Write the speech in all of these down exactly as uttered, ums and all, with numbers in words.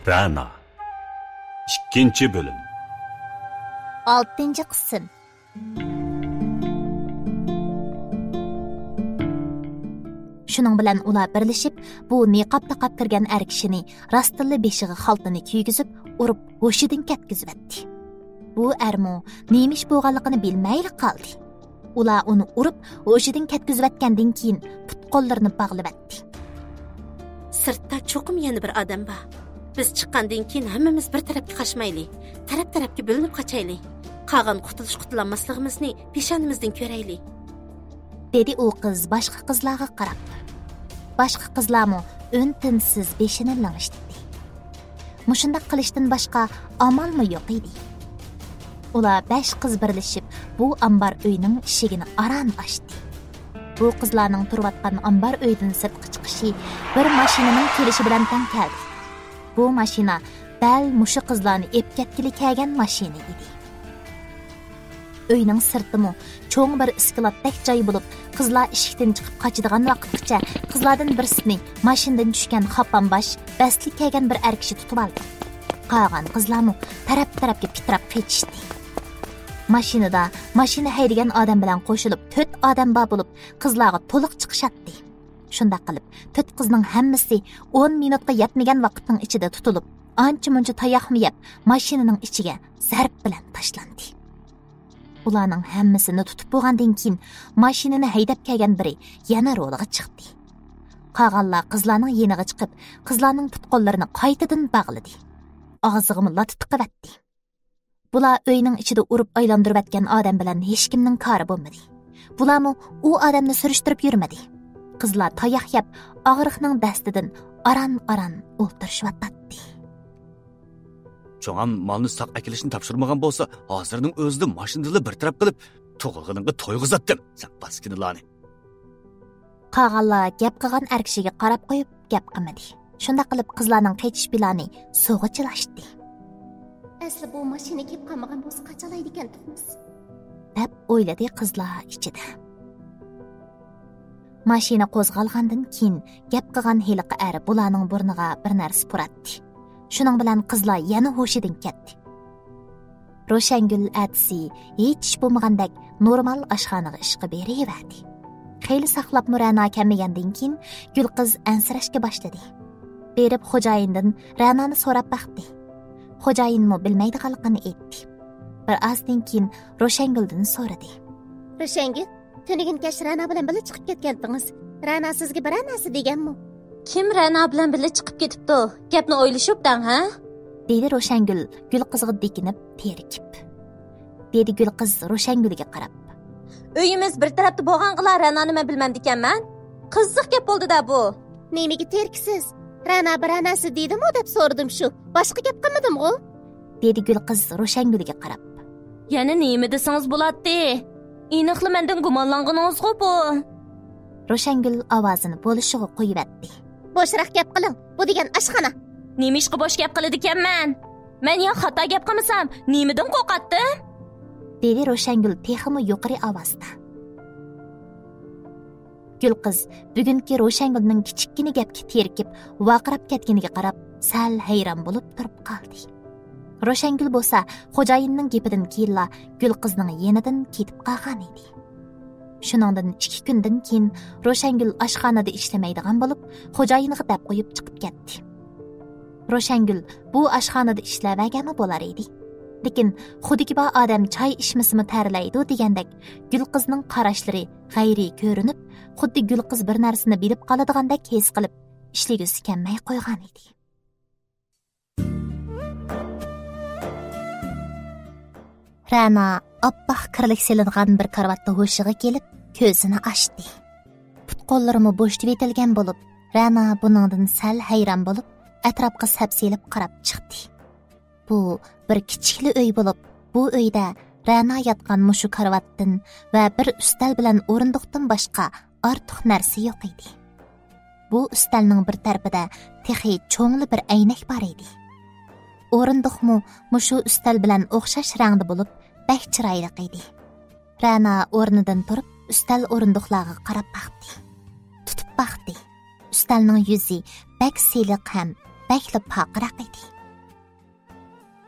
رەنا. ئىككىنچى بۆلۈم. ئالتىنچى قىسىم. شۇنىڭ بىلەن ئۇلار بىرلىشىپ، بۇ نىقاب تاقاپ كىرگەن ئەر كىشىنى راستتىنلا بېشىغا خالتىنى كىيگۈزۈپ، ئۇرۇپ ھوشىدىن كەتكۈزۈۋەتتى. بۇ ئەرمۇ نېمە ئىش بولغانلىقىنى بىلمەيلا قالدى. ئۇلار ئۇنى ئۇرۇپ، ھوشىدىن كەتكۈزۈۋەتكەندىن كېيىن پۇت-قوللىرىنى باغلىۋەتتى. سىرتتا چوقۇم يەنە بىر ئادەم بار. بىز چىققاندىن كېيىن ھەممىمىز بىر تەرەپكە قاچمايلى. تەرەپ-تەرەپكە بۆلۈنۈپ قاچايلى. قالغان قۇتۇلۇش-قۇتۇلالماسلىقىمىزنى پېشانىمىزدىن كۆرەيلى. دېدى ئۇ قىز باشقا قىزلارغا قاراپ. باشقا قىزلارمۇ ئۈن-تىنسىز بېشىنى لىڭشىتتى. مۇشۇنداق قىلىشتىن باشقا ئامالمۇ يوق ئىدى. ئۇلار بەش قىز بىرلىشىپ بۇ ئامبار ئۆينىڭ ئىشىكىنى ئاران ئاچتى. بۇ قىزلارنىڭ تۇرۇۋاتقان ئامبار ئۆيدىن سىرتقا چىقىشى بىر ماشىنىنىڭ كېلىشى بىلەن تەڭ كەلدى. بۇ ماشىنا دەل مۇشۇ قىزلارنى ئېلىپ كەتكىلى كەلگەن ماشىنا ئىدى. ئۆينىڭ سىرتىمۇ چوڭ بىر ئىسكىلاتتەك جاي بولۇپ، قىزلار ئىشىكتىن چىقىپ قاچىدىغان ۋاقىتقىچە قىزلاردىن بىرسىنى ماشىنىدىن چۈشكەن خاپام باش، بەستلىك كىيگەن بىر ئەر كىشى تۇتۇۋالدى. قالغان قىزلارمۇ تەرەپ-تەرەپكە پىتىراپ قېچىشتى. ماشىنىدا ماشىنا ھەيدىگەن ئادەم بىلەن قوشۇلۇپ تۆت ئادەم بار بولۇپ، قىزلارغا تولۇق چىقىشاتتى. شۇنداق قىلىپ، تۆت قىزنىڭ ھەممىسى ئون مىنۇتقا يەتمىگەن ۋاقىتنىڭ ئىچىدە تۇتۇلۇپ، ئانچە-مۇنچە تاياقمۇ يەپ، ماشىنىنىڭ ئىچىگە زەرب بىلەن تاشلاندى. ئۇلارنىڭ ھەممىسىنى تۇتۇپ بولغاندىن كېيىن، ماشىنىنى ھەيدەپ كەلگەن بىرى يەنە رولغا چىقتى. قالغانلار قىزلارنىڭ يېنىغا چىقىپ، قىزلارنىڭ پۇت-قوللىرىنى قايتىدىن باغلىدى. ئاغزىغىمۇ لاتا تىقىۋەتتى. بۇلار ئۆينىڭ ئىچىدە ئۇرۇپ ئايلاندۇرۇۋەتكەن ئادەم بىلەن ھېچكىمنىڭ كارى بولمىدى. بۇلارمۇ ئۇ ئادەمنى سۈرۈشتۈرۈپ يۈرمىدى. قىزلار تاياق يەپ، ئاغرىقنىڭ دەستىدىن ئاران-ئاران ئولتۇرۇشۇۋاتاتتى. چوڭام مالنى ساق ئەكېلىشنى تاپشۇرمىغان بولسا، ھازىرنىڭ ئۆزىدە ماشىنىدىلا بىر تەرەپ قىلىپ، تۇغۇلغىنىڭغا تويغۇزاتتىم، سەن پاسكىنىلارنى. قالغانلار گەپ قىلغان ئەر كىشىگە قاراپ قويۇپ، گەپ قىلمىدى. شۇنداق قىلىپ، قىزلارنىڭ قېچىش پىلانى سۇغا چىلاشتى. ئەسلى بۇ ماشىنا كېلىپ قالمىغان بولسا، قاچالايدىكەن تۇغمىس، دەپ ئويلىدى قىزلار ئىچىدە. ماشىنا قوزغالغاندىن كېيىن، گەپ قىلغان ھېلىقى ئەر بۇلارنىڭ بۇرنىغا بىر نەرسە پۇراتتى. شۇنىڭ بىلەن قىزلار يەنە ھوشىدىن كەتتى. روشەنگۈل ئەتىسى ھېچ ئىش بولمىغاندەك نورمال ئاشخانىغا ئىشقا بېرىۋەردى. خېلى ساقلاپمۇ رەنا كەلمىگەندىن كېيىن، گۈلقىز ئەنسىرەشكە باشلىدى. بېرىپ خوجايىندىن رەنانى سوراپ باقتى. خوجايىنمۇ بىلمەيدىغانلىقىنى ئېيتتى. بىر ئازدىن كېيىن روشەنگۈلدىن سورىدى. روشەنگۈل، تۈنۈگۈن كەچ رەنا بىلەن بىللە چىقىپ كەتكەنتىڭىز. رەنا سىزگە بىرەر نەرسە دېگەنمۇ؟ كىم رەنا بىلەن بىللە چىقىپ كېتىپتۇ؟ گەپنى ئويلىشىپ دەڭ، ھە؟ دېدى روشەنگۈل گۈلقىزغا دېكىنىپ، تېرىكىپ. دېدى گۈلقىز روشەنگۈلگە قاراپ. ئۆيىمىز بىر تەرەپتە بولغانغىلا رەنانى مەن بىلمەمدىكەنمەن. قىزىق گەپ بولدى-دە بۇ. نېمىگە تېرىكىسىز؟ رەنا بىرەر نەرسە دېدىمۇ دەپ سورىدىم شۇ. باشقا گەپ قىلمىدىمغۇ؟ دېدى گۈلقىز روشەنگۈلگە قاراپ. يەنە نېمە دېسىڭىز بولاتتى؟ ئېنىقلا مەندىن گۇمانلانغىنىڭىزغۇ بۇ؟ روشەنگۈل ئاۋازىنى بولۇشىغا قويۇۋەتتى. بوشراق گەپ قىلىڭ، بۇ دېگەن ئاشخانا. نېمە ئىشقا بوش گەپ قىلىدىكەنمەن؟ مەن يا خاتا گەپ قىلمىسام، نېمىدىن قورقاتتىم؟ دېدى روشەنگۈل تېخىمۇ يۇقىرى ئاۋازدا. گۈلقىز بۈگۈنكى روشەنگۈلنىڭ كىچىككىنە گەپكە تېرىكىپ، ۋارقىراپ كەتكىنىگە قاراپ، سەل ھەيران بولۇپ تۇرۇپ قالدى. روشەنگۈل بولسا خوجايىننىڭ گېپىدىن كېيىنلا گۈلقىزنىڭ يېنىدىن كېتىپ قالغان ئىدى. شۇنىڭدىن ئىككى كۈندىن كېيىن روشەنگۈل ئاشخانىدا ئىشلىمەيدىغان بولۇپ، خوجايىنىغا دەپ قويۇپ چىقىپ كەتتى. روشەنگۈل بۇ ئاشخانىدا ئىشلەۋەرگەنمۇ بولار ئىدى. لېكىن خۇدىكى بار ئادەم چاي ئىچمىسىمۇ تەرلەيدۇ دېگەندەك، گۈلقىزنىڭ قاراشلىرى غەيرىي كۆرۈنۈپ، خۇددى گۈلقىز بىر نەرسىنى بىلىپ قالىدىغاندەك ھېس قىلىپ، ئىشلىگۈسى كەلمەي قويغان ئىدى. رەنا ئاپئاق كىرلىك سېلىنغان بىر كارىۋاتتا ھوشىغا كېلىپ، كۆزىنى ئاچتى. پۇت-قوللىرىمۇ بوشىتىۋېتىلگەن بولۇپ، رەنا بۇنىڭدىن سەل ھەيران بولۇپ، ئەتراپقا سەپسېلىپ قاراپ چىقتى. بۇ بىر كىچىكلا ئۆي بولۇپ، بۇ ئۆيدە رەنا ياتقان مۇشۇ كارىۋاتتىن ۋە بىر ئۈستەل بىلەن ئورۇندۇقتىن باشقا ئارتۇق نەرسە يوق ئىدى. بۇ ئۈستەلنىڭ بىر تەرىپىدە تېخى چوڭلا بىر ئەينەك بار ئىدى. ئورۇندۇقمۇ مۇشۇ ئۈستەل بىلەن ئوخشاش رەڭدە بولۇپ، بەك چىرايلىق ئىدى. رەنا ئورنىدىن تۇرۇپ، ئۈستەل ئورۇندۇقلارغا قاراپ باقتى. تۇتۇپ باقتى. ئۈستەلنىڭ يۈزى بەك سىلىق ھەم بەكلا پارقىراق ئىدى.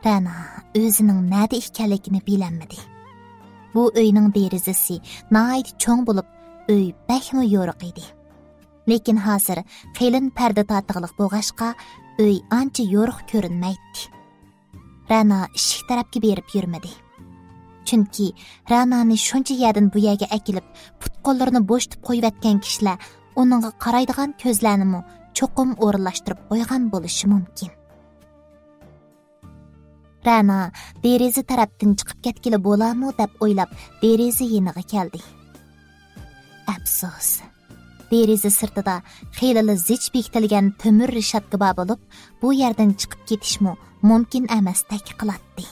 رەنا ئۆزىنىڭ نەدە ئىكەنلىكىنى بىلەلمىدى. بۇ ئۆينىڭ دېرىزىسى ناھايىتى چوڭ بولۇپ، ئۆي بەكمۇ يورۇق ئىدى. لېكىن ھازىر قېلىن پەردە تارتىغلىق بولغاچقا، ئۆي ئانچە يورۇق كۆرۈنمەيتتى. رەنا ئىشىك تەرەپكە بېرىپ يۈرمىدى. چۈنكى رەنانى شۇنچە يەردىن بۇ يەرگە ئەكېلىپ، پۇت-قوللىرىنى بوشىتىپ قويۇۋەتكەن كىشىلەر ئۇنىڭغا قارايدىغان كۆزلەرنىمۇ چوقۇم ئورۇنلاشتۇرۇپ قويغان بولۇشى مۇمكىن. رەنا دېرىزە تەرەپتىن چىقىپ كەتكىلى بولارمۇ دەپ ئويلاپ، دېرىزە يېنىغا كەلدى. ئەپسۇس، دېرىزە سىرتىدا خېلىلا زىچ بېكىتىلگەن تۆمۈر رېشاتكا بار بولۇپ، بۇ يەردىن چىقىپ كېتىشمۇ مۇمكىن ئەمەستەك قىلاتتى.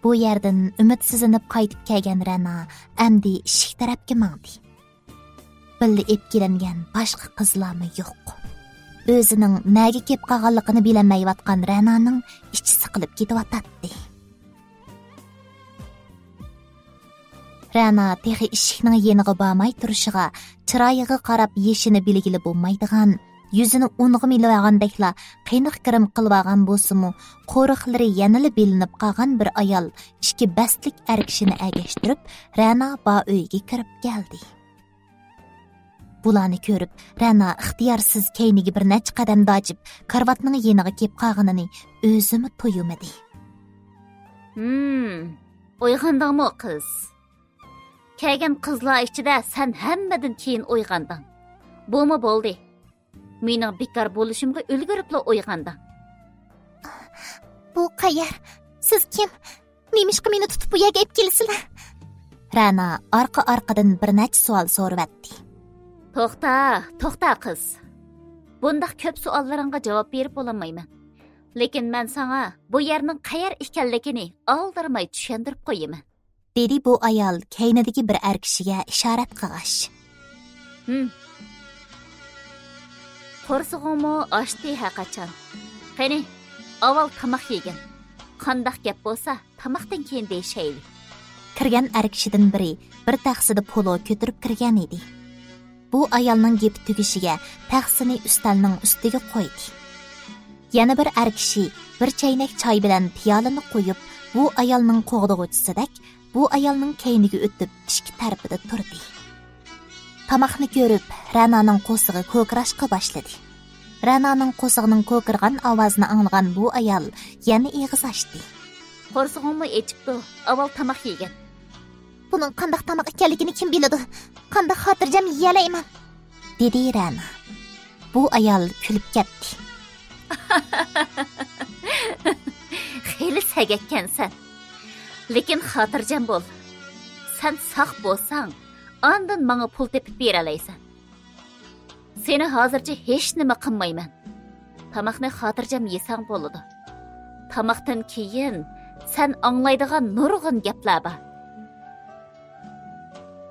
بۇ يەردىن ئۈمىدسىزلىنىپ قايتىپ كەلگەن رەنا ئەمدى ئىشىك تەرەپكە ماڭدى. بىللە ئېلىپ كېلىنگەن باشقا قىزلارمۇ يوق. ئۆزىنىڭ نەگە كېلىپ قالغانلىقىنى بىلەلمەيۋاتقان رەنانىڭ ئىچى سىقىلىپ كېتىۋاتاتتى. رەنا تېخى ئىشىكنىڭ يېنىغا بارماي تۇرۇشىغا، چىرايىغا قاراپ يېشىنى بىلگىلى بولمايدىغان، يۈزىنى ئۇنغا مىلىۋالغاندەكلا قېنىق گىرىم قىلىۋالغان بولسىمۇ، قورۇقلىرى يەنىلا بىلىنىپ قالغان بىر ئايال ئىككى بەستلىك ئەر كىشىنى ئەگەشتۈرۈپ، رەنا بار ئۆيگە كىرىپ كەلدى. بۇلارنى كۆرۈپ، رەنا ئىختىيارسىز كەينىگە بىر نەچچە قەدەم داجىپ، كارىۋاتنىڭ يېنىغا كېلىپ قالغىنىنى ئۆزىمۇ تۇيمىدى. ھىم، ئويغاندىڭمۇ، قىز؟ كەلگەن قىزلار ئىچىدە سەن ھەممىدىن كېيىن ئويغاندىڭ. بۇمۇ بولدى. مېنىڭ بىكار بولۇشۇمغا ئۈلگۈرۈپلا ئويغاندىڭ. بۇ قەيەر؟ سىز كىم؟ نېمىشقا مېنى تۇتۇپ بۇ يەرگە ئېلىپ كېلىسىلەر؟ رەنا ئارقا-ئارقىدىن بىر نەچچە سوئال سورىۋەتتى. توختا، توختا، قىز. بۇنداق كۆپ سوئاللىرىڭغا جاۋاب بېرىپ بولالمايمەن. لېكىن مەن ساڭا بۇ يەرنىڭ قەيەر ئىكەنلىكىنى ئالدىرىماي چۈشەندۈرۈپ قويىمەن. دېدى بۇ ئايال كەينىدىكى بىر ئەر كىشىگە ئىشارەت قىلغاچ. ھىم. قورسىقىڭمۇ ئاچتى ھەقاچان. قېنى، ئاۋۋال تاماق يېگىن. قانداق گەپ بولسا، تاماقتىن كېيىن دېيىشەيلى. كىرگەن ئەر كىشىدىن بىرى بىر تەخسىدە پولۇ كۆتۈرۈپ كىرگەن ئىدى. بۇ ئايالنىڭ گېپى تۈگىشىگە تەخسىنى ئۈستەلنىڭ ئۈستىگە قويدى. يەنە بىر ئەر كىشى بىر چەينەك چاي بىلەن پىيالىنى قويۇپ، بۇ ئايالنىڭ قوغدىغۇچىسىدەك بۇ ئايالنىڭ كەينىگە ئۆتۈپ، ئىشىك تەرىپىدە تۇردى. تاماقنى كۆرۈپ، رەنانىڭ قورسىقى كوكىراشقا باشلىدى. رەنانىڭ قورسىقىنىڭ كوكىرىغان ئاۋازىنى ئاڭلىغان بۇ ئايال يەنە ئېغىز ئاچتى. قورسىقىڭمۇ ئېچىپتۇ، ئاۋۋال تاماق يېگىن. بۇنىڭ قانداق تاماق ئىكەنلىكىنى كىم بىلىدۇ؟ قانداق خاتىرجەم يېيەلەيمەن؟ دېدى رەنا. بۇ ئايال كۈلۈپ كەتتى. خېلى سەگەككەنسەن. لېكىن خاتىرجەم بول. سەن ساق بولساڭ، ئاندىن ماڭا پۇل تېپىپ بېرەلەيسەن. سېنى ھازىرچە ھېچنېمە قىلمايمەن. تاماقنى خاتىرجەم يېسەڭ بولىدۇ. تاماقتىن كېيىن سەن ئاڭلايدىغان نۇرغۇن گەپلەر بار.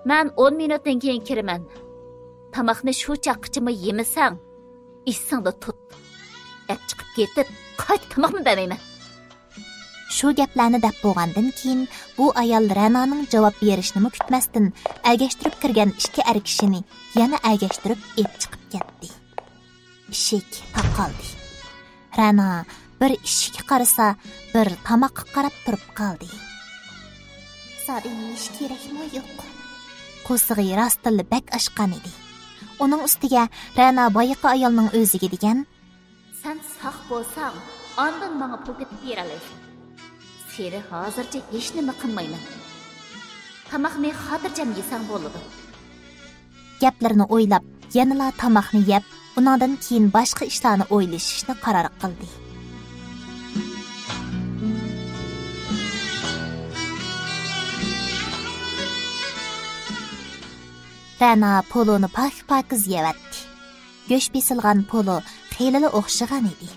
مەن ئون مىنۇتتىن كېيىن كىرىمەن. تاماقنى شۇ چاغقىچىمۇ يېمىسەڭ، ئېسىڭدە تۇت. ئەپ چىقىپ كېتىپ، قايتا تاماقمۇ بەرمەيمەن. شۇ گەپلەرنى دەپ بولغاندىن كېيىن، بۇ ئايال رەنانىڭ جاۋاب بېرىشىنىمۇ كۈتمەستىن، ئەگەشتۈرۈپ كىرگەن ئىككى ئەر كىشىنى يەنە ئەگەشتۈرۈپ ئېلىپ چىقىپ كەتتى. ئىشىك تاقالدى. رەنا بىر ئىشىككە قارىسا، بىر تاماققا قاراپ تۇرۇپ قالدى. زادى يېيىش كېرەكمۇ يوق. قورسىقى راستتىنلا بەك ئاچقان ئىدى. ئۇنىڭ ئۈستىگە رەنا بايىقى ئايالنىڭ ئۆزىگە دېگەن، سەن ساق بولساڭ، ئاندىن ماڭا پۇل تېپىپ بېرەلەيسەن. سېنى ھازىرچە ھېچنېمە قىلمايمەن. تاماقنى خاتىرجەم يېسەڭ بولىدۇ. گەپلىرىنى ئويلاپ، يەنىلا تاماقنى يەپ، ئۇنىڭدىن كېيىن باشقا ئىشلارنى ئويلىشىشنى قارار قىلدى. رەنا پولۇنى پاك-پاكىز يەۋەتتى. گۆش بېسىلغان پولۇ خېلىلا ئوخشىغان ئىدى.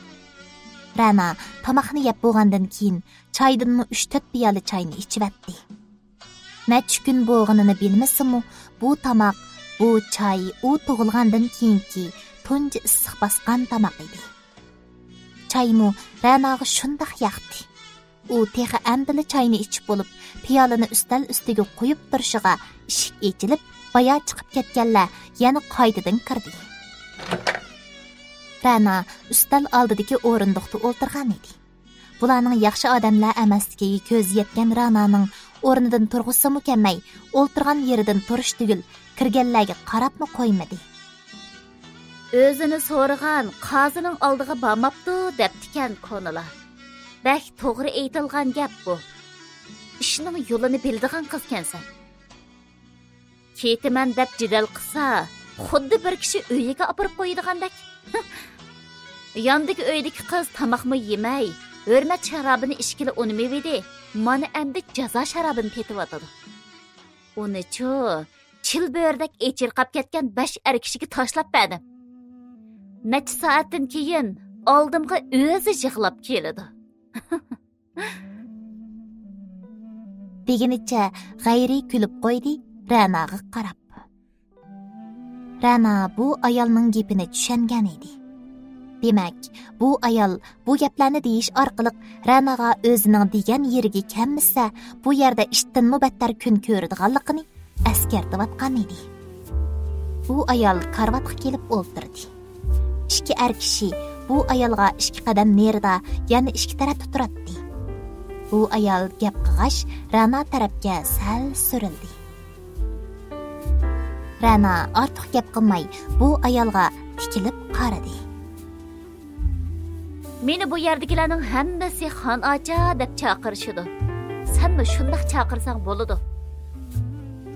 رەنا تاماقنى يەپ بولغاندىن كېيىن، چايدىنمۇ ئۈچ-تۆت پىيالە چاينى ئىچىۋەتتى. نەچچە كۈن بولغىنىنى بىلمىسىمۇ، بۇ تاماق، بۇ چاي ئۇ تۇغۇلغاندىن كېيىنكى تۇنجى ئىسسىق باسقان تاماق ئىدى. چايمۇ رەناغا شۇنداق ياقتى. ئۇ تېخى ئەمدىلا چاينى ئىچىپ بولۇپ، پىيالىنى ئۈستەل ئۈستىگە قويۇپ تۇرۇشىغا، ئىشىك ئېچىلىپ، بايا چىقىپ كەتكەنلەر يەنە قايتىدىن كىردى. رەنا ئۈستەل ئالدىدىكى ئورۇندۇقتا ئولتۇرغان ئىدى. بۇلارنىڭ ياخشى ئادەملەر ئەمەسلىكىگە كۆزى يەتكەن رەنانىڭ ئورنىدىن تۇرغۇزسىمۇ كەلمەي، ئولتۇرغان يېرىدىن تۇرۇش تۈگۈل، كىرگەنلەرگە قاراپمۇ قويمىدى. ئۆزىنى سورىغان قازىنىڭ ئالدىغا بارماپتۇ دەپتىكەن كونىلار. بەك توغرا ئېيتىلغان گەپ بۇ. ئىشنىڭ يولىنى بىلىدىغان قىزكەنسەن. كېتىمەن دەپ جېدەل قىلسا، خۇددى بىر كىشى ئۆيىگە ئاپىرىپ قويىدىغاندەك. ياندىكى ئۆيدىكى قىز تاماقمۇ يېمەي، ھۆرمەت شارابىنى ئىچكىلى ئۇنىمىۋىدى، مانا ئەمدى جازا شارابىنى تېتىۋاتىدۇ. ئۇنىچۇ، چىل بۆرىدەك ئېچىرقاپ كەتكەن بەش ئەر كىشىگە تاشلاپ بەردىم. نەچچە سائەتتىن كېيىن ئالدىمغا ئۆزى يىغلاپ كېلىدۇ. دېگىنىچە غەيرىي كۈلۈپ قويدى رەناغا قاراپ. رەنا بۇ ئايالنىڭ گېپىنى چۈشەنگەن ئىدى. دېمەك، بۇ ئايال بۇ گەپلەرنى دېيىش ئارقىلىق رەناغا ئۆزىنىڭ دېگەن يېرىگە كەلمىسە، بۇ يەردە ئىتتىنمۇ بەتتەر كۈن كۆرىدىغانلىقىنى ئەسكەرتىۋاتقان ئىدى. بۇ ئايال كارىۋاتقا كېلىپ ئولتۇردى. ئىككى ئەر كىشى بۇ ئايالغا ئىككى قەدەم نېرىدا، يەنە ئىككى تەرەپتە تۇراتتى. بۇ ئايال گەپ قىلغاچ، رەنا تەرەپكە سەل سۈرۈلدى. رەنا ئارتۇق گەپ قىلماي، بۇ ئايالغا تىكىلىپ قارىدى. مېنى بۇ يەردىكىلەرنىڭ ھەممىسى خان ئاچا دەپ چاقىرىشىدۇ. سەنمۇ شۇنداق چاقىرساڭ بولىدۇ.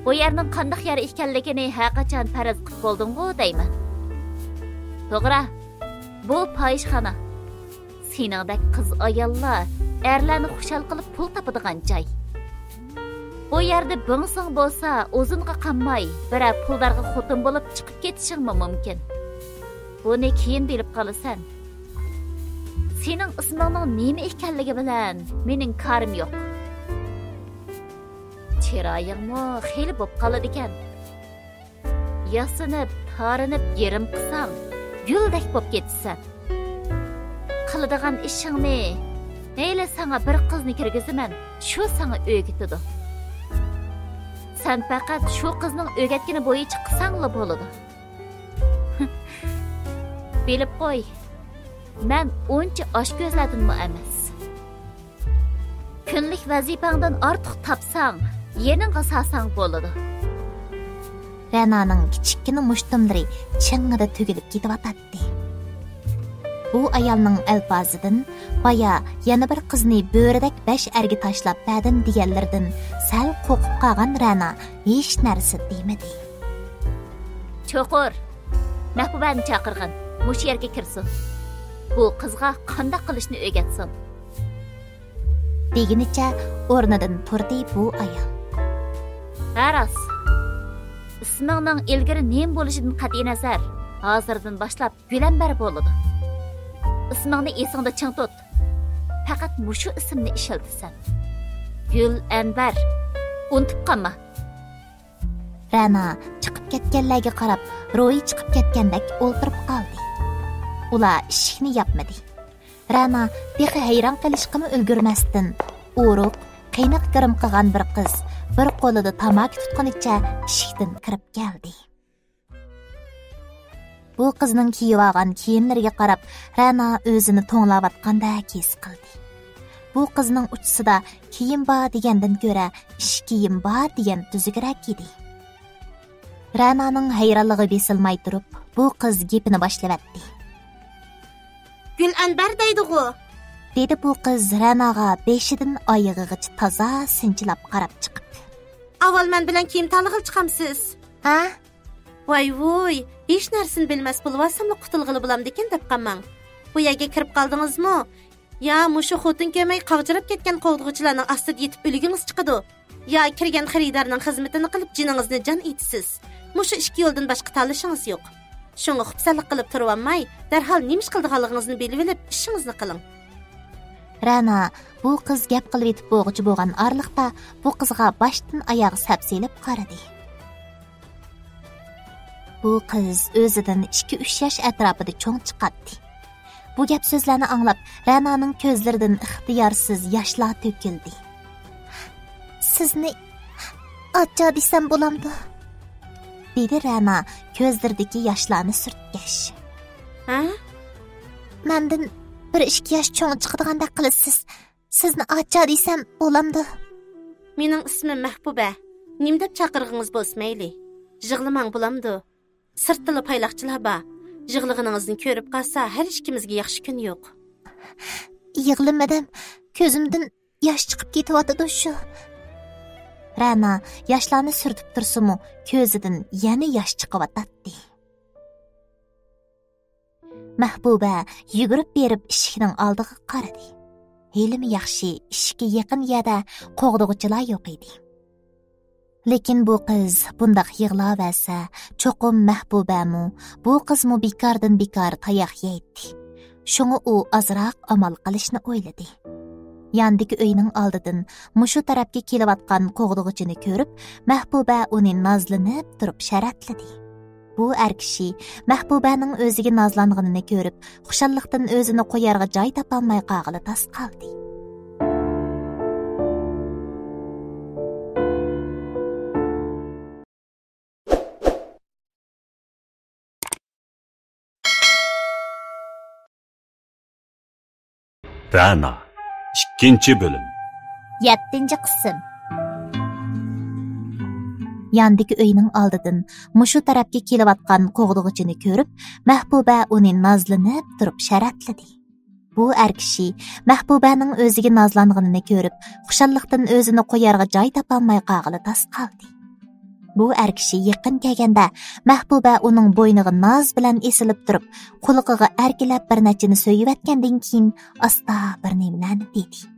بۇ يەرنىڭ قانداق يەر ئىكەنلىكىنى ھەرقاچان پەرەز قىلىپ بولدۇڭغۇ دەيمەن. توغرا، بۇ پاھىشخانا. سېنىڭدەك قىز ئاياللار ئەرلەرنى خۇشال قىلىپ پۇل تاپىدىغان جاي. بۇ يەردە بىڭسىڭ بولسا، ئۇزۇنغا قالماي بىرەر پۇلدارغا خوتۇن بولۇپ چىقىپ كېتىشىڭمۇ مۇمكىن. بۇنى كېيىن بىلىپ قالىسەن. سېنىڭ ئىسمىڭنىڭ نېمە ئىكەنلىكى بىلەن مېنىڭ كارىم يوق. چىرايىڭمۇ خېلى بوپ قالىدىكەن. ياسىنىپ، تارىنىپ يېرىم قىلساڭ، گۈلدەك بوپ كېتىسەن. قىلىدىغان ئىشىڭنى، مەيلى ساڭا بىر قىزنى كىرگۈزىمەن، شۇ ساڭا ئۆگىتىدۇ. سەن پەقەت شۇ قىزنىڭ ئۆگەتكىنى بويىچە قىلساڭلا بولىدۇ. بىلىپ قوي، مەن ئۇنچە ئاچكۆزلەردىنمۇ ئەمەس. كۈنلۈك ۋەزىپەڭدىن ئارتۇق تاپساڭ، يېنىڭغا سالساڭ بولىدۇ. رەنانىڭ كىچىككىنە مۇشتۇملىرى چىڭڭىدە تۈگۈلۈپ كېتىۋاتاتتى. بۇ ئايالنىڭ ئەلپازىدىن، بايا يەنە بىر قىزنى بۆرىدەك بەش ئەرگە تاشلاپ بەردىم دېگەنلىرىدىن سەل قورقۇپ قالغان رەنا ھېچ نەرسە دېمىدى. چوقۇر، مەھبۇبەنى چاقىرغىن، مۇشۇ يەرگە كىرسۇن. بۇ قىزغا قانداق قىلىشنى ئۆگەتسۇن. دېگىنىچە ئورنىدىن تۇردى بۇ ئايال. ھە راست. ئىسمىڭنىڭ ئىلگىرى نېمە بولۇشىدىن قەتئىينەزەر، ھازىردىن باشلاپ گۈلەنبەر بولىدۇ. ئىسمىڭنى ئېسىڭدە چىڭ تۇت. پەقەت مۇشۇ ئىسىمنى ئىشلىتىسەن. گۈل ئەنۋەر. ئۇنتۇپ قالما. رەنا چىقىپ كەتكەنلەرگە قاراپ، روھى چىقىپ كەتكەندەك ئولتۇرۇپ قالدى. ئۇلار ئىشىكنى ياپمىدى. رەنا تېخى ھەيران قېلىشقىمۇ ئۈلگۈرمەستىن، ئورۇق، قېنىق گىرىم قىلغان بىر قىز بىر قولىدا تاماكا تۇتقىنىچە ئىشىكتىن كىرىپ كەلدى. بۇ قىزنىڭ كىيىۋالغان كىيىملىرىگە قاراپ، رەنا ئۆزىنى توڭلاۋاتقاندەك ھېس قىلدى. بۇ قىزنىڭ ئۇچىسىدا كىيىم بار دېگەندىن كۆرە، ئىش كىيىم بار دېگەن تۈزۈكرەك ئىدى. رەنانىڭ ھەيرانلىقى بېسىلماي تۇرۇپ، بۇ قىز گېپىنى باشلىۋەتتى. گۈل ئەنبەر دەيدىغۇ؟ دېدى بۇ قىز رەناغا بېشىدىن ئايىغىغىچە تازا سىنچىلاپ قاراپ چىقىپ. ئاۋۋال مەن بىلەن كىيىم تاللىغىلى چىقامسىز؟ ھە؟ ۋاي ۋۇي، ھېچ نەرسىنى بىلمەس بولۇۋالساملا قۇتۇلغىلى بولامدىكىن دەپ قالماڭ. بۇ يەرگە كىرىپ قالدىڭىزمۇ؟ يا مۇشۇ خوتۇن كۆرمەي قاغجىراپ كەتكەن قوغدىغۇچىلارنىڭ ئاستىدا يېتىپ ئۆلگۈڭىز چىقىدۇ. يا كىرگەن خېرىدارنىڭ خىزمىتىنى قىلىپ جېنىڭىزنى جان ئېتىسىز. مۇشۇ ئىككى يولدىن باشقا تاللىشىڭىز يوق. شۇڭا خۇپسەنلىك قىلىپ تۇرۇۋالماي، دەرھال نېمە ئىش قىلىدىغانلىقىڭىزنى بىلىۋېلىپ ئىشىڭىزنى قىلىڭ. رەنا بۇ قىز گەپ قىلىۋېتىپ بولغۇچە بولغان ئارىلىقتا بۇ قىزغا باشتىن ئاياغ سەپسېلىپ قارىدى. بۇ قىز ئۆزىدىن ئىككى-ئۈچ ياش ئەتراپىدا چوڭ چىقاتتى. بۇ گەپ سۆزلەرنى ئاڭلاپ، رەنانىڭ كۆزلىرىدىن ئىختىيارسىز ياشلار تۆكۈلدى. سىزنى ئاچا دېسەم بولامدۇ؟ دېدى رەنا كۆزلىرىدىكى ياشلارنى سۈرتكەچ. ھە؟ مەندىن بىر ئىككى ياش چوڭ چىقىدىغاندەك قىلىسىز. سىزنى ئاچا دېسەم بولامدۇ؟ مېنىڭ ئىسمىم مەھبۇبە. نېمە دەپ چاقىرغىڭىز بولسا مەيلى. يىغلىماڭ، بولامدۇ؟ سىرتتىلا پايلاقچىلار بار. يىغلىغىنىڭىزنى كۆرۈپ قالسا، ھەر ئىككىمىزگە ياخشى كۈن يوق. يىغلىمىدىم. كۆزۈمدىن ياش چىقىپ كېتىۋاتىدۇ شۇ. رەنا ياشلارنى سۈرتۈپ تۇرسىمۇ، كۆزىدىن يەنە ياش چىقىۋاتاتتى. مەھبۇبە يۈگۈرۈپ بېرىپ ئىشىكنىڭ ئالدىغا قارىدى. ھېلىمۇ ياخشى، ئىشىككە يېقىن يەردە قوغدىغۇچىلار يوق ئىدى. لېكىن بۇ قىز بۇنداق يىغلاۋەرسە، چوقۇم مەھبۇبەمۇ، بۇ قىزمۇ بىكاردىن بىكار تاياق يەيتتى. شۇڭا ئۇ ئازراق ئامال قىلىشنى ئويلىدى. ياندىكى ئۆينىڭ ئالدىدىن مۇشۇ تەرەپكە كېلىۋاتقان قوغدىغۇچىنى كۆرۈپ، مەھبۇبە ئۇنى نازلىنىپ تۇرۇپ شەرەتلىدى. بۇ ئەر كىشى مەھبۇبەنىڭ ئۆزىگە نازلانغىنىنى كۆرۈپ، خۇشاللىقتىن ئۆزىنى قويارغا جاي تاپالماي قالغىلى تاس قالدى. رەنا، ئىككىنچى بۆلۈم. يەتتىنچى قىسىم. ياندىكى ئۆينىڭ ئالدىدىن مۇشۇ تەرەپكە كېلىۋاتقان قوغدىغۇچىنى كۆرۈپ، مەھبۇبە ئۇنى نازلىنىپ تۇرۇپ شەرەتلىدى. بۇ ئەر كىشى مەھبۇبەنىڭ ئۆزىگە نازلانغىنىنى كۆرۈپ، خۇشاللىقتىن ئۆزىنى قويارغا جاي تاپالماي قالغىلى تاس قالدى. بۇ ئەر كىشى يېقىن كەلگەندە، مەھبۇبە ئۇنىڭ بوينىغا ناز بىلەن ئېسىلىپ تۇرۇپ، قۇلىقىغا ئەركىلەپ بىر نەچچىنى سۆيۈۋەتكەندىن كېيىن، ئاستا بىر نېمىلەرنى دېدى.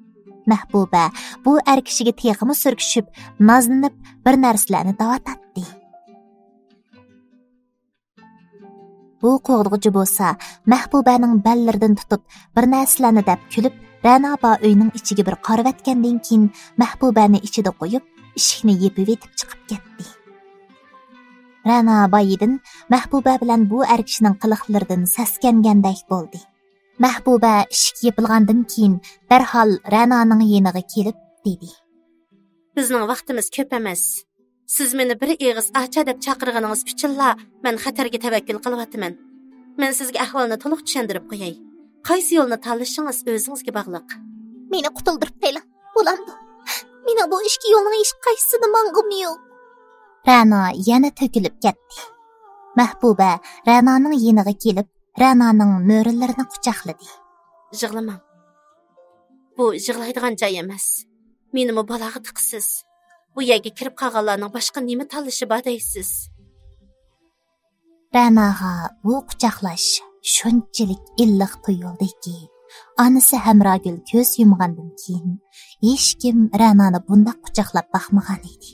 مەھبۇبە بۇ ئەر كىشىگە تېخىمۇ سۈركىشىپ، نازلىنىپ، بىر نەرسىلەرنى دەۋاتاتتى. بۇ قوغدىغۇچى بولسا مەھبۇبەنىڭ بەللىرىدىن تۇتۇپ، بىر نەرسىلەرنى دەپ كۈلۈپ، رەنا بار ئۆينىڭ ئىچىگە بىر قارىۋەتكەندىن كېيىن، مەھبۇبەنى ئىچىدە قويۇپ، ئىشىكنى يېپىۋېتىپ چىقىپ كەتتى. رەنا بايىدىن مەھبۇبە بىلەن بۇ ئەر كىشىنىڭ قىلىقلىرىدىن سەسكەنگەندەك بولدى. مەھبۇبە ئىشىك يېپىلغاندىن كېيىن، دەرھال رەنانىڭ يېنىغا كېلىپ دېدى: بىزنىڭ ۋاقتىمىز كۆپ ئەمەس. سىز مېنى بىر ئېغىز ئاچا دەپ چاقىرغىنىڭىز ئۈچۈنلا مەن خەتەرگە تەۋەككۈل قىلىۋاتىمەن. مەن سىزگە ئەھۋالنى تولۇق چۈشەندۈرۈپ قوياي. قايسى يولنى تاللىشىڭىز ئۆزىڭىزگە باغلىق. مېنى قۇتۇلدۇرۇپ قويۇڭ، بولامدۇ؟ مېنىڭ بۇ ئىككى يولنىڭ ھېچقايسىسىدا ماڭغۇم يوق. رەنا يەنە تۆكۈلۈپ كەتتى. مەھبۇبە رەنانىڭ يېنىغا كېلىپ، رەنانىڭ مۈرىلىرىنى قۇچاقلىدى. يىغلىماڭ. بۇ يىغلايدىغان جاي ئەمەس. مېنىمۇ بالاغا تىقىسىز. بۇ يەرگە كىرىپ قالغانلارنىڭ باشقا نېمە تاللىشى بار دەيسىز؟ رەناغا بۇ قۇچاقلاش شۇنچىلىك ئىللىق تۇيۇلدىكى، ئانىسى ھەمراگۈل كۆز يۇمغاندىن كېيىن، ھېچكىم رەنانى بۇنداق قۇچاقلاپ باقمىغان ئىدى.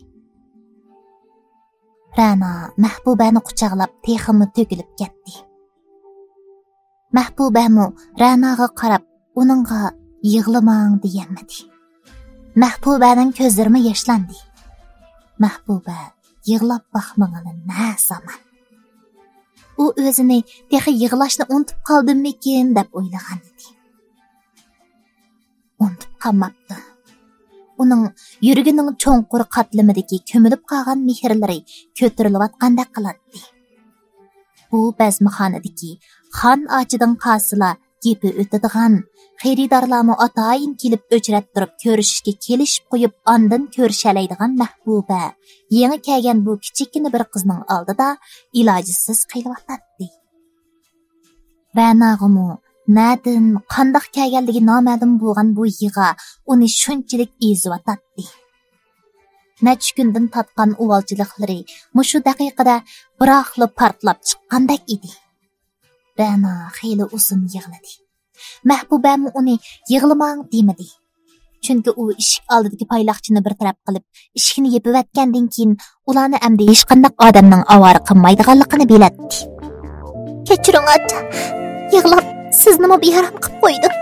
رەنا مەھبۇبەنى قۇچاقلاپ تېخىمۇ تۆكۈلۈپ كەتتى. مەھبۇبەمۇ رەناغا قاراپ، ئۇنىڭغا يىغلىماڭ دېيەلمىدى. مەھبۇبەنىڭ كۆزلىرىمۇ ياشلاندى. مەھبۇبە يىغلاپ باقمىغىلى نە زامان. ئۇ ئۆزىنى تېخى يىغلاشنى ئۇنتۇپ قالدىممىكىن دەپ ئويلىغان ئىدى. ئۇنتۇپ قالماپتۇ. ئۇنىڭ يۈرىكىنىڭ چوڭقۇر قاتلىمىدىكى كۆمۈلۈپ قالغان مېھىرلىرى كۆتۈرۈلۈۋاتقاندەك قىلاتتى. بۇ بەزمىخانىدىكى خان ئاچىدىن قالسىلا گېپى ئۆتىدىغان، خېرىدارلارمۇ ئاتايىن كېلىپ ئۆچرەت تۇرۇپ كۆرۈشۈشكە كېلىشىپ قويۇپ، ئاندىن كۆرۈشەلەيدىغان مەھبۇبە يېڭى كەلگەن بۇ كىچىككىنە بىر قىزنىڭ ئالدىدا ئىلاجسىز قېلىۋاتاتتى. رەناغىمۇ نەدىن، قانداق كەلگەنلىكى نامەلۇم بولغان بۇ يىغا ئۇنى شۇنچىلىك ئېزىۋاتاتتى. نەچچە كۈندىن تارتقان ئۇۋالچىلىقلىرى مۇشۇ دەقىقىدە بىراقلا پارتلاپ چىققاندەك ئىدى. رەنا خېلى ئۇزۇن يىغلىدى. مەھبۇبەمۇ ئۇنى يىغلىماڭ دېمىدى. چۈنكى ئۇ ئىشىك ئالدىدىكى پايلاقچىنى بىر تەرەپ قىلىپ، ئىشىكنى يېپىۋەتكەندىن كېيىن، ئۇلارنى ئەمدى ھېچقانداق ئادەمنىڭ ئاۋارە قىلمايدىغانلىقىنى بىلەتتى. كەچۈرۈڭ، ئاچا. يىغلاپ، سىزنىمۇ بىئارام قىلىپ قويدۇم.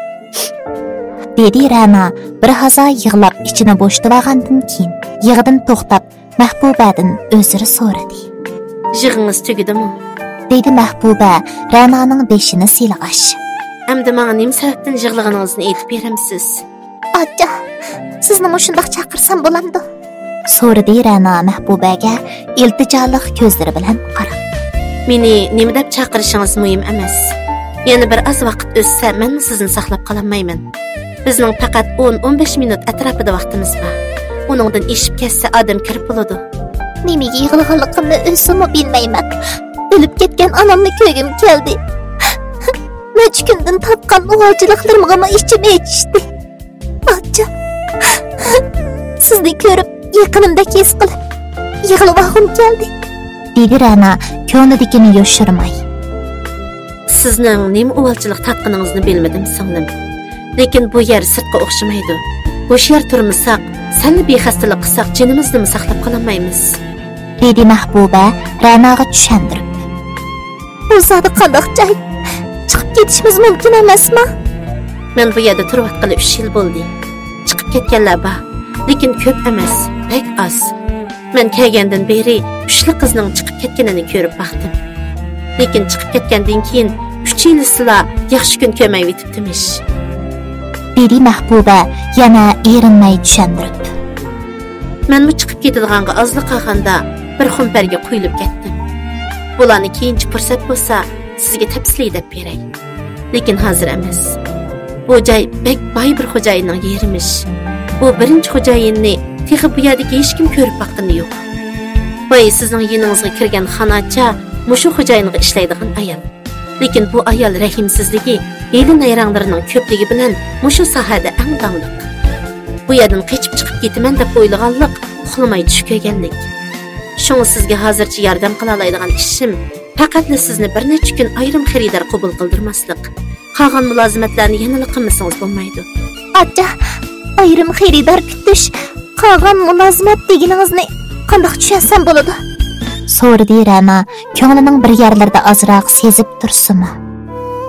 دېدى رەنا بىر ھازا يىغلاپ ئىچىنى بوشىتىۋالغاندىن كېيىن، يىغىدىن توختاپ، مەھبۇبەدىن ئۆزرە سورىدى. يىغىڭىز تۈگىدىمۇ؟ دېدى مەھبۇبە رەنانىڭ بېشىنى سىيلىغاچ. ئەمدى ماڭا نېمە سەۋەبتىن يىغلىغىنىڭىزنى ئېيتىپ بېرەمسىز؟ ئاچا، سىزنى مۇشۇنداق چاقىرسام بولامدۇ؟ سورىدى رەنا مەھبۇبەگە ئىلتىجالىق كۆزلىرى بىلەن قاراپ. مېنى نېمە دەپ چاقىرىشىڭىز مۇھىم ئەمەس. يەنە بىر ئاز ۋاقىت ئۆتسە، مەنمۇ سىزنى ساقلاپ قالالمايمەن. بىزنىڭ پەقەت ئون، ئون بەش مىنۇت ئەتراپىدا ۋاقتىمىز بار. ئۇنىڭدىن ئېشىپ كەتسە، ئادەم كىرىپ بولىدۇ. نېمىگە يىغلىغانلىقىمنى ئۆزۈممۇ بىلمەيمەن. ئۆلۈپ كەتكەن ئانامنى كۆرگۈم كەلدى. نەچچە كۈندىن تارتقان ئاۋارىچىلىكلىرىمغىمۇ ئىچىم ئېچىشتى. ئاچا، سىزنى كۆرۈپ، يېقىنىمدەك ھېس قىلىپ، يىغلىۋالغۇم كەلدى. دېدى رەنا كۆڭلىدىكىنى يوشۇرماي. سىزنىڭ نېمە ئۇۋالچىلىق تارتقىنىڭىزنى بىلمىدىم، سىڭلىم. لېكىن بۇ يەر سىرتقا ئوخشىمايدۇ. ھوشيار تۇرمىساق، سەللا بىخەستىلىك قىلساق، جېنىمىزنىمۇ ساقلاپ قالالمايمىز. دېدى مەھبۇبە رەناغا چۈشەندۈرۈپ. بۇ زادى قانداق جاي؟ چىقىپ كېتىشىمىز مۇمكىن ئەمەسما؟ مەن بۇ يەردە تۇرۇۋاتقىلى ئۈچ يىل بولدى. چىقىپ كەتكەنلەر بار، لېكىن كۆپ ئەمەس، بەك ئاز. مەن كەلگەندىن بېرى ئۈچلا قىزنىڭ چىقىپ كەتكىنىنى كۆرۈپ باقتىم. لېكىن چىقىپ كەتكەندىن كېيىن ئۈچىلىسىلا ياخشى كۈن كۆرمەيۋېتىپتىمىش. دېدى مەھبۇبە يەنە ئېرىنمەي چۈشەندۈرۈپ. مەنمۇ چىقىپ كېتىدىغانغا ئازلا قالغاندا بىر خۇمپەرگە قويۇلۇپ كەتتىم. بۇلارنى كېيىنچە پۇرسەت بولسا سىزگە تەپسىلىي دەپ بېرەي. لېكىن ھازىر ئەمەس. بۇ جاي بەك باي بىر خوجايىننىڭ يېرىمىش. بۇ بىرىنچى خوجايىننى تېخى بۇ يەردىكى ھېچكىم كۆرۈپ باققىنى يوق. بايا سىزنىڭ يېنىڭىزغا كىرگەن خان ئاچا مۇشۇ خوجايىنغا ئىشلەيدىغان ئايال. لېكىن بۇ ئايال رەھىمسىزلىكى، ھىيلە-نەيرەڭلىرىنىڭ كۆپلۈكى بىلەن مۇشۇ ساھەدە ئەڭ داڭلىق. بۇ يەردىن قېچىپ چىقىپ كېتىمەن دەپ ئويلىغانلىق، ئۇخلىماي چۈش كۆرگەنلىك. شۇڭا سىزگە ھازىرچە ياردەم قىلالايدىغان ئىشىم، پەقەتلا سىزنى بىر نەچچە كۈن ئايرىم خېرىدار قوبۇل قىلدۇرماسلىق. قالغان مۇلازىمەتلەرنى يەنىلا قىلمىسىڭىز بولمايدۇ. ئاچا، ئايرىم خېرىدار كۈتۈش، قالغان مۇلازىمەت دېگىنىڭىزنى قانداق چۈشەنسەم بولىدۇ؟ سورىدى رەنا، كۆڭلىنىڭ بىر يەرلىرىدە ئازراق سېزىپ تۇرسىمۇ.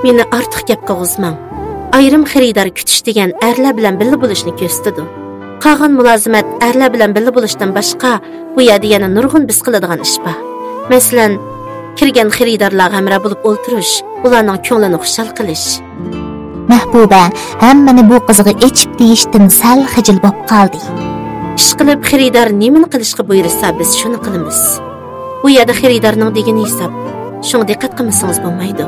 مېنى ئارتۇق گەپ قىلغۇزماڭ. ئايرىم خېرىدار كۈتۈش دېگەن ئەرلەر بىلەن بىللە بولۇشنى كۆرسىتىدۇ. قالغان مۇلازىمەت ئەرلەر بىلەن بىللە بولۇشتىن باشقا، بۇ يەردە يەنە نۇرغۇن بىز قىلىدىغان ئىش بار. مەسىلەن، كىرگەن خېرىدارلارغا ھەمراھ بولۇپ ئولتۇرۇش، ئۇلارنىڭ كۆڭلىنى خۇشال قىلىش. مەھبۇبە ھەممىنى بۇ قىزغا ئېچىپ دېيىشتىن سەل خىجىل بولۇپ قالدى. ئىشقىلىپ، خېرىدار نېمىنى قىلىشقا بۇيرۇسا، بىز شۇنى قىلىمىز. بۇ يەردە خېرىدارنىڭ دېگىنى ھېساب. شۇڭا دىققەت قىلمىسىڭىز بولمايدۇ.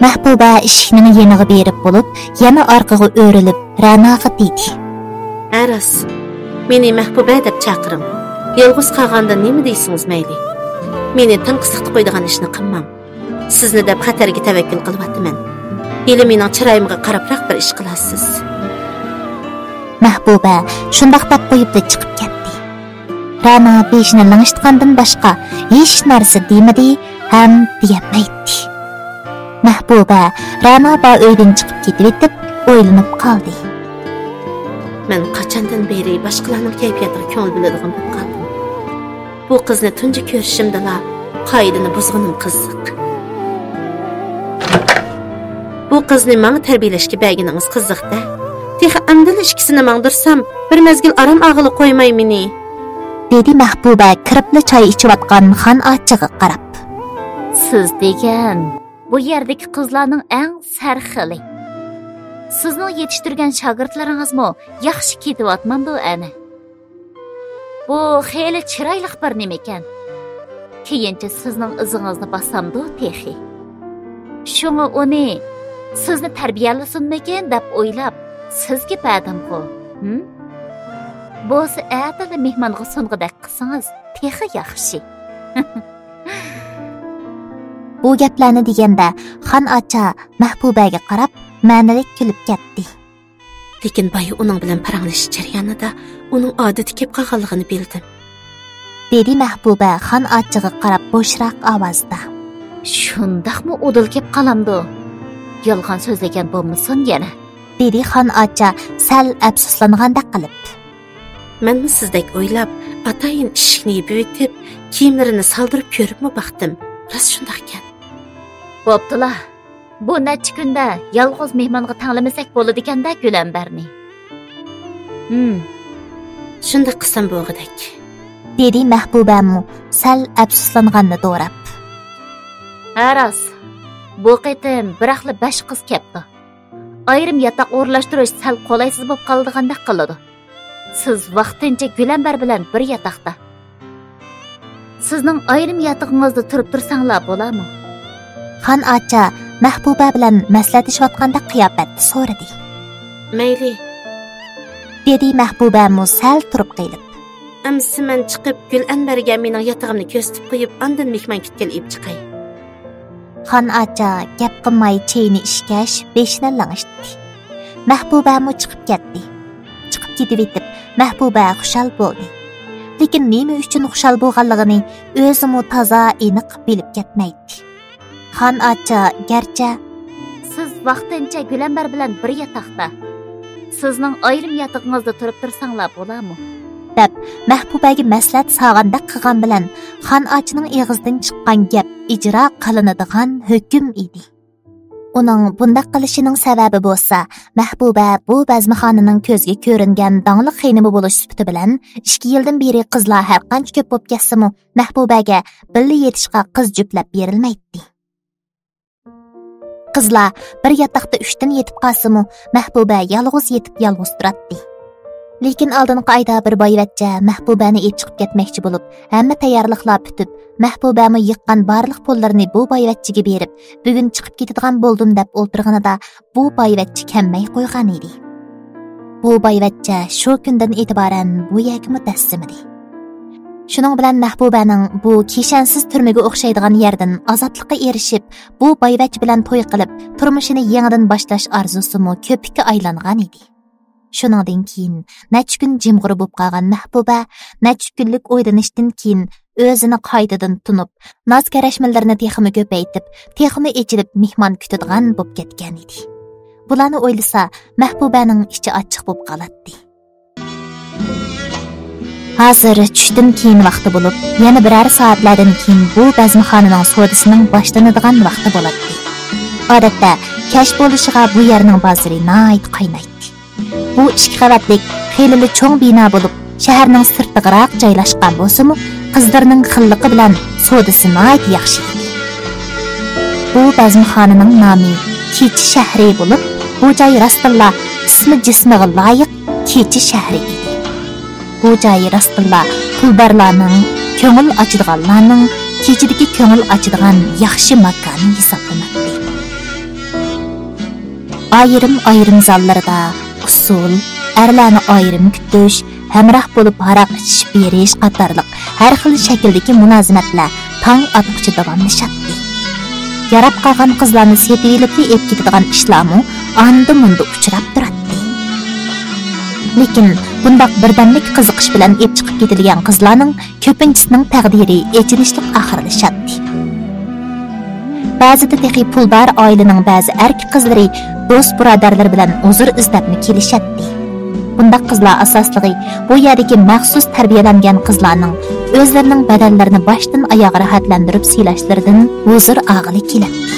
مەھبۇبە ئىشىكنىڭ يېنىغا بېرىپ بولۇپ، يەنە ئارقىغا ئۆرۈلۈپ، رەناغا دېدى. ھە، راست. مېنى مەھبۇبە دەپ چاقىرىڭ. يالغۇز قالغاندا نېمە دېسىڭىز مەيلى. مېنى تەڭ قىزىقتا قويىدىغان ئىشنى قىلماڭ. سىزنى دەپ خەتەرگە تەۋەككۈل قىلىۋاتىمەن. ھېلى مېنىڭ چىرايىمغا قاراپراق بىر ئىش قىلارسىز. مەھبۇبە شۇنداق دەپ قويۇپلا چىقىپ كەتتى. رەنا بېشىنى لىڭشىتقاندىن باشقا ھېچ نەرسە دېمىدى ھەم دېيەلمەيتتى. مەھبۇبە رەنا بار ئۆيدىن چىقىپ كېتىۋېتىپ ئويلىنىپ قالدى. مەن قاچاندىن بېرى باشقىلارنىڭ كەيپىياتىغا كۆڭۈل بۆلىدىغان بولۇپ قالدىم؟ بۇ قىزنى تۇنجى كۆرۈشۈمدىلا قائىدىنى بۇزغىنىم قىزىق. بۇ قىزنى ماڭا تەربىيەلەشكە بەرگىنىڭىز قىزىق-دە. تېخى ئەمدىلا ئىككىسىنى ماڭدۇرسام، بىر مەزگىل ئارام ئالغىلى قويماي مېنى. دېدى مەھبۇبە كىرىپلا چاي ئىچىۋاتقان خان ئاچىغا قاراپ. سىز دېگەن بۇ يەردىكى قىزلارنىڭ ئەڭ سەرخىلى. سىزنىڭ يېتىشتۈرگەن شاگىرتلىرىڭىزمۇ ياخشى كېتىۋاتمامدۇ ئەنە؟ بۇ خېلى چىرايلىق بىر نېمىكەن. كېيىنچە سىزنىڭ ئىزىڭىزنى باسامدۇ تېخى؟ شۇڭا ئۇنى سىزنى تەربىيەلىسۇنمىكىن دەپ ئويلاپ، سىزگە بەردىمغۇ. ھىم؟ بولسا ئەتىلا مېھمانغا سۇنغۇدەك قىلسىڭىز تېخى ياخشى. بۇ گەپلەرنى دېگەندە خان ئاچا مەھبۇبەگە قاراپ مەنىلىك كۈلۈپ كەتتى. لېكىن بايا ئۇنىڭ بىلەن پاراڭلىشىش جەريانىدا ئۇنىڭ ئادىتى كېلىپ قالغانلىقىنى بىلدىم. دېدى مەھبۇبە خان ئاچىغا قاراپ بوشراق ئاۋازدا. شۇنداقمۇ ئۇدۇل كېلىپ قالامدۇ؟ يالغان سۆزلىگەن بولمىسۇن يەنە؟ دېدى خان ئاچا سەل ئەپسۇسلانغاندەك قىلىپ. مەنمۇ سىزدەك ئويلاپ، ئاتايىن ئىشىكنى يېپىۋېتىپ، كىيىملىرىنى سالدۇرۇپ كۆرۈپمۇ باقتىم. راست شۇنداقكەن. بوپتۇلا. بۇ نەچچە كۈندە يالغۇز مېھمانغا تەڭلىمىسەك بولىدىكەن-دە گۈلەمبەرنى. ھىم. شۇنداق قىلسام بولغۇدەك. دېدى مەھبۇبەمۇ سەل ئەپسۇسلانغاننى دوراپ. ھە راست. بۇ قېتىم بىراقلا بەش قىز كەپتۇ. ئايرىم ياتاق ئورۇنلاشتۇرۇش سەل قولايسىز بولۇپ قالىدىغاندەك قىلىدۇ. سىز ۋاقتىنچە گۈلەمبەر بىلەن بىر ياتاقتا. سىزنىڭ ئايرىم ياتىقىڭىزدا تۇرۇپ تۇرساڭلار بولامۇ؟ خان ئاچا مەھبۇبە بىلەن مەسلىھەتلىشىۋاتقاندەك قىياپەتتە سورىدى. مەيلى، دېدى مەھبۇبەمۇ سەل تۇرۇپ قېلىپ. ئەمىسە مەن چىقىپ، گۈلئەنبەرگە مېنىڭ ياتىقىمنى كۆرسىتىپ قويۇپ، ئاندىن مېھمان كۈتكىلى ئېلىپ چىقاي. خان ئاچا گەپ قىلماي چېيىنى ئىچكەچ، بېشىنى لىڭشىتتى. مەھبۇبەمۇ چىقىپ كەتتى. چىقىپ كېتىۋېتىپ، مەھبۇبە خۇشال بولدى. لېكىن نېمە ئۈچۈن خۇشال بولغانلىقىنى ئۆزىمۇ تازا ئېنىق بىلىپ كەتمەيتتى. خان ئاچا گەرچە، سىز ۋاقتىنچە گۈلەمبەر بىلەن بىر ياتاقتا، سىزنىڭ ئايرىم ياتىقىڭىزدا تۇرۇپ تۇرساڭلار بولامۇ؟ دەپ، مەھبۇبەگە مەسلىھەت سالغاندەك قىلغان بىلەن، خان ئاچىنىڭ ئېغىزىدىن چىققان گەپ ئىجرا قىلىنىدىغان ھۆكۈم ئىدى. ئۇنىڭ بۇنداق قىلىشىنىڭ سەۋەبى بولسا، مەھبۇبە بۇ بەزمىخانىنىڭ كۆزگە كۆرۈنگەن داڭلىق خېنىمى بولۇش سۈپىتى بىلەن، ئىككى يىلدىن بېرى قىزلار ھەرقانچە كۆپ بولۇپ كەتسىمۇ، مەھبۇبەگە بىللە يېتىشقا قىز جۈپلەپ بېرىلمەيتتى. قىزلار بىر ياتاقتا ئۈچتىن يېتىپ قالسىمۇ، مەھبۇبە يالغۇز يېتىپ يالغۇز تۇراتتى. لېكىن ئالدىنقى ئايدا بىر بايۋەچچە مەھبۇبەنى ئېلىپ چىقىپ كەتمەكچى بولۇپ، ھەممە تەييارلىقلار پۈتۈپ، مەھبۇبەمۇ يىغقان بارلىق پۇللىرىنى بۇ بايۋەچچىگە بېرىپ، بۈگۈن چىقىپ كېتىدىغان بولدۇم دەپ ئولتۇرغىنىدا، بۇ بايۋەچچە كەلمەي قويغانىدى. بۇ بايۋەچچە شۇ كۈندىن ئېتىبارەن بۇ يەرگىمۇ دەسسىمىدى. شۇنىڭ بىلەن مەھبۇبەنىڭ بۇ كىشەنسىز تۈرمىگە ئوخشايدىغان يەردىن ئازادلىققا ئېرىشىپ، بۇ بايۋەچچە بىلەن توي قىلىپ، تۇرمۇشىنى يېڭىدىن باشلاش ئارزۇسىمۇ كۆپۈككە ئايلانغانىدى. شۇنىڭدىن كېيىن نەچچە كۈن جىمغۇرا بولۇپ قالغان مەھبۇبە نەچچە كۈنلۈك ئويلىنىشتىن كېيىن ئۆزىنى قايتىدىن تونۇپ، ناز-كەرەشمىلىرىنى تېخىمۇ كۆپەيتىپ، تېخىمۇ ئېچىلىپ مېھمان كۈتىدىغان بولۇپ كەتكەنىدى. بۇلارنى ئويلىسا، مەھبۇبەنىڭ ئىچى ئاچچىق بولۇپ قالاتتى. ھازىر چۈشتىن كېيىن ۋاقتى بولۇپ، يەنە بىرەر سائەتلەردىن كېيىن بۇ بەزمىخانىنىڭ سودىسىنىڭ باشلىنىدىغان ۋاقتى بولاتتى. ئادەتتە، كەچ بولۇشىغا بۇ يەرنىڭ بازىرى ناھايىتى قاينايتتى. بۇ ئىككى قەۋەتلىك خېلىلا چوڭ بىنا بولۇپ، شەھەرنىڭ سىرتىغىراق جايلاشقان بولسىمۇ، قىزلىرىنىڭ خىللىقى بىلەن سودىسى ناھايىتى ياخشى ئىدى. بۇ بەزمىخانىنىڭ نامى كېچە شەھىرى بولۇپ، بۇ جاي راستتىنلا ئىسمى جىسمىغا لايىق كېچە شەھىرى ئىدى. بۇ جاي راستتىنلا پۇلدارلارنىڭ، كۆڭۈل ئاچىدىغانلارنىڭ كېچىدىكى كۆڭۈل ئاچىدىغان ياخشى ماكانى ھېسابلىناتتى. ئايرىم-ئايرىم زاللىرىدا ئۇسسۇل، ئەرلەرنى ئايرىم كۈتۈش، ھەمراھ بولۇپ ھاراق ئىچىشىپ بېرىش قاتارلىق ھەر خىل شەكىلدىكى مۇلازىمەتلەر تاڭ ئاتقۇچە داۋاملىشاتتى. ياراپ قالغان قىزلارنى سېتىۋېلىپلا ئېلىپ كېتىدىغان ئىشلارمۇ ئاندا-مۇندا ئۇچراپ تۇراتتى. لېكىن بۇنداق بىردەملىك قىزىقىش بىلەن ئېلىپ چىقىپ كېتىلگەن قىزلارنىڭ كۆپىنچىسىنىڭ تەقدىرى ئېچىنىشلىق ئاخىرلىشاتتى. بەزىدە تېخى پۇلدار ئائىلىنىڭ بەزى ئەركە قىزلىرى دوست-بۇرادەرلىرى بىلەن ھۇزۇر ئىزدەپمۇ كېلىشەتتى. بۇنداق قىزلار ئاساسلىقى بۇ يەردىكى مەخسۇس تەربىيەلەنگەن قىزلارنىڭ ئۆزلىرىنىڭ بەدەنلىرىنى باشتىن ئاياغ راھەتلەندۈرۈپ سىيلاشلىرىدىن ھۇزۇر ئالغىلى كېلەتتى.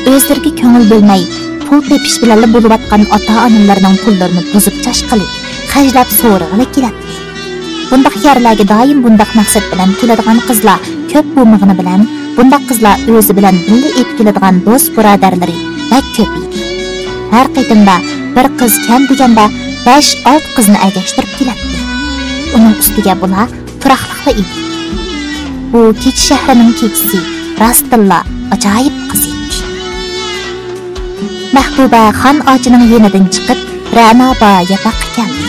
ئۆزلىرىگە كۆڭۈل بۆلمەي، پۇل تېپىش بىلەنلا بولۇۋاتقان ئاتا-ئانىلىرىنىڭ پۇللىرىنى بۇزۇپ چاچقىلى، خەجلەپ سورىغىلى كېلەتتى. بۇنداق يەرلەرگە دائىم بۇنداق مەقسەت بىلەن كېلىدىغان قىزلار كۆپ بولمىغىنى بىلەن، بۇنداق قىزلار ئۆزى بىلەن بىللە ئېلىپ كېلىدىغان دوست-بۇرادەرلىرى بەك كۆپ ئىدى. ھەر قېتىمدا بىر قىز كەم دېگەندە بەش-ئالتە قىزنى ئەگەشتۈرۈپ كېلەتتى. ئۇنىڭ ئۈستىگە بۇلار تۇراقلىقلا ئىدى. بۇ كېچە شەھىرىنىڭ كېچىسى راستتىنلا ئاجايىپ قىز ئىدى. مەھبۇبە خان ئاچىنىڭ يېنىدىن چىقىپ، رەنا بار ياتاققا كەلدى.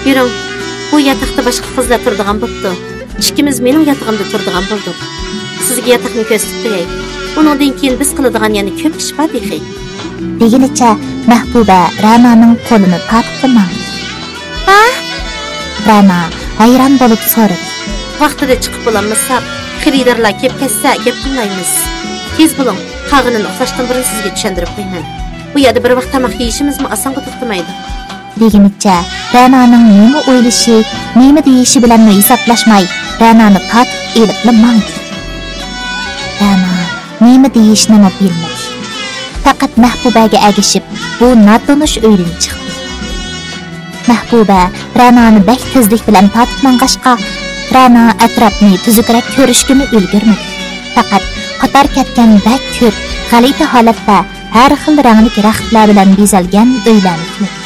يۈرۈڭ، بۇ ياتاقتا باشقا قىزلار تۇرىدىغان بوپتۇ. ئىككىمىز مېنىڭ ياتىقىمدا تۇرىدىغان بولدۇق. سىزگە ياتاقنى كۆرسىتىپ قوياي. ئۇنىڭدىن كېيىن بىز قىلىدىغان يەنە كۆپ ئىش بار تېخى. دېگىنىچە مەھبۇبە رەنانىڭ قولىنى تارتىپلا ماڭدى. ھە؟ رەنا ھەيران بولۇپ سورىدى. ۋاقتىدا چىقىپ بولالمىساق، خېرىدارلار كېلىپ كەتسە گەپ قىلمايمىز. تېز بولۇڭ، قالغىنىنى ئۇخلاشتىن بۇرۇن سىزگە چۈشەندۈرۈپ قويىمەن. بۇ يەردە بىر ۋاق تاماق يېيىشىمىزمۇ ئاسانغا توختىمايدۇ. دېگىنىچە رەنانىڭ نېمە ئويلىشى، نېمە دېيىشى بىلەنمۇ ھېسابلاشماي، رەنانى تارتىپ ئېلىپلا ماڭدى. رەنا نېمە دېيىشنىمۇ بىلمىدى. پەقەت مەھبۇبەگە ئەگىشىپ، بۇ ناتونۇش ئۆيدىن چىقتى. مەھبۇبە رەنانى بەك تېزلىك بىلەن تارتىپ ماڭغاچقا، رەنا ئەتراپنى تۈزۈكرەك كۆرۈشكىمۇ ئۈلگۈرمىدى. پەقەت قاتار كەتكەن بەك كۆپ، غەلىتە ھالەتتە ھەر خىل رەڭلىك رەختلەر بىلەن بېزەلگەن ئۆيلەرنى كۆردى.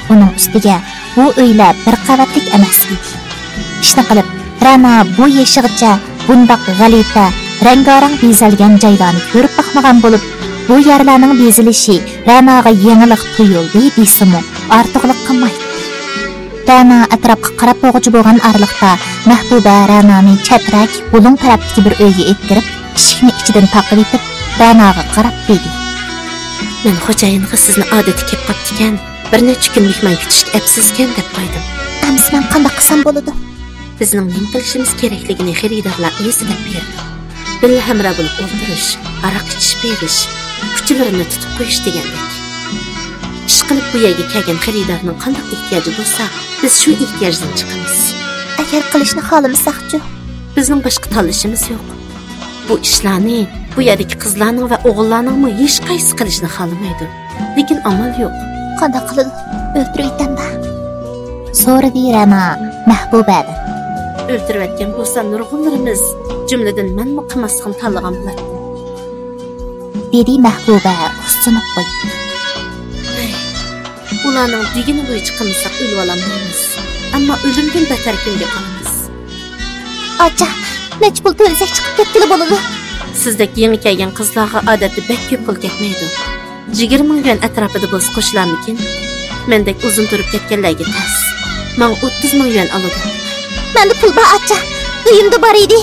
ئۇنىڭ ئۈستىگە بۇ ئۆيلەر بىر قەۋەتلىك ئەمەس ئىدى. ئىشنى قىلىپ، رەنا بۇ يېشىغىچە بۇنداق غەلىتە، رەڭگارەڭ بېزەلگەن جايلارنى كۆرۈپ باقمىغان بولۇپ، بۇ يەرلەرنىڭ بېزىلىشى رەناغا يېڭىلىق تۇيۇلدى دېسىمۇ ئارتۇقلۇق قىلمايتتى. رەنا ئەتراپقا قاراپ بولغۇچە بولغان ئارىلىقتا، مەھبۇبە رەنانى چەترەك، بۇلۇڭ تەرەپتىكى بىر ئۆيگە ئېلىپ كىرىپ، ئىشىكنى ئىچىدىن تاقىۋېتىپ، رەناغا قاراپ دېدى. مەن خوجايىنغا سىزنى ئادىتى كەپ قاپتىكەن، بىر نەچچە كۈن مېھمان كۈتۈشكە ئەپسىزكەن دەپ قويدۇم. ئەمىسە مەن قانداق قىلسام بولىدۇ؟ بىزنىڭ نېمە قىلىشىمىز كېرەكلىكىنى خېرىدارلار ئۆزى دەپ بېرىدۇ. بىللە ھەمراھ بولۇپ ئولتۇرۇش، ھاراق ئىچىش بېرىش، ئۇچىلىرىنى تۇتۇپ قويۇش دېگەندەك. ئىشقىلىپ بۇ يەرگە كەلگەن خېرىدارنىڭ قانداق ئېھتىياجى بولسا، بىز شۇ ئېھتىياجدىن چىقىمىز. ئەگەر قىلىشنى خالىمىساقچۇ؟ بىزنىڭ باشقا تاللىشىمىز يوق. بۇ ئىشلارنى بۇ يەردىكى قىزلارنىڭ ۋە ئوغۇللارنىڭمۇ ھېچقايسىسى قىلىشنى خالىمايدۇ. لېكىن ئامال يوق. قانداق قىلىدۇ؟ ئۆلتۈرۈۋېتەمدۇ؟ سورىدى رەنا مەھبۇبەدىن. ئۆلتۈرۈۋەتكەن بولسا نۇرغۇنلىرىمىز، جۈملىدىن مەنمۇ قىلماسلىقنى تاللىغان بولاتتىم. دېدى مەھبۇبە ئۇھسىنىپ قويۇپ. ھەي، ئۇلارنىڭ دېگىنى بويىچە قىلمىساق ئۆلۈۋالالمايمىز. ئەمما ئۆلۈمدىن بەتەر كۈنگە قالىمىز. ئاچا، نەچچە پۇل تۆلىسەك چىقىپ كەتكىلى بولىدۇ؟ سىزدەك يېڭى كەلگەن قىزلارغا ئادەتتە بەك كۆپ پۇل كەتمەيدۇ. يىگىرمە مىڭ يۈەن ئەتراپىدا بولسا قوشۇلارمىكىن؟ مەندەك ئۇزۇن تۇرۇپ كەتكەنلەرگە تەس. ماڭا ئوتتۇز مىڭ يۈەن ئالىدۇ. مەندە پۇل بار، ئاچا. ئۆيۈمدە بار ئىدى.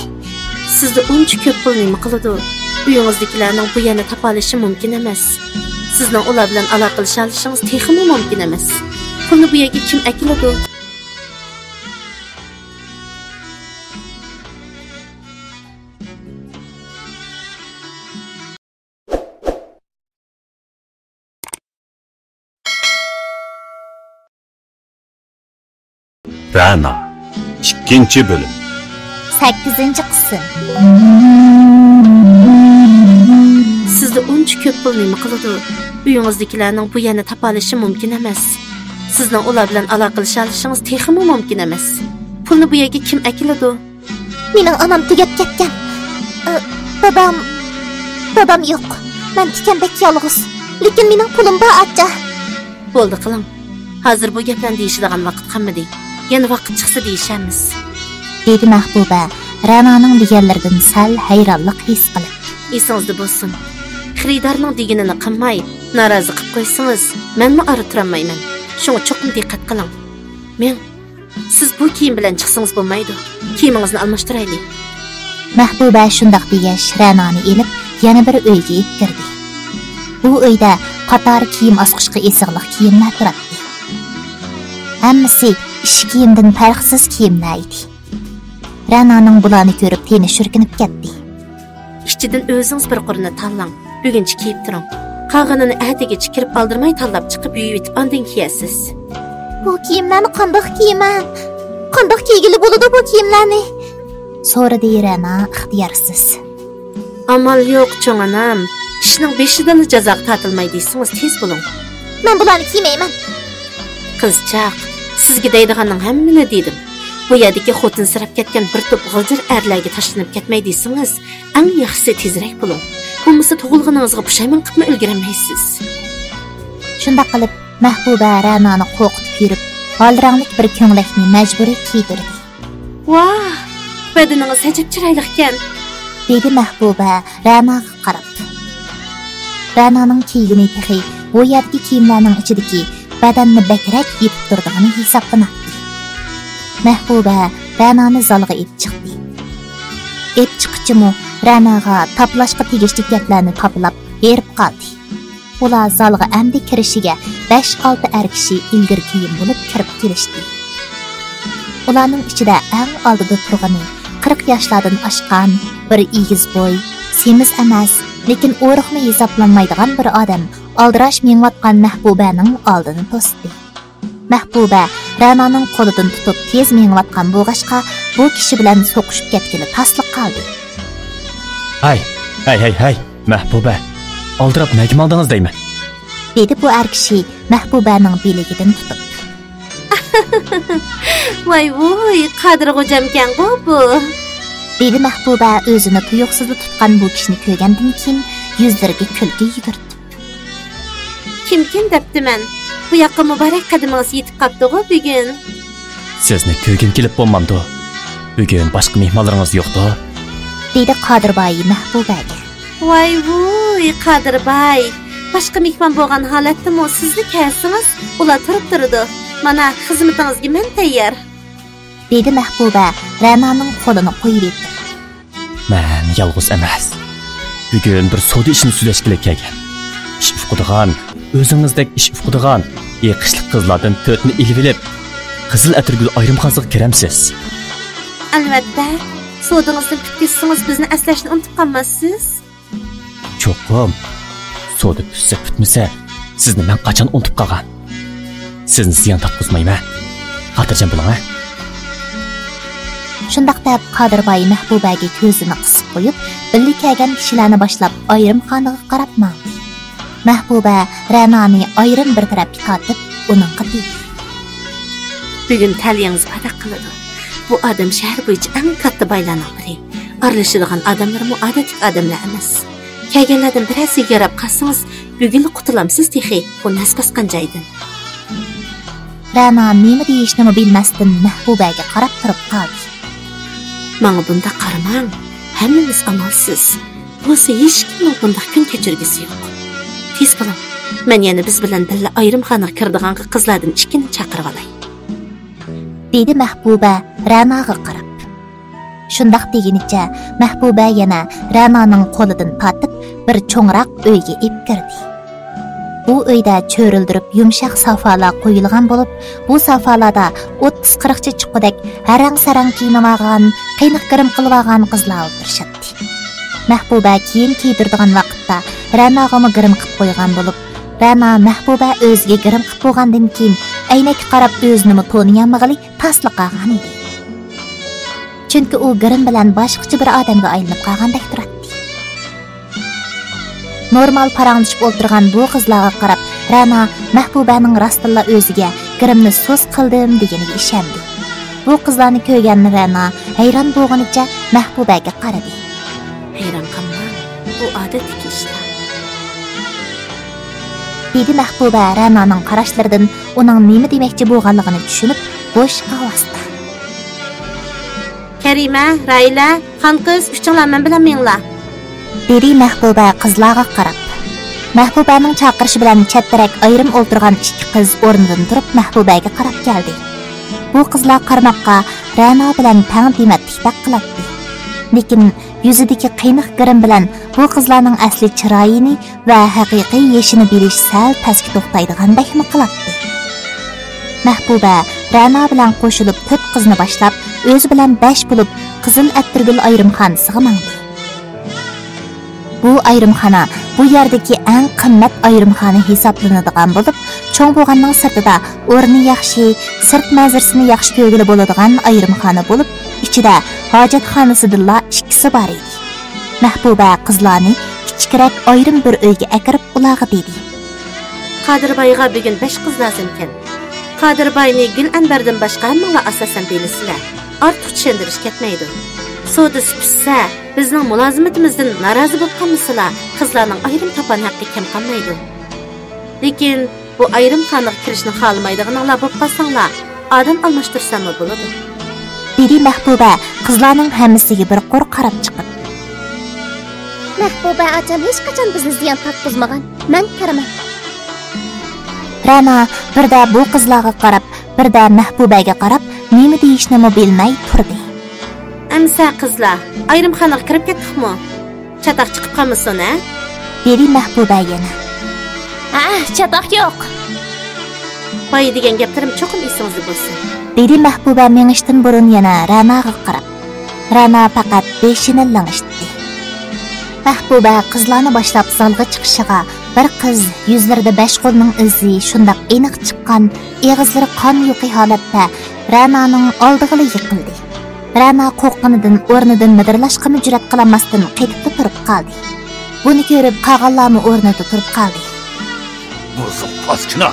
سىزدە ئۇنچە كۆپ پۇل نېمە قىلىدۇ؟ ئۆيىڭىزدىكىلەرنىڭ بۇ يەرنى تاپالىشى مۇمكىن ئەمەس. سىزنىڭ ئۇلار بىلەن ئالاقىلىشالىشىڭىز تېخىمۇ مۇمكىن ئەمەس. پۇلنى بۇ يەرگە كىم ئەكېلىدۇ؟ رەنا، ئىككىنچى بۆلۈم. سەككىزىنچى قىسىم. سىزدە ئۇنچە كۆپ پۇل نېمە قىلىدۇ؟ ئۆيىڭىزدىكىلەرنىڭ بۇ يەرنى تاپالىشى مۇمكىن ئەمەس. سىزنىڭ ئۇلار بىلەن ئالاقىلىشالىشىڭىز تېخىمۇ مۇمكىن ئەمەس. پۇلنى بۇ يەرگە كىم ئەكېلىدۇ؟ مېنىڭ ئانام تۈگەپ كەتكەن. ئى، دادام، دادام يوق. مەن تىكەندەك يالغۇز. لېكىن مېنىڭ پۇلۇم بار، ئاچا. بولدى قىلىڭ. ھازىر بۇ گەپلەرنى دېيىشىدىغان ۋاقىت قالمىدى. يەنە ۋاقىت چىقسا دېيىشەرمىز. دېدى مەھبۇبە رەنانىڭ دېگەنلىرىدىن سەل ھەيرانلىق ھېس قىلىپ. ئېسىڭىزدە بولسۇن. خېرىدارنىڭ دېگىنىنى قىلماي، نارازى قىلىپ قويسىڭىز، مەنمۇ ئارا تۇرالمايمەن. شۇڭا چوقۇم دىققەت قىلىڭ. مېڭ. سىز بۇ كىيىم بىلەن چىقسىڭىز بولمايدۇ. كىيىمىڭىزنى ئالماشتۇرايلى. مەھبۇبە شۇنداق دېگەچ، رەنانى ئېلىپ، يەنە بىر ئۆيگە ئېلىپ كىردى. بۇ ئۆيدە قاتار كىيىم ئاسقۇچقا ئېسىقلىق كىيىملەر تۇراتتى. ھەممىسى ئىش كىيىمدىن پەرقسىز كىيىملەر ئىدى. رەنانىڭ بۇلارنى كۆرۈپ تېنى شۈركۈنۈپ كەتتى. ئىچىدىن ئۆزىڭىز بىر قۇرنى تاللاڭ. بۈگۈنچە كىيىپ تۇرۇڭ. قالغىنىنى ئەتىگىچە كىرىپ ئالدىرىماي تاللاپ چىقىپ يۇيۇۋېتىپ ئاندىن كىيەرسىز. بۇ كىيىملەرنى قانداق كىيىمەن؟ قانداق كىيگىلى بولىدۇ بۇ كىيىملەرنى؟ سورىدى رەنا ئىختىيارسىز. ئامال يوق، چوڭ ئانام. ئىشنىڭ بېشىدىلا جازاغا تارتىلماي دېسىڭىز تېز بولۇڭ. مەن بۇلارنى كىيمەيمەن. قىزچاق، سىزگە دەيدىغاننىڭ ھەممىنى دېدىم. بۇ يەردىكى خوتۇنسىراپ كەتكەن بىر توپ غىلجىر ئەرلەرگە تاشلىنىپ كەتمەي دېسىڭىز، ئەڭ ياخشىسى تېزرەك بولۇڭ. بولمىسا تۇغۇلغىنىڭىزغا پۇشايمان قىپمۇ ئۈلگۈرەلمەيسىز. شۇنداق قىلىپ، مەھبۇبە رەنانى قورقۇتۇپ يۈرۈپ، ھالراڭلىق بىر كۆڭلەكنى مەجبۇرىي كىيدۈردى. ۋاھ، بەدىنىڭىز ئەجەب چىرايلىقكەن! دېدى مەھبۇبە رەناغا قاراپ. رەنانىڭ كىيگىنى تېخى بۇ يەردىكى كىيىملەرنىڭ ئىچىدىكى بەدەننى بەكرەك يېپىپ تۇرىدىغىنى ھېسابلىناتتى. مەھبۇبە رەنانى زالغا ئېلىپ چىقتى. ئېلىپ چىققۇچىمۇ رەناغا تاپىلاشقا تېگىشلىك گەپلەرنى تاپىلاپ ھېرىپ قالدى. ئۇلار زالغا ئەمدى كىرىشىگە بەش-ئالتە ئەر كىشى ئىلگىرى كېيىن بولۇپ كىرىپ كېلىشتى. ئۇلارنىڭ ئىچىدە ئەڭ ئالدىدا تۇرغىنى قىرىق ياشلاردىن ئاشقان بىر ئېگىز بوي، سېمىز ئەمەس، لېكىن ئورۇقمۇ ھېسابلانمايدىغان بىر ئادەم ئالدىراش مېڭىۋاتقان مەھبۇبەنىڭ ئالدىنى توستى. مەھبۇبە رەنانىڭ قولىدىن تۇتۇپ تېز مېڭىۋاتقان بولغاچقا، بۇ كىشى بىلەن سوقۇشۇپ كەتكىلى تاسلا قالدى. ھەي، ھەي، ھەي، ھەي، مەھبۇبە، ئالدىراپ نەگە ماڭدىڭىز دەيمەن؟ دېدى بۇ ئەر كىشى مەھبۇبەنىڭ بىلىكىدىن تۇتۇپ. ۋاي ۋۇي، قادىر غوجامكەنغۇ بۇ! دېدى مەھبۇبە ئۆزىنى تۇيۇقسىزلا تۇتقان بۇ كىشىنى كۆرگەندىن كېيىن يۈزلىرىگە كۈلكە يۈگۈرتۈپ. كىمكىن دەپتىمەن. بۇ ياققا مۇبارەك قەدىمىڭىز يېتىپ قاپتىغۇ بۈگۈن. سىزنى كۆرگۈم كېلىپ بولمامدۇ؟ بۈگۈن باشقا مېھمانلىرىڭىز يوقتۇ؟ دېدى قادىرباي مەھبۇبەگە. ۋاي ۋۇي، قادىرباي! باشقا مېھمان بولغان ھالەتتىمۇ سىزلا كەلسىڭىز، ئۇلار تۇرۇپ تۇرىدۇ. مانا، خىزمىتىڭىزگە مەن تەييار. دېدى مەھبۇبە رەنانىڭ قولىنى قويۇۋېتىپ. مەن يالغۇز ئەمەس. بۈگۈن بىر سودا ئىشىنى سۆزلەشكىلى كەلگەن. ئىش ئۇقىدىغان، ئۆزىڭىزدەك ئىش ئۇقىدىغان، ئېقىشلىق قىزلاردىن تۆتنى ئېلىۋېلىپ، قىزىل ئەتىرگۈل ئايرىم خانىسىغا كىرەمسىز؟ ئەلۋەتتە، سودىڭىزدىن پۈتكۈزسىڭىز، بىزنى ئەسلەشنى ئۇنتۇپ قالماسسىز. چوقۇم. سودا پۈتسە پۈتمىسە، سىزنى مەن قاچان ئۇنتۇپ قالغان؟ سىزنى زىيان تارتقۇزمايمەن. خاتىرجەم بولۇڭ، ھە؟ شۇنداق دەپ، قادىرباي مەھبۇبەگە كۆزىنى قىسىپ قويۇپ، بىللە كەلگەن كىشىلەرنى باشلاپ، ئايرىم خانىغا قاراپ ماڭدى. مەھبۇبە رەنانى ئايرىم بىر تەرەپكە تارتىپ، ئۇنىڭغا دېدى. بۈگۈن تەلىيىڭىز پاتاق قىلىدۇ. بۇ ئادەم شەھەر بويىچە ئەڭ كاتتا بايلارنىڭ بىرى. ئارىلىشىدىغان ئادەملىرىمۇ ئادەتتىكى ئادەملەر ئەمەس. كەلگەنلەردىن بىرەرسىگە ياراپ قالسىڭىز، بۈگۈنلا قۇتۇلامسىز تېخى، بۇ نەس باسقان جايدىن. رەنا نېمە دېيىشنىمۇ بىلمەستىن مەھبۇبەگە قاراپ تۇرۇپ قالدى. ماڭا بۇنداق قارىماڭ، ھەممىمىز ئامالسىز. بولسا ھېچكىمنىڭ بۇنداق كۈن كەچۈرگۈسى يوق. تېز بولۇڭ، مەن يەنە بىز بىلەن بىللە ئايرىم خانىغا كىرىدىغانغا قىزلاردىن ئىككىنى چاقىرىۋالاي. دېدى مەھبۇبە رەناغا قاراپ. شۇنداق دېگىنىچە مەھبۇبە يەنە رەنانىڭ قولىدىن تارتىپ، بىر چوڭراق ئۆيگە ئېلىپ كىردى. بۇ ئۆيدە چۆرۈلدۈرۈپ يۇمشاق سافالار قويۇلغان بولۇپ، بۇ سافالاردا ئوتتۇز قىرىقچە چوققىدەك ھەرەڭ-سەرەڭ كىيىنىۋالغان، قېنىق گىرىم قىلىۋالغان قىزلار ئولتۇرۇشاتتى. مەھبۇبە كىيىم كىيدۈرىدىغان ۋاقىتتا رەناغىمۇ گىرىم قىلىپ قويغان بولۇپ، رەنا مەھبۇبە ئۆزىگە گىرىم قىلىپ بولغاندىن كېيىن، ئەينەككە قاراپ ئۆزىنىمۇ تونۇيالمىغىلى تاسلا قالغانىدى. چۈنكى ئۇ گىرىم بىلەن باشقىچە بىر ئادەمگە ئايلىنىپ قالغاندەك تۇراتتى. نورمال پاراڭلىشىپ ئولتۇرغان بۇ قىزلارغا قاراپ، رەنا مەھبۇبەنىڭ راستتىنلا ئۆزىگە گىرىمنى سۇس قىلدىم دېگىنىگە ئىشەندى. بۇ قىزلارنى كۆرگەن رەنا ھەيران بولغىنىچە مەھبۇبەگە قارىدى. ھەيران قالماڭ، بۇ ئادەتتىكى ئىشلار. دېدى مەھبۇبە رەنانىڭ قاراشلىرىدىن ئۇنىڭ نېمە دېمەكچى بولغانلىقىنى چۈشىنىپ، بوش ئاۋازدا. كەرىمە، راھىلە، خانقىز، ئۈچۈڭلار مەن بىلەن مېڭىڭلار. دېدى مەھبۇبە قىزلارغا قاراپ. مەھبۇبەنىڭ چاقىرىشى بىلەن چەتتىرەك ئايرىم ئولتۇرغان ئىككى قىز ئورنىدىن تۇرۇپ مەھبۇبەگە قاراپ كەلدى. بۇ قىزلار قارىماققا رەنا بىلەن تەڭ دېمەتلىك بەك قىلاتتى. لېكىن يۈزىدىكى قېنىق گىرىم بىلەن بۇ قىزلارنىڭ ئەسلى چىرايىنى ۋە ھەقىقىي يېشىنى بىلىش سەل پەسكە توختايدىغاندەكمۇ قىلاتتى. مەھبۇبە رەنا بىلەن قوشۇلۇپ تۆت قىزنى باشلاپ، ئۆزى بىلەن بەش بولۇپ، قىزىل ئەتىرگۈل ئايرىمخانىسىغا ماڭدى. بۇ ئايرىمخانا بۇ يەردىكى ئەڭ قىممەت ئايرىمخانا ھېسابلىنىدىغان بولۇپ، چوڭ بوغاننىڭ سىرتىدا ئورنى ياخشى، سىرت مەنزىرىسىنى ياخشى كۆرگىلى بولىدىغان ئايرىمخانا بولۇپ، ئىچىدە ھاجەتخانىسىدىنلا ئىككىسى بار ئىدى. مەھبۇبە قىزلارنى كىچىكرەك ئايرىم بىر ئۆيگە ئەكىرىپ، ئۇلارغا دېدى. قادىربايغا بۈگۈن بەش قىز لازىمكەن. قادىرباينى گۈل ئەنبەردىن باشقا ھەممىڭلار ئاساسەن بىلىسىلەر. ئارتۇق چۈشەندۈرۈش كەتمەيدۇ. سودىسى پۈتسە، بىزنىڭ مۇلازىمىتىمىزدىن نارازى بولۇپ قالمىسىلا، قىزلارنىڭ ئايرىم تاپان ھەققى كەم قالمايدۇ. لېكىن بۇ ئايرىم خانىغا كىرىشنى خالىمايدىغىنىڭلار بولۇپ قالساڭلار، ئادەم ئالماشتۇرساممۇ بولىدۇ. دېدى مەھبۇبە قىزلارنىڭ ھەممىسىگە بىر قۇر قاراپ چىقىپ. مەھبۇبە ئاچام ھېچقاچان بىزنى زىيان تارتقۇزمىغان. مەن كىرىمەن. رەنا بىردە بۇ قىزلارغا قاراپ، بىردە مەھبۇبەگە قاراپ، نېمە دېيىشنىمۇ بىلمەي تۇردى. ئەمسە قىزلار، ئايرىمخانىغا كىرىپ كەتتۇقمۇ؟ چاتاق چىقىپ قالمىسۇن، ھە؟ دېدى مەھبۇبە يەنە. ھە، چاتاق يوق. بايا دېگەن گەپلىرىم چوقۇم ئېسىڭىزدە بولسۇن. دېدى مەھبۇبە مېڭىشتىن بۇرۇن يەنە رەناغا قاراپ. رەنا پەقەت بېشىنى لىڭشىتتى. مەھبۇبە قىزلارنى باشلاپ زالغا چىقىشىغا، بىر قىز يۈزلىرىدە بەش قولنىڭ ئىزى شۇنداق ئېنىق چىققان، ئېغىزلىرى قان يۇقى ھالەتتە رەنانىڭ ئالدىغىلا يىقىلدى. رەنا قورققىنىدىن ئورنىدىن مىدىرلاشقىمۇ جۈرئەت قىلالماستىن قېتىپلا تۇرۇپ قالدى. بۇنى كۆرۈپ قالغانلارمۇ ئورنىدا تۇرۇپ قالدى. بۇزۇق پاسكىنا!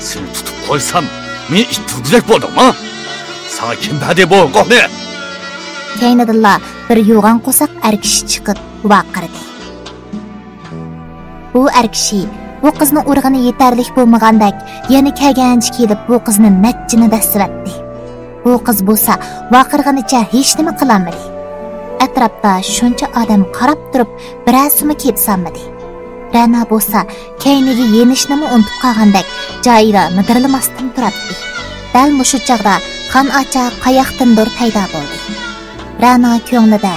سېنى تۇتۇپ قويسام، مېنى ئىت تۇرغۇدەك بولدۇڭمۇ؟ ساڭا كىم بەردى بۇ ھوقۇقنى؟ كەينىدىنلا بىر يوغان قورساق ئەر كىشى چىقىپ ۋارقىرىدى. بۇ ئەر كىشى بۇ قىزنى ئۇرغىنى يېتەرلىك بولمىغاندەك، يەنە كەلگەنچە كېلىپ بۇ قىزنى نەچچىنى دەسسىۋەتتى. بۇ قىز بولسا ۋارقىرىغىنىچە ھېچنېمە قىلالمىدى. ئەتراپتا شۇنچە ئادەم قاراپ تۇرۇپ، بىرەرسىمۇ كېپسانمىدى. رەنا بولسا كەينىگە يېنىشنىمۇ ئۇنتۇپ قالغاندەك، جايىدا مىدىرلىماستىن تۇراتتى. دەل مۇشۇ چاغدا خان ئاچا قاياقتىندۇر پەيدا بولدى. رەنا كۆڭلىدە،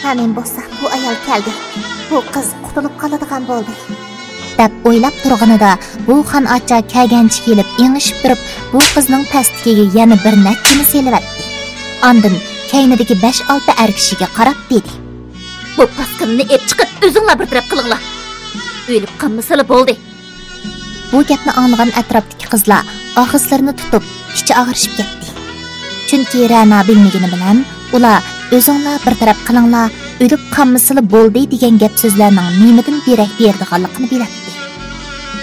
«ھەمىن بولسا بۇ ئايال كەلدى. بۇ قىز قۇتۇلۇپ قالىدىغان بولدى» دەپ ئويلاپ تۇرغىنىدا، بۇ خان ئاچا كەلگەنچە كېلىپ ئېڭىشىپ تۇرۇپ، بۇ قىزنىڭ پەستىكىگە يەنە بىر نەچچىنى سېلىۋەتتى. ئاندىن كەينىدىكى بەش-ئالتە ئەر كىشىگە قاراپ دېدى، «بۇ پاسكىنىنى ئېپ چىقىپ، ئۆزۈڭلار بىر تەرەپ قىلىڭلار. ئۆلۈپ قالمىسىلا بولدى.» بۇ گەپنى ئاڭلىغان ئەتراپتىكى قىزلار ئاغىزلىرىنى تۇتۇپ، ئىچى ئاغرىشىپ كەتتى. چۈنكى رەنا بىلمىگىنى بىلەن، ئۇلار «ئۆزۈڭلار بىر تەرەپ قىلىڭلار، ئۆلۈپ قالمىسىلا بولدى» دېگەن گەپ سۆزلەرنىڭ نېمىدىن دېرەك بېرىدىغانلىقىنى بىلەتتى.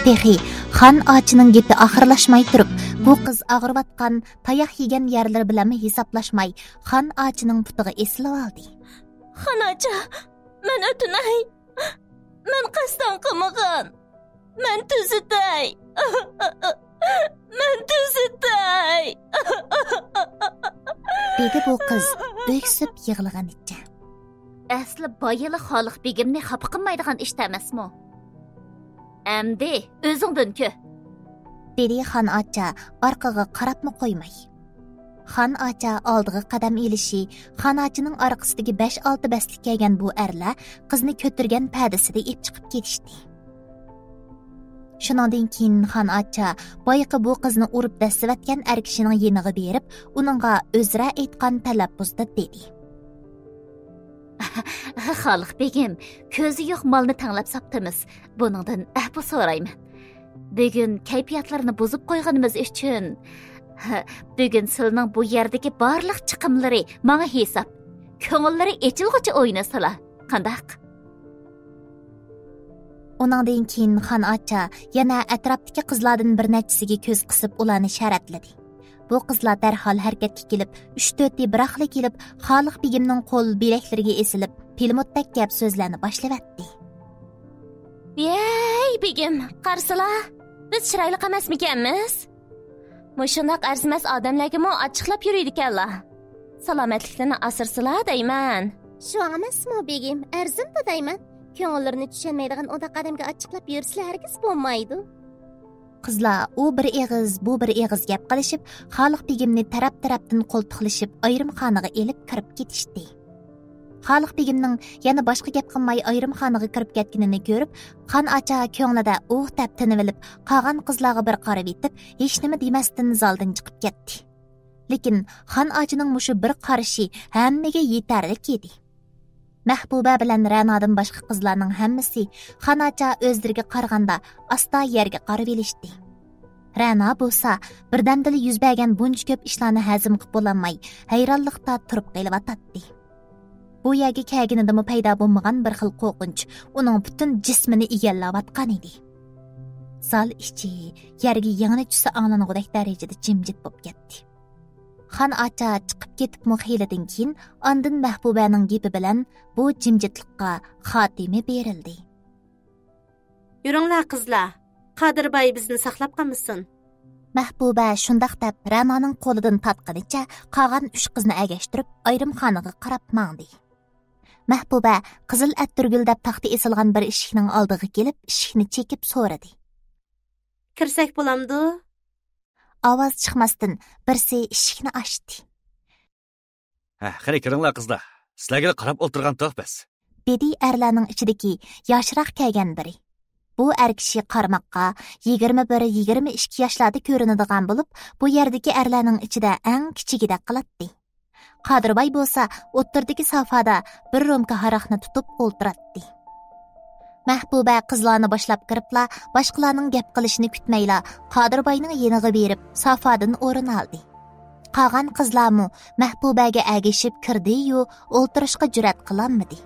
تېخى خان ئاچىنىڭ گېپى ئاخىرلاشماي تۇرۇپ، بۇ قىز ئاغرىۋاتقان، تاياق يېگەن يەرلىرى بىلەنمۇ ھېسابلاشماي، خان ئاچىنىڭ پۇتىغا ئېسىلىۋالدى. «خان ئاچا، مەن ئۆتۈنەي. مەن قەستەن قىلمىغان. مەن تۈزىتەي. مەن تۈزىتەي.» دېدى بۇ قىز ئۆكسۈپ يىغلىغىنىچە. «ئەسلى بايىلا خالىق بېگىمنى خاپا قىلمايدىغان ئىشتا ئەمەسمۇ؟ ئەمدى ئۆزۈڭدىن كۆر.» دېدى خان ئاچا ئارقىغا قاراپمۇ قويماي. خان ئاچا ئالدىغا قەدەم ئېلىشى، خان ئاچىنىڭ ئارقىسىدىكى بەش-ئالتە بەستلىك كىيگەن بۇ ئەرلەر قىزنى كۆتۈرگەن پەدىسىدە ئېپ چىقىپ كېتىشتى. شۇنىڭدىن كېيىن خان ئاچا بايىقى بۇ قىزنى ئۇرۇپ دەسسىۋەتكەن ئەر كىشىنىڭ يېنىغا بېرىپ، ئۇنىڭغا ئۆزرە ئېيتقان تەلەپپۇزدا دېدى. «خالىق بېگىم، كۆزى يوق مالنى تەڭلەپ ساپتىمىز. بۇنىڭدىن ئەپۇ سورايمەن. بۈگۈن كەيپىياتلىرىنى بۇزۇپ قويغىنىمىز ئۈچۈن، بۈگۈن سىلىنىڭ بۇ يەردىكى بارلىق چىقىملىرى ماڭا ھېساب. كۆڭۈللىرى ئېچىلغۇچە ئوينىسىلا. قانداق؟» ئۇنىڭدىن كېيىن خان ئاچا يەنە ئەتراپتىكى قىزلاردىن بىر نەچچىسىگە كۆز قىسىپ، ئۇلارنى شەرەتلىدى. بۇ قىزلار دەرھال ھەرىكەتكە كېلىپ، ئۈچ-تۆتى بىراقلا كېلىپ، خالىق بېگىمنىڭ قول بىلەكلىرىگە ئېسىلىپ، پىلىموتتەك گەپ سۆزلەرنى باشلىۋەتتى. «ۋەي، بېگىم، قارىسىلا، بىز چىرايلىق ئەمەسمىكەنمىز؟ مۇشۇنداق ئەرزىمەس ئادەملەرگىمۇ ئاچچىقلاپ يۈرىدىكەنلا. سالامەتلىكلىرىنى ئاسرىسىلا دەيمەن.» «شۇ ئەمەسمۇ، بېگىم؟ ئەرزىمدۇ دەيمەن. كۆڭۈللىرىنى چۈشەنمەيدىغان ئۇنداق ئادەمگە ئاچچىقلاپ يۈرسىلە ھەرگىز بولمايدۇ.» قىزلار ئۇ بىر ئېغىز، بۇ بىر ئېغىز گەپ قىلىشىپ، خالىق بېگىمنى تەرەپ-تەرەپتىن قولتۇقلىشىپ، ئايرىمخانىغا ئېلىپ كىرىپ كېتىشتى. خالىق بېگىمنىڭ يەنە باشقا گەپ قىلماي ئايرىمخانىغا كىرىپ كەتكىنىنى كۆرۈپ، خان ئاچا كۆڭلىدە ئۇھ دەپ تىنىۋېلىپ، قالغان قىزلارغا بىر قارىۋېتىپ، ھېچنېمە دېمەستىن زالدىن چىقىپ كەتتى. لېكىن خان ئاچىنىڭ مۇشۇ بىر قارىشى ھەممىگە يېتەرلىك ئىدى. مەھبۇبە بىلەن رەنادىن باشقا قىزلارنىڭ ھەممىسى خان ئاچا ئۆزلىرىگە قارىغاندا ئاستا يەرگە قارىۋېلىشتى. رەنا بولسا بىردەمدىلا يۈز بەرگەن بۇنچە كۆپ ئىشلارنى ھەزىم قىلىپ بولالماي، ھەيرانلىقتا تۇرۇپ قېلىۋاتاتتى. بۇ يەرگە كەلگىنىدىمۇ پەيدا بولمىغان بىر خىل قورقۇنچ ئۇنىڭ پۈتۈن جىسمىنى ئىگىلەۋاتقان ئىدى. زال ئىچى يەرگە يىڭنە چۈشسە ئاڭلانغۇدەك دەرىجىدە جىمجىت بولۇپ كەتتى. خان ئاچا چىقىپ كېتىپمۇ خېلىدىن كېيىن، ئاندىن مەھبۇبەنىڭ گېپى بىلەن بۇ جىمجىتلىققا خاتىمە بېرىلدى. يۈرۈڭلار، قىزلار، قادىر باي بىزنى ساقلاپ قالمىسۇن. مەھبۇبە شۇنداق دەپ، رەنانىڭ قولىدىن تارتقىنىچە قالغان ئۈچ قىزنى ئەگەشتۈرۈپ، ئايرىمخانىغا قاراپ ماڭدى. مەھبۇبە قىزىل ئەتىرگۈل دەپ تاختا ئېسىلغان بىر ئىشىكنىڭ ئالدىغا كېلىپ، ئىشىكنى چېكىپ سورىدى. كىرسەك بولامدۇ؟ ئاۋاز چىقماستىن بىرسى ئىشىكنى ئاچتى. ھە، قېنى كىرىڭلار قىزلار. سىلەرگىلا قاراپ ئولتۇرغان توق بەس. دېدى ئەرلەرنىڭ ئىچىدىكى ياشراق كەلگەن بىرى. بۇ ئەر كىشى قارىماققا يىگىرمە بىر، يىگىرمە ئىككى ياشلاردا كۆرۈنىدىغان بولۇپ، بۇ يەردىكى ئەرلەرنىڭ ئىچىدە ئەڭ كىچىكىدەك قىلاتتى. قادىر باي بولسا ئوتتۇرىدىكى سافادا بىر رومكا ھاراقنى تۇتۇپ ئولتۇراتتى. مەھبۇبە قىزلارنى باشلاپ كىرىپلا، باشقىلارنىڭ گەپ قىلىشىنى كۈتمەيلا، قادىر باينىڭ يېنىغا بېرىپ، سافادىن ئورۇن ئالدى. قالغان قىزلارمۇ مەھبۇبەگە ئەگىشىپ كىردى-يۇ، ئولتۇرۇشقا جۈرئەت قىلالمىدى.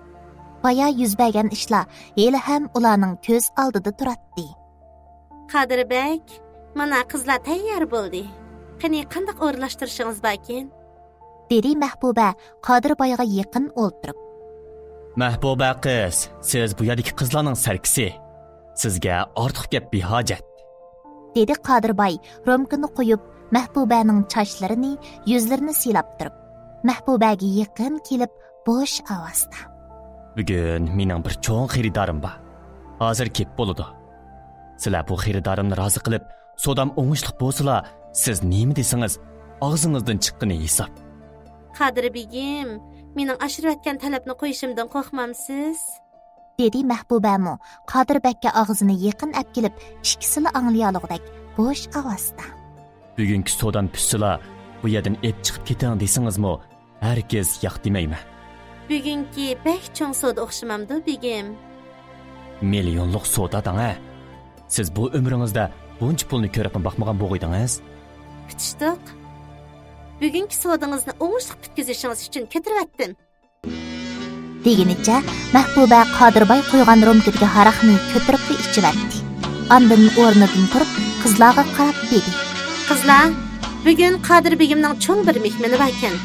بايا يۈز بەرگەن ئىشلار ھېلىھەم ئۇلارنىڭ كۆز ئالدىدا تۇراتتى. قادىر بەگ، مانا قىزلار تەييار بولدى. قېنى، قانداق ئورۇنلاشتۇرۇشىڭىز باركىن؟ دېدى مەھبۇبە قادىر بايغا يېقىن ئولتۇرۇپ. مەھبۇبە قىز، سىز بۇ يەردىكى قىزلارنىڭ سەركىسى. سىزگە ئارتۇق گەپ بىھاجەت. دېدى قادىر باي رومكىنى قويۇپ، مەھبۇبەنىڭ چاچلىرىنى، يۈزلىرىنى سىلاپ تۇرۇپ. مەھبۇبەگە يېقىن كېلىپ، بوش ئاۋازدا. بۈگۈن مېنىڭ بىر چوڭ خېرىدارىم بار. ھازىر كېلىپ بولىدۇ. سىلەر بۇ خېرىدارىمنى رازى قىلىپ، سودام ئوڭۇشلۇق بولسىلا، سىز نېمە دېسىڭىز، ئاغزىڭىزدىن چىققىنى ھېساب. قادىر بېگىم، مېنىڭ ئاشۇرۇۋەتكەن تەلەپنى قويۇشۇمدىن قورقمامسىز؟ دېدى مەھبۇبەمۇ قادىر بەگكە ئاغزىنى يېقىن ئەپ كېلىپ، ئىككىسىلا ئاڭلىيالىغۇدەك بوش ئاۋازدا. بۈگۈنكى سودام پۈتسىلا، بۇ يەردىن ئېپ چىقىپ كېتىڭ دېسىڭىزمۇ، ھەرگىز ياق دېمەيمەن. بۈگۈنكى بەك چوڭ سودا ئوخشىمامدۇ، بېگىم؟ مىليونلۇق سودا دەڭە. سىز بۇ ئۆمرىڭىزدە بۇنچە پۇلنى كۆرۈپمۇ باقمىغان بولغىيدىڭىز. پۈتۈشتۇق. بۈگۈنكى سودىڭىزنى ئوڭۇشلۇق پۈتكۈزۈشىڭىز ئۈچۈن كۆتۈرۈۋەتتىم. دېگىنىچە، مەھبۇبە قادىر باي قۇيغان رومكىدىكى ھاراقنى كۆتۈرۈپلا ئىچىۋەتتى. ئاندىن ئورنىدىن تۇرۇپ، قىزلارغا قاراپ دېدى. قىزلار، بۈگۈن قادىر بېگىمنىڭ چوڭ بىر مېھمىنى باركەن.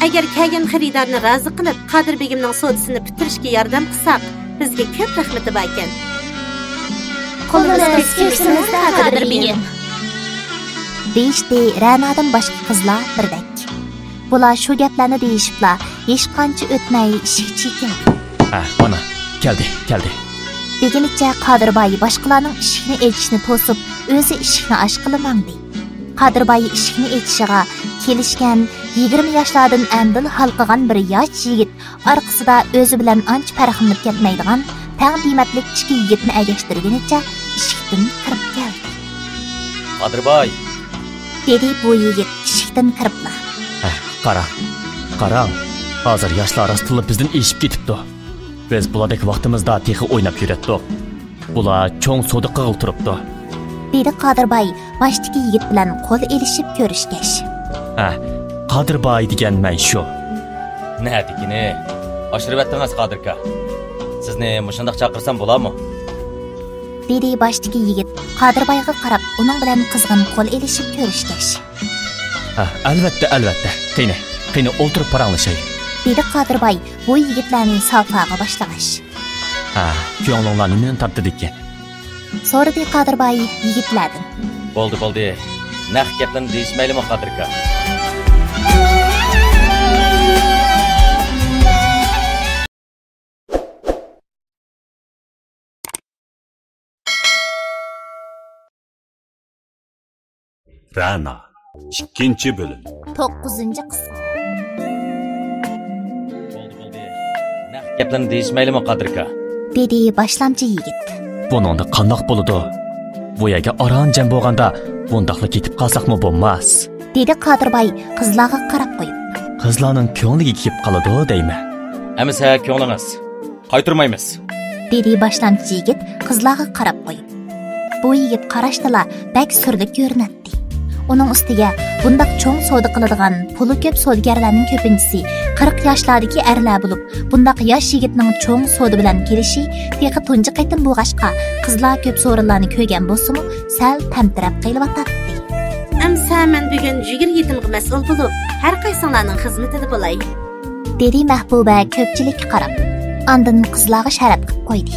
ئەگەر كەلگەن خېرىدارنى رازى قىلىپ، قادىر بېگىمنىڭ سودىسىنى پۈتتۈرۈشكە ياردەم قىلساق، بىزگە كۆپ رەھمىتى باركەن. قولىمىزدا سۈپۈرىمىزدە، قادىر بېگىم. دېيىشتى رەنادىن باشقا قىزلار بىردەك. بۇلار شۇ گەپلەرنى دېيىشىپلا، ھېچقانچە ئۆتمەي ئىشىكچى كەلدى. ھە، مانا، كەلدى، كەلدى. دېگىنىچە قادىر باي باشقىلارنىڭ ئىشىكنى ئېچىشىنى توسۇپ، ئۆزى ئىشىكنى ئاچقىلى ماڭدى. قادىر باي ئىشىكنى ئېچىشىغا كېلىشكەن يىگىرمە ياشلاردىن ئەمدىلا ھالقىغان بىر ياش يىگىت ئارقىسىدا ئۆزى بىلەن ئانچە پەرقلىنىپ كەتمەيدىغان تەڭ دېمەتلىك ئىككى يىگىتنى ئەگەشتۈرگىنىچە ئىشىكتىن كىرىپ كەلدى. قادىر باي! دېدى بۇ يىگىت ئىشىكتىن كىرىپلا. ھە، قاراڭ، قاراڭ، ھازىر ياشلار راستتىنلا بىزدىن ئېشىپ كېتىپتۇ. بىز بۇلاردەك ۋاقتىمىزدا تېخى ئويناپ يۈرەتتۇق. بۇلار چوڭ سودا قىلغىلى تۇرۇپتۇ. دېدى قادىر باي باشتىكى يىگىت بىلەن قول ئېلىشىپ كۆرۈشكەچ. ھە، قادىر باي دېگەن مەن شۇ. نەدىكىنى؟ ئاشۇرۇۋەتتىڭىز، قادىركا. سىزنى مۇشۇنداق چاقىرسام بولارمۇ؟ دېدى باشتىكى يىگىت قادىر بايغا قاراپ، ئۇنىڭ بىلەن قىزغىن قول ئېلىشىپ كۆرۈشكەچ. ھە، ئەلۋەتتە، ئەلۋەتتە. قېنى، قېنى ئولتۇرۇپ پاراڭلىشايلى. دېدى قادىر باي بۇ يىگىتلەرنى سافاغا باشلىغاچ. ھە، كۆڭلۈڭلار نېمىنى تارتىدىكىن؟ سورىدى قادىر باي يىگىتلەردىن. بولدى، بولدى. نەق گەپلەرنى دېيىشمەيلىمۇ، قادىركا. رەنا. ئىككىنچى بۆلۈم. توققۇزىنچى قىسىم. بولدى، بولدى. نەق گەپلەرنى دېيىشمەيلىمۇ، قادىركا؟ دېدى باشلامچى يىگىت. بۇنىڭدا قانداق بولىدۇ؟ بۇ يەرگە ئاران جەم بولغاندا بۇنداقلا كېتىپ قالساقمۇ بولماس؟ دېدى قادىر باي قىزلارغا قاراپ قويۇپ. قىزلارنىڭ كۆڭلىگە كېلىپ قالىدۇ دەيمەن. ئەمىسە كۆڭلىڭىز. قايتۇرمايمىز. دېدى باشلامچى يىگىت قىزلارغا قاراپ قويۇپ. بۇ يىگىت قاراشتىلا بەك سۈرلۈك كۆرۈنەتتى. ئۇنىڭ ئۈستىگە بۇنداق چوڭ سودا قىلىدىغان پۇلى كۆپ سودىگەرلەرنىڭ كۆپىنچىسى قىرىق ياشلاردىكى ئەرلەر بولۇپ، بۇنداق ياش يىگىتنىڭ چوڭ سودا بىلەن كېلىشى تېخى تۇنجى قېتىم بولغاچقا، قىزلار كۆپ سورۇنلارنى كۆرگەن بولسىمۇ، سەل تەمتىرەپ قېلىۋاتاتتى. ئەمسە مەن بۈگۈن جىگىر يېتىمغا مەسئۇل بولۇپ، ھەر قايسىڭلارنىڭ خىزمىتىدە بولاي. دېدى مەھبۇبە كۆپچىلىككە قاراپ. ئاندىن قىزلارغا ئىشارەت قىلىپ قويدى.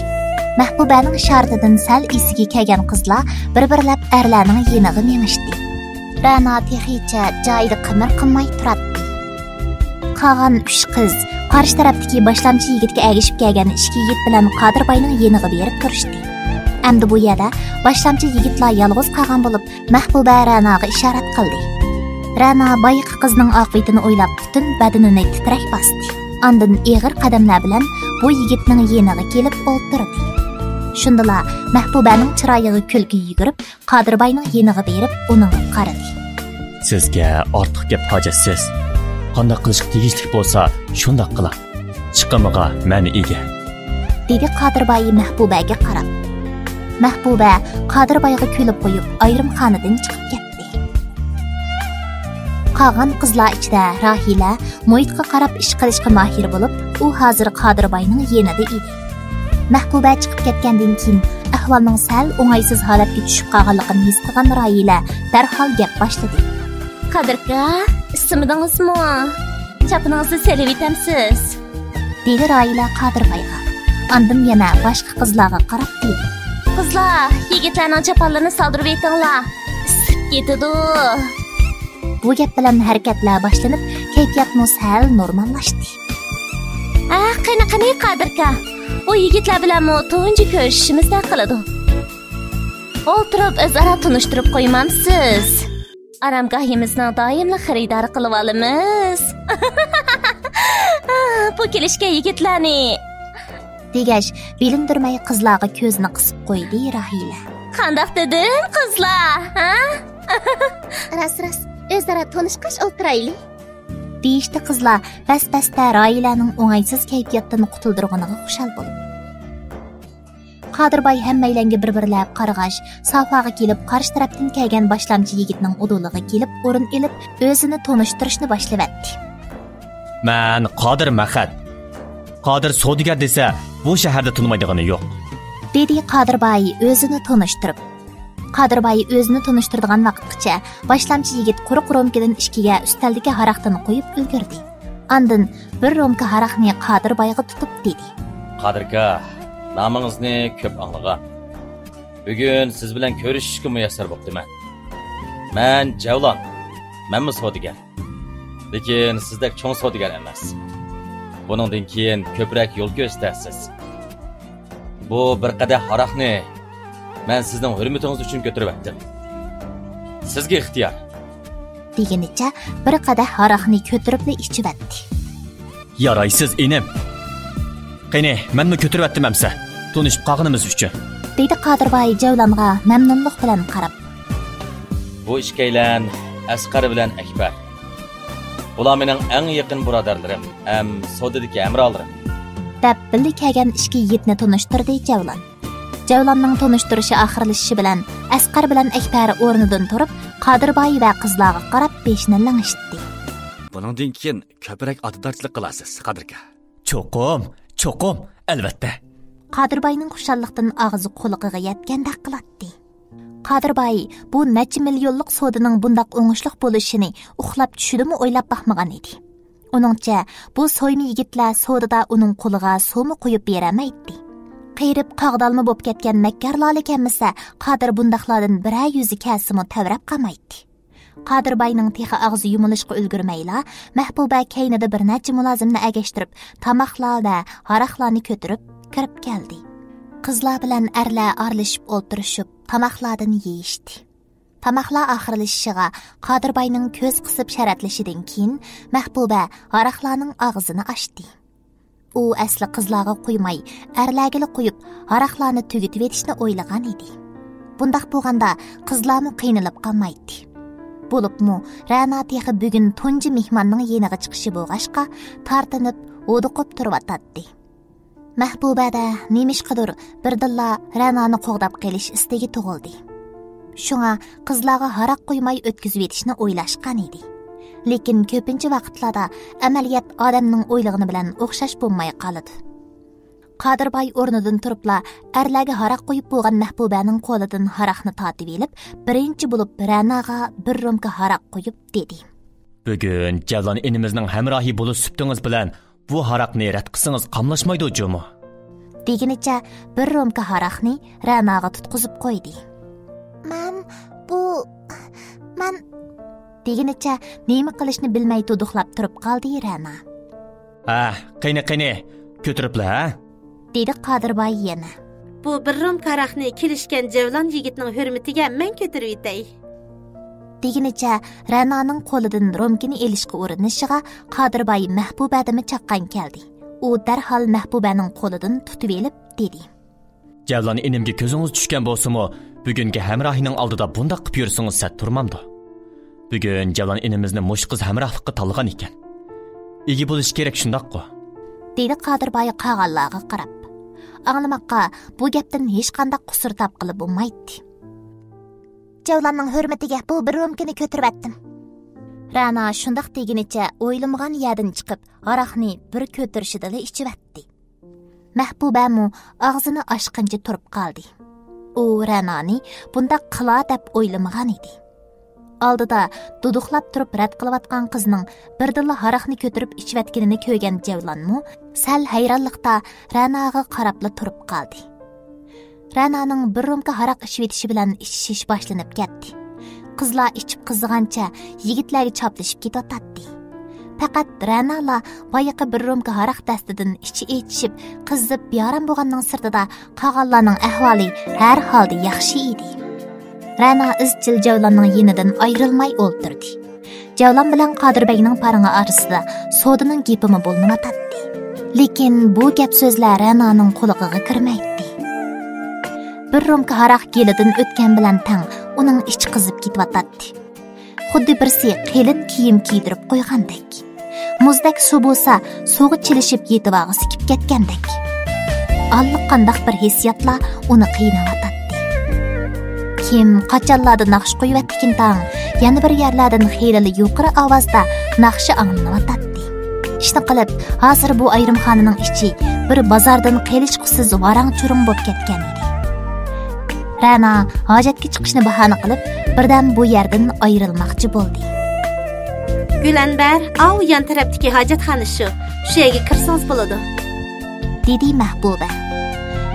مەھبۇبەنىڭ ئىشارىتىدىن سەل ئېسىگە كەلگەن قىزلار بىر-بىرلەپ ئەرلەرنىڭ يېنىغا مېڭىشتى. رەنا تېخىچە جايىدا قىمىر قىلماي تۇراتتى. قالغان ئۈچ قىز قارشى تەرەپتىكى باشلامچى يىگىتكە ئەگىشىپ كەلگەن ئىككى يىگىت بىلەن قادىر باينىڭ يېنىغا بېرىپ تۇرۇشتى. ئەمدى بۇ يەردە باشلامچى يىگىتلا يالغۇز قالغان بولۇپ، مەھبۇبە رەناغا ئىشارەت قىلدى. رەنا بايىقى قىزنىڭ ئاقىۋىتىنى ئويلاپ پۈتۈن بەدىنىنى تىترەك باستى. ئاندىن ئېغىر قەدەملەر بىلەن بۇ يىگىتنىڭ يېنىغا كېلىپ ئولتۇردى. شۇندىلا مەھبۇبەنىڭ چىرايىغا كۈلكە يۈگۈرۈپ، قادىر باينىڭ يېنىغا بېرىپ ئۇنىڭغا قارىدى. سىزگە ئارتۇق گەپ ھاجەتسىز. قانداق قىلىشقا تېگىشلىك بولسا شۇنداق قىلىڭ. چىقىمىغا مەن ئىگە. دېدى قادىر باي مەھبۇبەگە قاراپ. مەھبۇبە قادىر بايغا كۈلۈپ قويۇپ ئايرىم خانىدىن چىقىپ كەتتى. قالغان قىزلار ئىچىدە راھىلە مۇھىتقا قاراپ ئىش قىلىشقا ماھىر بولۇپ، ئۇ ھازىر قادىر باينىڭ يېنىدا ئىدى. مەھبۇبە چىقىپ كەتكەندىن كېيىن ئەھۋالنىڭ سەل ئوڭايسىز ھالەتكە چۈشۈپ قالغانلىقىنى ھېس قىلغان راھىلە دەرھال گەپ باشلىدى. قادىركا، ئىسسىمىدىڭىزمۇ؟ چاپىنىڭىزنى سېلىۋېتەمسىز؟ دېدى راھىلە قادىر بايغا. ئاندىن يەنە باشقا قىزلارغا قاراپ دېدى. قىزلار، يىگىتلەرنىڭ چاپانلىرىنى سالدۇرۇۋېتىڭلار. ئىسسىپ كېتىدۇ. بۇ گەپ بىلەن ھەرىكەتلەر باشلىنىپ، كەيپىياتمۇ سەل نورماللاشتى. ئە، قېنى، قېنى، قادىركا، ئۇ يىگىتلەر بىلەنمۇ تۇنجى كۆرۈشۈشىمىزدەك قىلىدۇ. ئولتۇرۇپ ئۆزئارا تونۇشتۇرۇپ قويمامسىز؟ ئارامگاھىمىزنىڭ دائىملىق خېرىدارى قىلىۋالىمىز. بۇ كېلىشكەن يىگىتلەرنى. دېگەچ، بىلىندۈرمەي قىزلارغا كۆزىنى قىسىپ قويدى راھىلە. قانداق دېدىم، قىزلار، ھە؟ راست، راست، ئۆزئارا تونۇشقاچ ئولتۇرايلى. دېيىشتە قىزلار بەس-بەستە راھىلەنىڭ ئوڭايسىز كەيپىياتتىن قۇتۇلدۇرغىنىغا خۇشال بولۇپ. قادىرباي ھەممەيلەنگە بىر-بىرلەپ قارىغاچ، سافاغا كېلىپ، قارشى تەرەپتىن كەلگەن باشلامچى يىگىتنىڭ ئۇدۇلىغا كېلىپ، ئورۇن ئېلىپ، ئۆزىنى تونۇشتۇرۇشنى باشلىۋەتتى. مەن قادىر مەخەت. قادىر سودىگەر دېسە، بۇ شەھەردە تونۇمايدىغىنى يوق. دېدى قادىرباي ئۆزىنى تونۇشتۇرۇپ. قادىرباي ئۆزىنى تونۇشتۇرىدىغان ۋاقىتقىچە باشلامچى يىگىت قۇرۇق رومكىدىن ئىچكىگە ئۈستەلدىكى ھاراقتىن قۇيۇپ ئۈلگۈردى. ئاندىن بىر رومكا ھاراقنى قادىربايغا تۇتۇپ دېدى. قادىركا، نامىڭىزنى كۆپ ئاڭلىغان. بۈگۈن سىز بىلەن كۆرۈشۈشكە مۇيەسسەر بوپتىمەن. مەن جەۋلان، مەنمۇ سودىگەر. لېكىن سىزدەك چوڭ سودىگەر ئەمەس. بۇنىڭدىن كېيىن كۆپرەك يول كۆرسىتەرسىز. بۇ بىر قەدەھ ھاراقنى مەن سىزنىڭ ھۆرمىتىڭىز ئۈچۈن كۆتۈرۈۋەتتىم. سىزگە ئىختىيار. دېگىنىچە بىر قەدەھ ھاراقنى كۆتۈرۈپلا ئىچىۋەتتى. يارايسىز، ئىنىم. قېنى، مەنمۇ كۆتۈرۈۋەتتىم ئەمسە، تونۇشۇپ قالغىنىمىز ئۈچۈن. دېدى قادىرباي جەۋلانغا مەمنۇنلۇق بىلەن قاراپ. بۇ ئىككىيلەن ئەسقەر بىلەن ئەكبەر. بۇلار مېنىڭ ئەڭ يېقىن بۇرادەرلىرىم ھەم سودىدىكى ھەمراھلىرىم. دەپ بىللە كەلگەن ئىككى يىگىتنى تونۇشتۇردى جەۋلان. جەۋلاننىڭ تونۇشتۇرۇشى ئاخىرلىشىشى بىلەن ئەسقەر بىلەن ئەكبەر ئورنىدىن تۇرۇپ، قادىرباي ۋە قىزلارغا قاراپ بېشىنى لىڭشىتتى. بۇنىڭدىن كېيىن كۆپرەك ئاتىدارچىلىق قىلارسىز، قادىركا. چوقۇم، چوقۇم، ئەلۋەتتە. قادىرباينىڭ خۇشاللىقتىن ئاغزى قۇلىقىغا يەتكەندەك قىلاتتى. قادىرباي بۇ نەچچە مىليونلۇق سودىنىڭ بۇنداق ئوڭۇشلۇق بولۇشىنى ئۇخلاپ چۈشىدىمۇ ئويلاپ باقمىغان ئىدى. ئۇنىڭچە، بۇ سويما يىگىتلەر سودىدا ئۇنىڭ قولىغا سومۇ قويۇپ بېرەلمەيتتى. قېرىپ قاغدالما بوپ كەتكەن مەككارلارلا كەلمىسە، قادىر بۇنداقلاردىن بىرەر يۈزى كەلسىمۇ تەۋرەپ قالمايتتى. قادىرباينىڭ تېخى ئاغزى يۇمۇلۇشقا ئۈلگۈرمەيلا، مەھبۇبە كەينىدە بىر نەچچە مۇلازىمنى ئەگەشتۈرۈپ، تاماقلار ۋە ھاراقلارنى كۆتۈرۈپ كىرىپ كەلدى. قىزلار بىلەن ئەرلەر ئارىلىشىپ ئولتۇرۇشۇپ، تاماقلاردىن يېيىشتى. تاماقلار ئاخىرلىشىشىغا قادىرباينىڭ كۆز قىسىپ شەرەتلىشىدىن كېيىن، مەھبۇبە ھاراقلارنىڭ ئاغزىنى ئاچتى. ئۇ ئەسلى قىزلارغا قويماي، ئەرلەرگىلا قويۇپ، ھاراقلارنى تۈگىتىۋېتىشنى ئويلىغان ئىدى. بۇنداق بولغاندا، قىزلارمۇ قىينىلىپ قالمايتتى. بولۇپمۇ، رەنا تېخى بۈگۈن تۇنجى مېھماننىڭ يېنىغا چىقىشى بولغاچقا، تارتىنىپ، ھودۇقۇپ تۇرۇۋاتاتتى. مەھبۇبەدە نېمىشقىدۇر بىردىنلا رەنانى قوغداپ قېلىش ئىستىكى تۇغۇلدى. شۇڭا قىزلارغا ھاراق قۇيماي ئۆتكۈزۈۋېتىشنى ئويلاشقان ئىدى. لېكىن كۆپىنچە ۋاقىتلاردا ئەمەلىيەت ئادەمنىڭ ئويلىغىنى بىلەن ئوخشاش بولماي قالىدۇ. قادىرباي ئورنىدىن تۇرۇپلا ئەرلەرگە ھاراق قۇيۇپ بولغان مەھبۇبەنىڭ قولىدىن ھاراقنى تارتىۋېلىپ، بىرىنچى بولۇپ رەناغا بىر رومكا ھاراق قۇيۇپ دېدى. بۈگۈن جەۋلان ئىنىمىزنىڭ ھەمراھى بولۇش سۈپىتىڭىز بىلەن بۇ ھاراقنى رەت قىلسىڭىز قاملاشمايدۇ جۇمۇ. دېگىنىچە بىر رومكا ھاراقنى رەناغا تۇتقۇزۇپ قويدى. مەن، بۇ، مەن. دېگىنىچە نېمە قىلىشنى بىلمەي دۇدۇقلاپ تۇرۇپ قالدى رەنا. ھە، قېنى، قېنى، كۆتۈرۈپلا، ھە؟ دېدى قادىرباي يەنە. بۇ بىر رومكا ھاراقنى كېلىشكەن جەۋلان يىگىتنىڭ ھۆرمىتىگە مەن كۆتۈرۈۋېتەي. دېگىنىچە رەنانىڭ قولىدىن رومكىنى ئېلىشقا ئۇرۇنۇشىغا قادىرباي مەھبۇبەدىمۇ چاققان كەلدى. ئۇ دەرھال مەھبۇبەنىڭ قولىدىن تۇتۇۋېلىپ دېدى. جەۋلان ئىنىمگە كۆزىڭىز چۈشكەن بولسىمۇ، بۈگۈنكى ھەمراھىنىڭ ئالدىدا بۇنداق قىپ يۈرسىڭىز سەت تۇرمامدۇ؟ بۈگۈن جەۋلان ئىنىمىزنى مۇشۇ قىز ھەمراھلىققا تاللىغان ئىكەن. ئىگە بولۇش كېرەك، شۇنداققۇ؟ دېدى قادىرباي قالغانلارغا قاراپ. ئاڭلىماققا، بۇ گەپتىن ھېچقانداق قۇسۇر تاپقىلى بولمايتتى. جەۋلاننىڭ ھۆرمىتىگە بۇ بىر رومكىنى كۆتۈرۈۋەتتىم. رەنا شۇنداق دېگىنىچە ئويلىمىغان يەردىن چىقىپ، ھاراقنى بىر كۆتۈرۈشىدىلا ئىچىۋەتتى. مەھبۇبەمۇ ئاغزىنى ئاچقىنىچە تۇرۇپ قالدى. ئۇ رەنانى بۇنداق قىلار دەپ ئويلىمىغان ئىدى. ئالدىدا دۇدۇقلاپ تۇرۇپ رەت قىلىۋاتقان قىزنىڭ بىردىنلا ھاراقنى كۆتۈرۈپ ئىچىۋەتكىنىنى كۆرگەن جەۋلانمۇ سەل ھەيرانلىقتا رەناغا قاراپلا تۇرۇپ قالدى. رەنانىڭ بىر رومكا ھاراق ئىچىۋېتىشى بىلەن ئىچىشىش باشلىنىپ كەتتى. قىزلار ئىچىپ قىزىغانچە يىگىتلەرگە چاپلىشىپ كېتىۋاتاتتى. پەقەت رەنالا بايىقى بىر رومكا ھاراق دەستىدىن ئىچى ئېچىشىپ، قىزىپ بىئارام بولغاننىڭ سىرتىدا، قالغانلارنىڭ ئەھۋالى ھەر ھالدا ياخشى ئىدى. رەنا ئىزچىل جەۋلاننىڭ يېنىدىن ئايرىلماي ئولتۇردى. جەۋلان بىلەن قادىر بەگنىڭ پارىڭى ئارىسىدا سودىنىڭ گېپىمۇ بولۇنۇۋاتاتتى. لېكىن بۇ گەپ سۆزلەر رەنانىڭ قۇلىقىغا كىرمەيتتى. بىر رومكا ھاراق گېلىدىن ئۆتكەن بىلەن تەڭ ئۇنىڭ ئىچى قىزىپ كېتىۋاتاتتى. خۇددى بىرسى قېلىن كىيىم كىيدۈرۈپ قويغاندەك. مۇزدەك سۇ بولسا سۇغا چىلىشىپ يېتىۋالغۇسى كېلىپ كەتكەندەك. ئاللىقانداق بىر ھېسسىياتلار ئۇنى قىيناۋاتاتتى. كىم قاچانلاردا ناخشا قويۇۋەتتىكىنتاڭ، يەنە بىر يەرلەردىن خېلىلا يۇقىرى ئاۋازدا ناخشا ئاڭلىنىۋاتاتتى. ئىشنى قىلىپ، ھازىر بۇ ئايرىمخانىنىڭ ئىچى بىر بازاردىن قېلىشقۇسىز ۋاراڭ-چۇرۇڭ بولۇپ كەتكەن ئىدى. رەنا ھاجەتكە چىقىشنى باھانە قىلىپ، بىردەم بۇ يەردىن ئايرىلماقچى بولدى. گۈلەنبەر، ئاۋۇ يان تەرەپتىكى ھاجەتخانا شۇ. شۇ يەرگە كىرسىڭىز بولىدۇ، دېدى مەھبۇبە.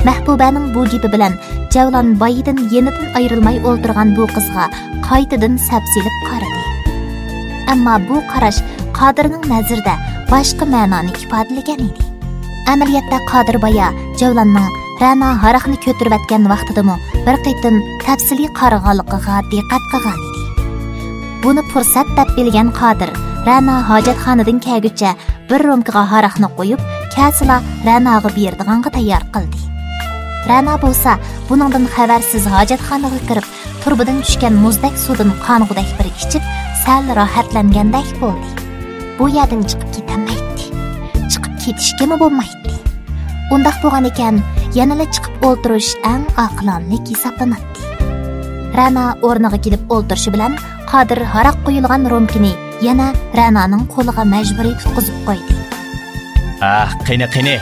مەھبۇبەنىڭ بۇ گېپى بىلەن جەۋلان بايىدىن يېنىدىن ئايرىلماي ئولتۇرغان بۇ قىزغا قايتىدىن سەپسېلىپ قارىدى. ئەمما بۇ قاراش قادىرنىڭ نەزىرىدە باشقا مەنانى ئىپادىلىگەن ئىدى. ئەمەلىيەتتە قادىر بايا جەۋلاننىڭ رەنا ھاراقنى كۆتۈرۈۋەتكەن ۋاقتىدىمۇ بىر قېتىم تەپسىلىي قارىغانلىقىغا دىققەت قىلغان ئىدى. بۇنى پۇرسەت دەپ بىلگەن قادىر رەنا ھاجەتخانىدىن كەلگۈچە بىر رومكىغا ھاراقنى قويۇپ، كەلسىلا رەناغا بېرىدىغانغا تەييار قىلدى. رەنا بولسا بۇنىڭدىن خەۋەرسىز ھاجەتخانىغا كىرىپ، تۇرۇبىدىن چۈشكەن مۇزدەك سۇدىن قانغۇدەك بىر ئىچىپ، سەل راھەتلەنگەندەك بولدى. بۇ يەردىن چىقىپ كېتەلمەيتتى. چىقىپ كېتىشكىمۇ بولمايتتى. ئۇنداق بولغانىكەن، يەنىلا چىقىپ ئولتۇرۇش ئەڭ ئاقىلانىلىك ھېسابلىناتتى. رەنا ئورنىغا كېلىپ ئولتۇرۇشى بىلەن، قادىر ھاراق قۇيۇلغان رومكىنى يەنە رەنانىڭ قولىغا مەجبۇرىي تۇتقۇزۇپ قويدى. ئاھ، قېنى، قېنى،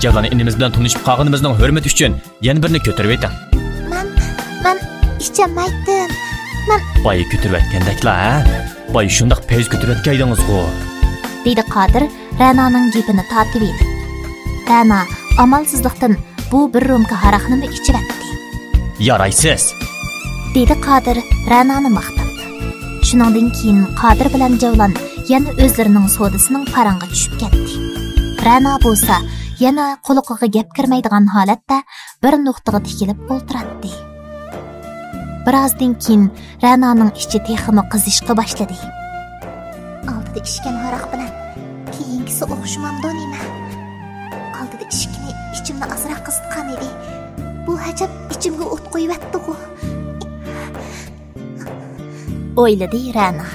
جەۋلان ئىنىمىز بىلەن تونۇشۇپ قالغىنىمىزنىڭ ھۆرمىتى ئۈچۈن يەنە بىرنى كۆتۈرۈۋېتىڭ. مەن، مەن ئىچەلمەيتتىم. مەن بايا كۆتۈرۈۋەتكەندەكلا، ھە؟ بايا شۇنداق پەيز كۆتۈرۈۋەتكەيدىڭىزغۇ، دېدى قادىر رەنانىڭ گېپىنى تارتىۋېلىپ. رەنا ئامالسىزلىقتىن بۇ بىر رومكا ھاراقنىمۇ ئىچىۋەتتى. يارايسىز، دېدى قادىر رەنانى ماختاپ. شۇنىڭدىن كېيىن قادىر بىلەن جەۋلان يەنە ئۆزلىرىنىڭ سودىسىنىڭ پاراڭغا چۈشۈپ كەتتى. رەنا بولسا يەنە قۇلىقىغا گەپ كىرمەيدىغان ھالەتتە بىر نۇقتىغا تىكىلىپ ئولتۇراتتى. بىرازدىن كېيىن رەنانىڭ ئىچى تېخىمۇ قىزىشقا باشلىدى. ئالدىدا ئىچكەن ھاراق بىلەن كېيىنكىسى ئوخشىمامدۇ نېمە؟ ئالدىدا ئىچكىنى ئىچىمنى ئازراق قىزىتقان ئىدى. بۇ ئەجەب ئىچىمگە ئوت قويۇۋەتتىغۇ، ئويلىدى رەنا.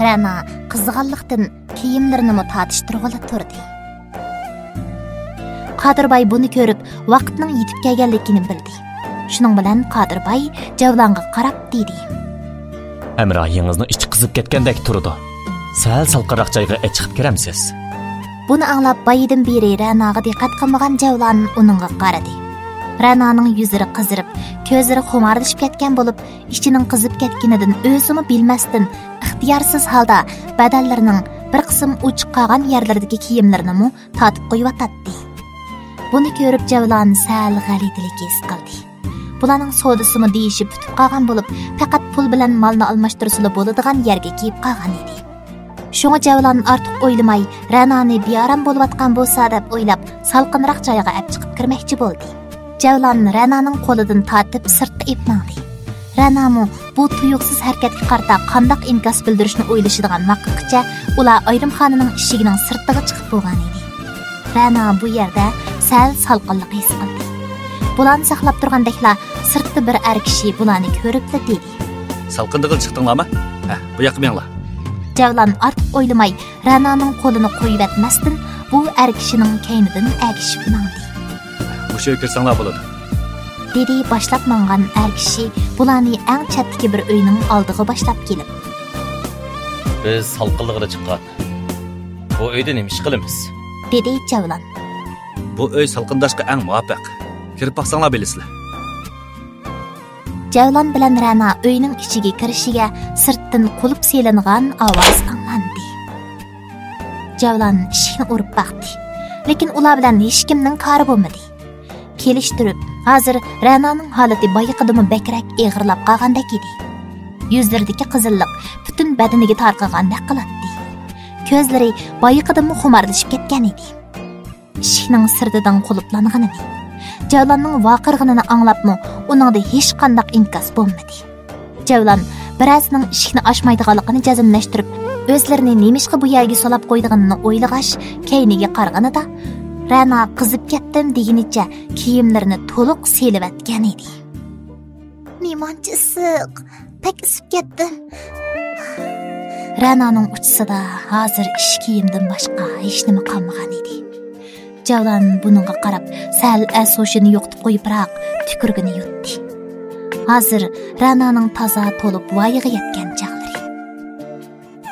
رەنا قىزىغانلىقتىن كىيىملىرىنىمۇ تارتىشتۇرغىلى تۇردى. قادىرباي بۇنى كۆرۈپ، ۋاقىتنىڭ يېتىپ كەلگەنلىكىنى بىلدى. شۇنىڭ بىلەن قادىرباي جەۋلانغا قاراپ دېدى: ھەمراھىڭىزنىڭ ئىچى قىزىپ كەتكەندەك تۇرىدۇ. سەل سالقىنراق جايغا چىقىپ كىرەمسىز؟ بۇنى ئاڭلاپ، بايىدىن بېرى رەناغا دىققەت قىلمىغان جەۋلان ئۇنىڭغا قارىدى. رەنانىڭ يۈزلىرى قىزىرىپ، كۆزلىرى خۇمارلىشىپ كەتكەن بولۇپ، ئىچىنىڭ قىزىپ كەتكىنىدىن ئۆزىمۇ بىلمەستىن، ئىختىيارسىز ھالدا بەدەنلىرىنىڭ بىر قىسىم ئوچۇق قالغان يەرلىرىدىكى كىيىملىرىنىمۇ تارتىپ قويۇۋاتاتتى. بۇنى كۆرۈپ جەۋلان سەل غەلىتىلىك ھېس قىلدى. بۇلارنىڭ سودىسىمۇ دېيىشىپ پۈتۈپ قالغان بولۇپ، پەقەت پۇل بىلەن مالنى ئالماشتۇرسىلا بولىدىغان يەرگە كېلىپ قالغان ئىدى. شۇڭا جەۋلان ئارتۇق ئويلىماي، رەنانى بىئارام بولۇۋاتقان بولسا دەپ ئويلاپ، سالقىنراق جايغا ئەپ چىقىپ كىرمەكچى بولدى. جەۋلان رەنانىڭ قولىدىن تارتىپ سىرتقا ئېلىپ ماڭدى. رەنامۇ بۇ تۇيۇقسىز ھەرىكەتكە قارىتا قانداق ئىنكاس بىلدۈرۈشنى ئويلىشىدىغان ۋاقىتقىچە ئۇلار ئايرىمخانىنىڭ ئىشىكىنىڭ سىرتىغا چىقىپ بولغان ئىدى. رەنا بۇ يەردە سەل سالقىنلىق ھېس قىلدى. بۇلارنى ساقلاپ تۇرغاندەكلا سىرتتا بىر ئەر كىشى بۇلارنى كۆرۈپلا دېدى: سالقىندىغىلى چىقتىڭلارمۇ؟ ھە، بۇ ياققا مېڭىڭلار. جەۋلان ئارتۇق ئويلىماي، رەنانىڭ قولىنى قويۇۋەتمەستىن، بۇ ئەر كىشىنىڭ كەينىدىن ئەگىشىپ ماڭدى. مۇشۇ ئۆيگە كىرسەڭلار بولىدۇ، دېدى باشلاپ ماڭغان ئەر كىشى بۇلارنى ئەڭ چەتتىكى بىر ئۆينىڭ ئالدىغا باشلاپ كېلىپ. بىز سالقىنلىغىلى چىققان. بۇ ئۆيدە نېمە ئىش قىلىمىز؟ دېدى جەۋلان. بۇ ئۆي سالقىنداشقا ئەڭ مۇۋاپىق. كىرىپ باقساڭلار بىلىسىلەر. جەۋلان بىلەن رەنا ئۆينىڭ ئىچىگە كىرىشىگە سىرتتىن قۇلۇپ سېلىنغان ئاۋاز ئاڭلاندى. جەۋلان ئىشىكنى ئۇرۇپ باقتى. لېكىن ئۇلار بىلەن ھېچكىمنىڭ كارى بولمىدى. كېلىشتۈرۈپ، ھازىر رەنانىڭ ھالىتى بايىقىدىنمۇ بەكرەك ئېغىرلاپ قالغاندەك ئىدى. يۈزلىرىدىكى قىزىللىق پۈتۈن بەدىنىگە تارقىغاندەك قىلاتتى. كۆزلىرى بايىقىدىنمۇ خۇمارلىشىپ كەتكەن ئىدى. ئىشىكنىڭ سىرتىدىن قۇلۇپلانغىنىنى، جەۋلاننىڭ ۋارقىرىغىنىنى ئاڭلاپمۇ ئۇنىڭدا ھېچقانداق ئىنكاس بولمىدى. جەۋلان بىرەرسىنىڭ ئىشىكنى ئاچمايدىغانلىقىنى جەزملەشتۈرۈپ، ئۆزلىرىنى نېمىشقا بۇ يەرگە سولاپ قويىدىغىنىنى ئويلىغاچ، كەينىگە قارىغىنىدا، رەنا «قىزىپ كەتتىم» دېگىنىچە كىيىملىرىنى تولۇق سېلىۋەتكەن ئىدى. «نېمانچە ئىسسىق، بەك ئىسسىپ كەتتىم.» رەنانىڭ ئۇچىسىدا ھازىر ئىش كىيىمدىن باشقا ھېچنېمە قالمىغان ئىدى. جەۋلان بۇنىڭغا قاراپ، سەل ئەس-ھوشىنى يوقىتىپ قويۇپراق تۈكۈرۈكىنى يۇتتى. ھازىر رەنانىڭ تازا تولۇپ ۋايىغا يەتكەن چاغلىرى.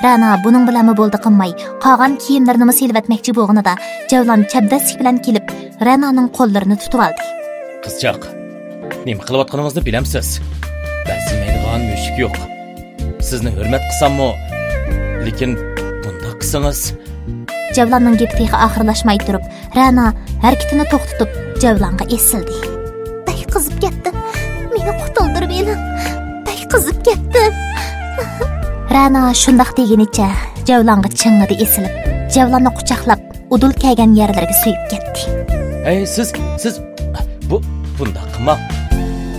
رەنا بۇنىڭ بىلەنمۇ بولدى قىلماي، قالغان كىيىملىرىنىمۇ سېلىۋەتمەكچى بولغىنىدا، جەۋلان چەبدەسلىك بىلەن كېلىپ، رەنانىڭ قوللىرىنى تۇتۇۋالدى. «قىزچاق، نېمە قىلىۋاتقىنىڭىزنى بىلەمسىز؟ بەزلىمەيدىغان مۈشۈك يوق. سىزنى ھۆرمەت قىلساممۇ، لېكىن بۇنداق قىلسىڭىز.» جەۋلاننىڭ گېپى تېخى ئاخىرلاشماي تۇرۇپ، رەنا ھەرىكىتىنى توختىتىپ، جەۋلانغا ئېسىلدى. «بەك قىزىپ كەتتىم. مېنى قۇتۇلدۇرۇۋېلىڭ. بەك قىزىپ كەتتىم.» رەنا شۇنداق دېگىنىچە جەۋلانغا چىڭڭىدە ئېسىلىپ، جەۋلاننى قۇچاقلاپ، ئۇدۇل كەلگەن يەرلىرىگە سۆيۈپ كەتتى. «ھەي، سىز، سىز، بۇ، بۇنداق قىلماڭ.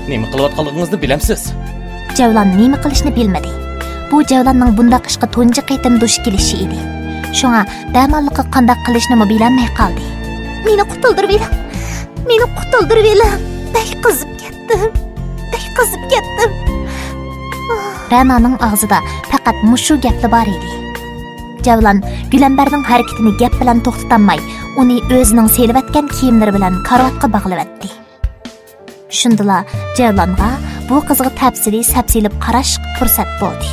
نېمە قىلىۋاتقانلىقىڭىزنى بىلەمسىز؟» جەۋلان نېمە قىلىشنى بىلمىدى. بۇ جەۋلاننىڭ بۇنداق ئىشقا تۇنجى قېتىم دۇچ كېلىشى ئىدى. شۇڭا دەماللىققا قانداق قىلىشنىمۇ بىلەلمەي قالدى. «مېنى قۇتۇلدۇرۇۋېلىڭ! مېنى قۇتۇلدۇرۇۋېلىڭ! بەك قىزىپ كەتتىم! بەك قىزىپ كەتتىم!» رەنانىڭ ئاغزىدا پەقەت مۇشۇ گەپلا بار ئىدى. جەۋلان گۈلەمبەرنىڭ ھەرىكىتىنى گەپ بىلەن توختىتالماي، ئۇنى ئۆزىنىڭ سېلىۋەتكەن كىيىملىرى بىلەن كارىۋاتقا باغلىۋەتتى. شۇندىلا جەۋلانغا بۇ قىزغا تەپسىلىي سەپسېلىپ قاراشقا پۇرسەت بولدى.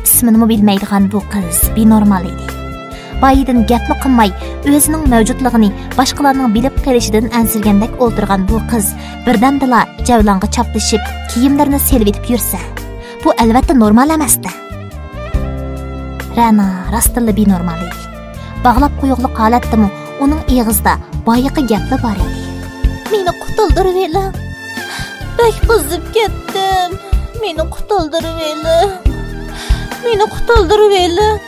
ئىسمىنىمۇ بىلمەيدىغان بۇ قىز بىنورمال ئىدى. بايىدىن گەپمۇ قىلماي، ئۆزىنىڭ مەۋجۇتلۇقىنى باشقىلارنىڭ بىلىپ قېلىشىدىن ئەنسىرىگەندەك ئولتۇرغان بۇ قىز بىردەمدىلا جەۋلانغا چاپلىشىپ، كىيىملىرىنى سېلىۋېتىپ يۈرسە، بۇ ئەلۋەتتە نورمال ئەمەستە. رەنا راستتىنلا بىنورمال ئىدى. باغلاپ قويۇقلۇق ھالەتتىمۇ ئۇنىڭ ئېغىزىدا بايىقى گەپلا بار ئىدى. «مېنى قۇتۇلدۇرۇۋېلىڭ. بەك قىزىپ كەتتىم. مېنى قۇتۇلدۇرۇۋېلىڭ. مېنى قۇتۇلدۇرۇۋېلىڭ.»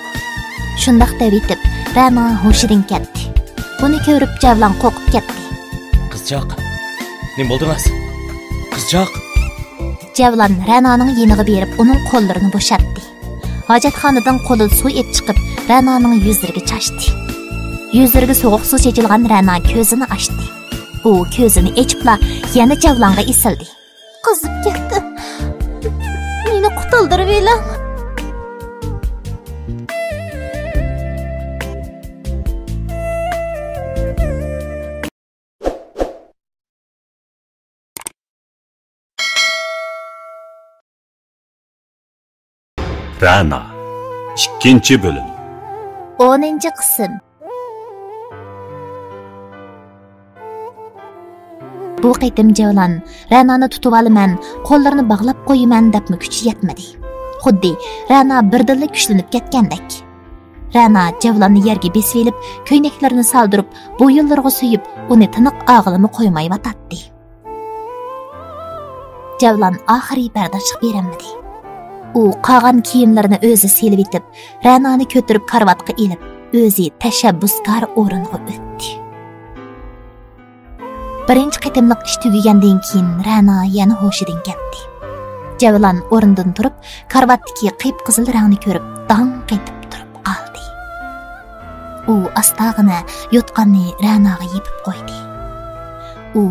شۇنداق دەۋېتىپ، رەنا ھوشىدىن كەتتى. بۇنى كۆرۈپ جەۋلان قورقۇپ كەتتى. «قىزچاق، نېمە بولدىڭىز؟ قىزچاق!» جەۋلان رەنانىڭ يېنىغا بېرىپ، ئۇنىڭ قوللىرىنى بوشاتتى. ھاجەتخانىدىن قولىدا سۇ ئېلىپ چىقىپ، رەنانىڭ يۈزلىرىگە چاچتى. يۈزلىرىگە سوغۇق سۇ چېچىلغان رەنا كۆزىنى ئاچتى. ئۇ كۆزىنى ئېچىپلا يەنە جەۋلانغا ئېسىلدى. «قىزىپ كەتتىم. مېنى قۇتۇلدۇرۇۋېلىڭ.» رەنا. ئىككىنچى بۆلۈم. ئونىنچى قىسىم. بۇ قېتىم جەۋلان رەنانى تۇتۇۋالىمەن، قوللىرىنى باغلاپ قويىمەن دەپمۇ كۈچى يەتمىدى. خۇددى رەنا بىردىنلا كۈچلىنىپ كەتكەندەك. رەنا جەۋلاننى يەرگە بېسىۋېلىپ، كۆينەكلىرىنى سالدۇرۇپ، بويۇنلىرىغا سۆيۈپ، ئۇنى تىنىق ئاغىلىمۇ قويمايۋاتاتتى. جەۋلان ئاخىرى بەرداشلىق بېرەلمىدى. ئۇ قالغان كىيىملىرىنى ئۆزى سېلىۋېتىپ، رەنانى كۆتۈرۈپ كارىۋاتقا ئېلىپ، ئۆزى تەشەببۇسكار ئورۇنغا ئۆتتى. بىرىنچى قېتىملىق ئىش تۈگىگەندىن كېيىن رەنا يەنە ھوشىدىن كەتتى. جەۋلان ئورنىدىن تۇرۇپ، كارىۋاتتىكى قىپقىزىل رەڭنى كۆرۈپ، داڭ قېتىپ تۇرۇپ قالدى. ئۇ ئاستاغىنا يوتقاننى رەناغا يېپىپ قويدى. ئۇ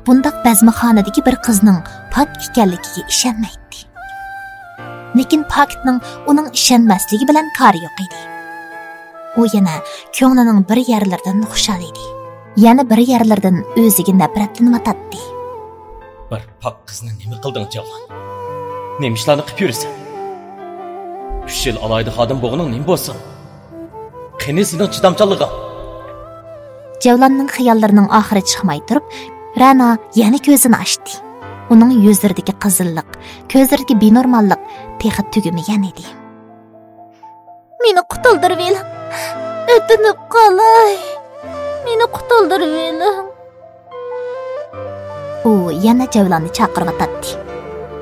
بۇنداق بەزمىخانىدىكى بىر قىزنىڭ پاك ئىكەنلىكىگە ئىشەنمەيتتى. لېكىن پاكىتنىڭ ئۇنىڭ ئىشەنمەسلىكى بىلەن كارى يوق ئىدى. ئۇ يەنە كۆڭلىنىڭ بىر يەرلىرىدىن خۇشال ئىدى. يەنە بىر يەرلىرىدىن ئۆزىگە نەپرەتلىنىۋاتاتتى. بىر پاك قىزنى نېمە قىلدىڭ، جەۋلان؟ نېمە ئىشلارنى قىلىپ يۈرىسەن؟ ئۈچ يىل ئالاھىدە خادىم بولغىنىڭ نېمە بولسۇن؟ قېنى سېنىڭ چىدامچانلىقىڭ؟ جەۋلاننىڭ خىياللىرىنىڭ ئاخىرى چىقماي تۇرۇپ، رەنا يەنە كۆزىنى ئاچتى. ئۇنىڭ يۈزلىرىدىكى قىزىللىق، كۆزلىرىدىكى بىنورماللىق تېخى تۈگىمىگەن ئىدى. مېنى قۇتۇلدۇرۇۋېلىڭ. ئۆتۈنۈپ قالاي. مېنى قۇتۇلدۇرۇۋېلىڭ. ئۇ يەنە جەۋلاننى چاقىرىۋاتاتتى.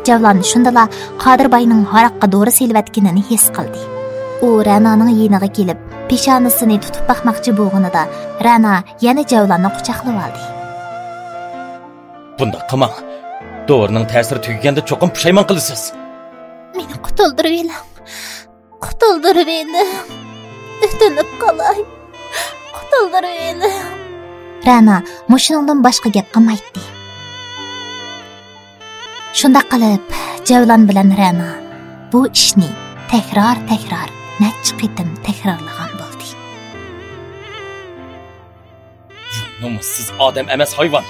جەۋلان شۇندىلا قادىر باينىڭ ھاراققا دورا سېلىۋەتكىنىنى ھېس قىلدى. ئۇ رەنانىڭ يېنىغا كېلىپ، پېشانىسىنى تۇتۇپ باقماقچى بولغىنىدا، رەنا يەنە جەۋلاننى قۇچاقلىۋالدى. بۇنداق قىلماڭ. دورىنىڭ تەسىرى تۈگىگەندە چوقۇم پۇشايمان قىلىسىز. مېنى قۇتۇلدۇرۇۋېلىڭ. قۇتۇلدۇرۇۋېلىڭ. ئۆتۈنۈپ قالاي. قۇتۇلدۇرۇۋېلىڭ. رەنا مۇشۇنىڭدىن باشقا گەپ قىلمايتتى. شۇنداق قىلىپ، جەۋلان بىلەن رەنا بۇ ئىشنى تەكرار-تەكرار نەچچە قېتىم تەكرارلىغان بولدى. نومۇسسىز ئادەم ئەمەس، ھايۋان!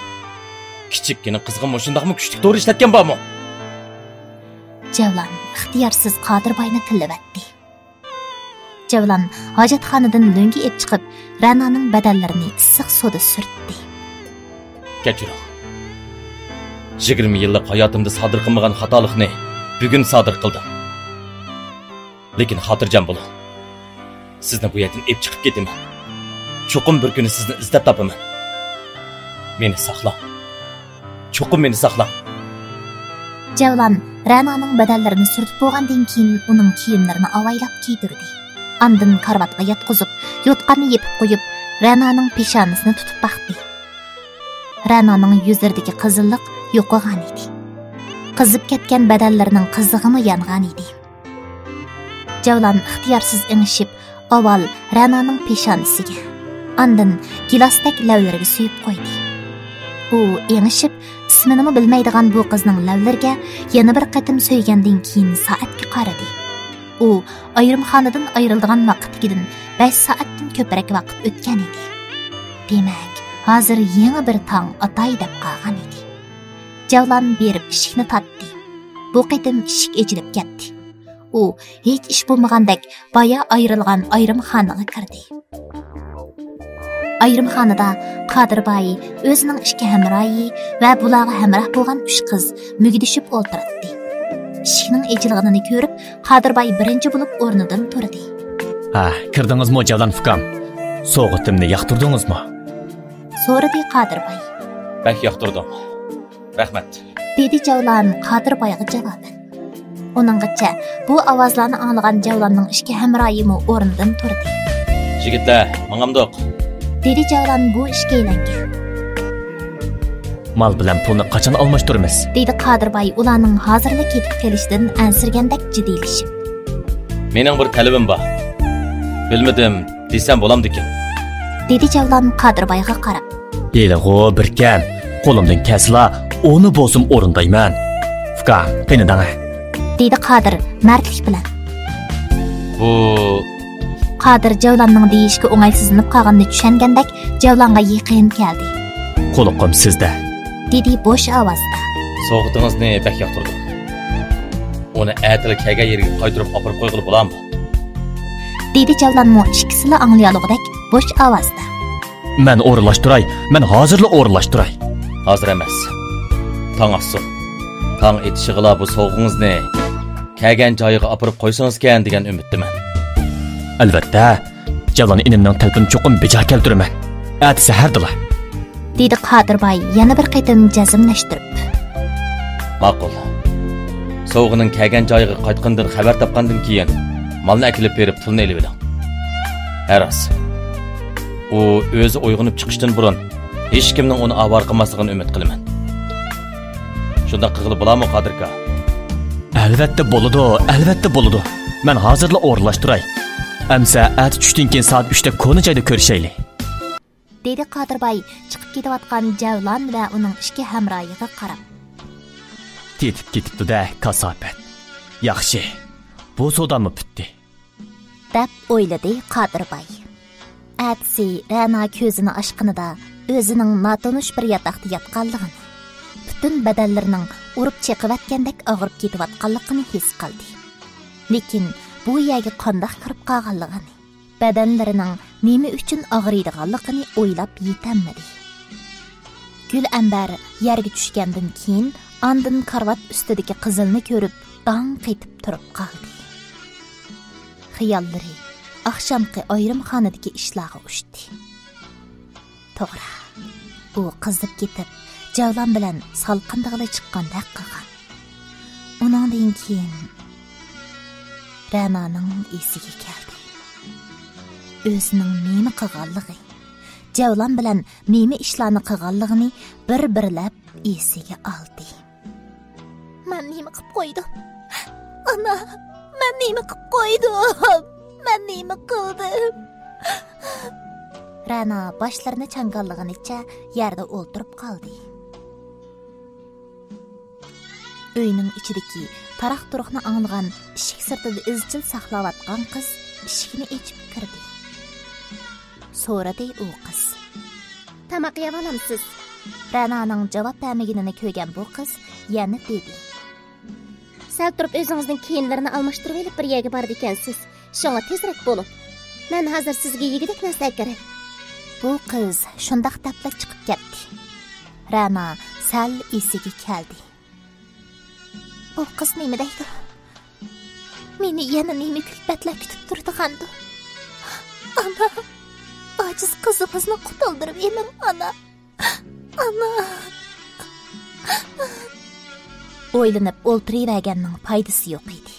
كىچىككىنە قىزغا مۇشۇنداقمۇ كۈچلۈك دورا ئىشلەتكەن بارمۇ؟ جەۋلان ئىختىيارسىز قادىر باينى تىللىۋەتتى. جەۋلان ھاجەتخانىدىن لۆڭگە ئېلىپ چىقىپ، رەنانىڭ بەدەنلىرىنى ئىسسىق سۇدا سۈرتتى. كەچۈرۈڭ. يىگىرمە يىللىق ھاياتىمدا سادىر قىلمىغان خاتالىقنى بۈگۈن سادىر قىلدىم. لېكىن خاتىرجەم بولۇڭ. سىزنى بۇ يەردىن ئېلىپ چىقىپ كېتىمەن. چوقۇم بىر كۈنى سىزنى ئىزدەپ تاپىمەن. مېنى ساقلاڭ. چوقۇم مېنى ساقلاڭ. جەۋلان رەنانىڭ بەدەنلىرىنى سۈرتۈپ بولغاندىن كېيىن، ئۇنىڭ كىيىملىرىنى ئاۋايلاپ كىيدۈردى. ئاندىن كارىۋاتقا ياتقۇزۇپ، يوتقاننى يېپىپ قويۇپ، رەنانىڭ پېشانىسىنى تۇتۇپ باقتى. رەنانىڭ يۈزلىرىدىكى قىزىللىق يوقىغان ئىدى. قىزىپ كەتكەن بەدەنلىرىنىڭ قىزىغىمۇ يانغان ئىدى. جەۋلان ئىختىيارسىز ئېڭىشىپ، ئاۋۋال رەنانىڭ پېشانىسىگە، ئاندىن گىلاستەك لەۋلىرىگە سۆيۈپ قويدى. ئۇ ئېڭىشىپ، ئىسمىنىمۇ بىلمەيدىغان بۇ قىزنىڭ لەۋلىرىگە يەنە بىر قېتىم سۆيگەندىن كېيىن سائەتكە قارىدى. ئۇ ئايرىمخانىدىن ئايرىلىدىغان ۋاقىتتىكىدىن بەش سائەتتىن كۆپرەك ۋاقىت ئۆتكەن ئىدى. دېمەك، ھازىر يېڭى بىر تاڭ ئاتاي دەپ قالغان ئىدى. جەۋلان بېرىپ ئىشىكنى تارتتى. بۇ قېتىم ئىشىك ئېچىلىپ كەتتى. ئۇ ھېچ ئىش بولمىغاندەك بايا ئايرىلغان ئايرىمخانىغا كىردى. ئايرىمخانىدا قادىر باي، ئۆزىنىڭ ئىككى ھەمراھى ۋە بۇلارغا ھەمراھ بولغان ئۈچ قىز مۈگدىشىپ ئولتۇراتتى. ئىشىكنىڭ ئېچىلغىنىنى كۆرۈپ، قادىر باي بىرىنچى بولۇپ ئورنىدىن تۇردى. ھە، كىردىڭىزمۇ جەۋلان ئۇكام؟ سوۋغىتىمنى ياقتۇردىڭىزمۇ؟ سورىدى قادىر باي. بەك ياقتۇردۇم. رەھمەت. دېدى جەۋلان قادىر بايغا جاۋابەن. ئۇنىڭغىچە بۇ ئاۋازلارنى ئاڭلىغان جەۋلاننىڭ ئىككى ھەمراھىمۇ ئورنىدىن تۇردى. يىگىتلەر، ماڭامدۇق؟ دېدى جەۋلان بۇ ئىككىيلەنگە. مال بىلەن پۇلنى قاچان ئالماشتۇرىمىز؟ دېدى قادىر باي ئۇلارنىڭ ھازىرلا كېتىپ قېلىشىدىن ئەنسىرىگەندەك جىددىيلىشىپ. مېنىڭ بىر تەلىپىم بار. بىلمىدىم دېسەم بولامدىكىن؟ دېدى جەۋلان قادىر بايغا قاراپ. ھېلىغۇ بىر كەم، قولۇمدىن كەلسىلا، ئۇنى بولسىمۇ ئورۇندايمەن. ئۇكا، قېنى دەڭە. دېدى قادىر مەردلىك بىلەن. بۇ. قادىر جەۋلاننىڭ دېيىشىگە ئوڭايسىزلىنىپ قالغىنىنى چۈشەنگەندەك جەۋلانغا يېقىن كەلدى. قۇلىقىم سىزدە. دېدى بوش ئاۋازدا. سوۋغىتىڭىزنى بەك ياقتۇردۇم. ئۇنى ئەتىلا كەلگەن يېرىگە قايتۇرۇپ ئاپىرىپ قويغىلى بولامدۇ؟ دېدى جەۋلانمۇ ئىككىسىلا ئاڭلىيالىغۇدەك بوش ئاۋازدا. مەن ئورۇنلاشتۇراي، مەن ھازىرلا ئورۇنلاشتۇراي. ھازىر ئەمەس. تاڭ ئاتسۇن. تاڭ ئېتىشىغىلا بۇ سوۋغىڭىزنى كەلگەن جايىغا ئاپىرىپ قويسىڭىزكەن دېگەن ئۈمىدتىمەن. ئەلۋەتتە، جەۋلان ئىنىمنىڭ تەلىپىنى چوقۇم بىجا كەلتۈرىمەن. ئەتە سەھەردىلا. دېدى قادىر باي يەنە بىر قېتىم جەزملەشتۈرۈپ. ماقۇل. سوۋغىنىڭ كەلگەن جايىغا قايتقىنىدىن خەۋەر تاپقاندىن كېيىن، مالنى ئەكېلىپ بېرىپ پۇلنى ئېلىۋېلىڭ. ھە راست. ئۇ ئۆزى ئويغىنىپ چىقىشتىن بۇرۇن ھېچكىمنىڭ ئۇنى ئاۋارە قىلماسلىقىنى ئۈمىد قىلىمەن. شۇنداق قىلغىلى بولامۇ، قادىركا؟ ئەلۋەتتە بولىدۇ، ئەلۋەتتە بولىدۇ. مەن ھازىرلا ئورۇنلاشتۇراي. ئەمسە ئەتە چۈشتىن كېيىن سائەت ئۈچتە كونا جايدا كۆرۈشەيلى. دېدى قادىر باي چىقىپ كېتىۋاتقان جەۋلان ۋە ئۇنىڭ ئىككى ھەمراھىغا قاراپ. تېتىپ كېتىپتۇ-دە، كاساپەت. ياخشى، بۇ سوداممۇ پۈتتى. دەپ ئويلىدى قادىر باي. ئەتىسى رەنا كۆزىنى ئاچقىنىدا ئۆزىنىڭ ناتونۇش بىر ياتاقتا ياتقانلىقىنى، پۈتۈن بەدەنلىرىنىڭ ئۇرۇپ چېقىۋەتكەندەك ئاغرىپ كېتىۋاتقانلىقىنى ھېس قىلدى. لېكىن بۇ يەرگە قانداق كىرىپ قالغانلىقىنى، بەدەنلىرىنىڭ نېمە ئۈچۈن ئاغرىيدىغانلىقىنى ئويلاپ يېتەلمىدى. گۈلئەنبەر يەرگە چۈشكەندىن كېيىن، ئاندىن كارىۋات ئۈستىدىكى قىزىلنى كۆرۈپ، داڭ قېتىپ تۇرۇپ قالدى. خىياللىرى ئاخشامقى ئايرىمخانىدىكى ئىشلارغا ئۇچتى. توغرا، ئۇ قىزىپ كېتىپ، جەۋلان بىلەن سالقىندىغىلى چىققاندەك قىلغان. ئۇنىڭدىن كېيىن رەنانىڭ ئېسىگە كەلدى. ئۆزىنىڭ نېمە قىلغانلىقى، جەۋلان بىلەن نېمە ئىشلارنى قىلغانلىقىنى بىر-بىرلەپ ئېسىگە ئالدى. مەن نېمە قىپ قويدۇم؟ ئانا، مەن نېمە قىپ قويدۇم؟ مەن نېمە قىلدىم؟ رەنا باشلىرىنى چاڭگاللىغىنىچە يەردە ئولتۇرۇپ قالدى. ئۆينىڭ ئىچىدىكى تاراق-تۇرۇقنى ئاڭلىغان، ئىشىك سىرتىدا ئىزچىل ساقلاۋاتقان قىز ئىشىكنى ئېچىپ كىردى. سورىدى ئۇ قىز. تاماق يەۋالامسىز؟ رەنانىڭ جاۋاب بەرمىگىنىنى كۆرگەن بۇ قىز يەنە دېدى. سەل تۇرۇپ ئۆزىڭىزنىڭ كىيىملىرىنى ئالماشتۇرۇۋېلىپ بىر يەرگە بارىدىكەنسىز. شۇڭا تېزرەك بولۇڭ. مەن ھازىر سىزگە يېگۈدەك نەرسە ئەكىرەي. بۇ قىز شۇنداق دەپلا چىقىپ كەتتى. رەنا سەل ئېسىگە كەلدى. بۇ قىز نېمە دەيدۇ؟ مېنى يەنە نېمە كۈلپەتلەر كۈتۈپ تۇرىدىغاندۇ؟ ئانا، ئاجىز قىزىڭىزنى قۇتۇلدۇرۇپ ئېلىڭ، ئانا. ئانا. ئويلىنىپ ئولتۇرۇۋەرگەننىڭ پايدىسى يوق ئىدى.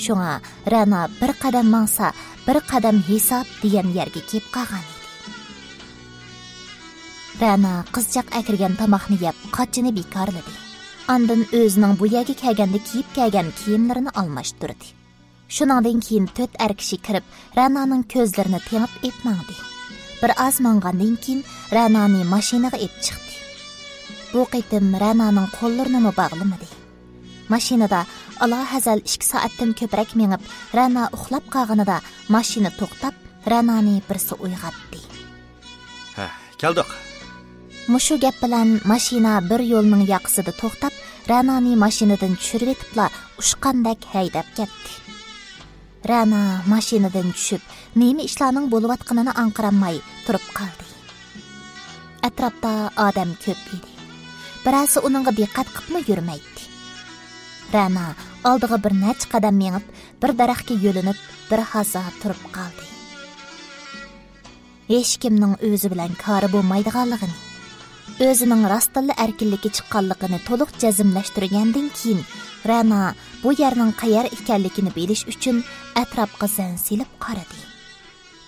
شۇڭا رەنا بىر قەدەم ماڭسا، بىر قەدەم ھېساب دېگەن يەرگە كېلىپ قالغان ئىدى. رەنا قىزچاق ئەكىرگەن تاماقنى يەپ، قاچىنى بىكارلىدى. ئاندىن ئۆزىنىڭ بۇ يەرگە كەلگەندە كىيىپ كەلگەن كىيىملىرىنى ئالماشتۇردى. شۇنىڭدىن كېيىن تۆت ئەر كىشى كىرىپ، رەنانىڭ كۆزلىرىنى تېڭىپ ئېلىپ ماڭدى. بىر ئاز ماڭغاندىن كېيىن رەنانى ماشىنىغا ئېلىپ چىقتى. بۇ قېتىم رەنانىڭ قوللىرىنىمۇ باغلىمىدى. ماشىنىدا ئالاھەزەل ئىككى سائەتتىن كۆپرەك مېڭىپ، رەنا ئۇخلاپ قالغىنىدا ماشىنا توختاپ، رەنانى بىرسى ئويغاتتى. ھە، كەلدۇق. مۇشۇ گەپ بىلەن ماشىنا بىر يولنىڭ ياقىسىدا توختاپ، رەنانى ماشىنىدىن چۈشۈرۈۋېتىپلا ئۇچقاندەك ھەيدەپ كەتتى. رەنا ماشىنىدىن چۈشۈپ، نېمە ئىشلارنىڭ بولۇۋاتقىنىنى ئاڭقىرالماي تۇرۇپ قالدى. ئەتراپتا ئادەم كۆپ ئىدى. بىرەرسى ئۇنىڭغا دىققەت قىپمۇ يۈرمەيتتى. رەنا ئالدىغا بىر نەچچە قەدەم مېڭىپ، بىر دەرەخكە يۆلىنىپ، بىر ھازا تۇرۇپ قالدى. ھېچكىمنىڭ ئۆزى بىلەن كارى بولمايدىغانلىقىنى، ئۆزىنىڭ راستتىنلا ئەركىنلىككە چىققانلىقىنى تولۇق جەزملەشتۈرگەندىن كېيىن، رەنا بۇ يەرنىڭ قەيەر ئىكەنلىكىنى بىلىش ئۈچۈن ئەتراپقا زەن سېلىپ قارىدى.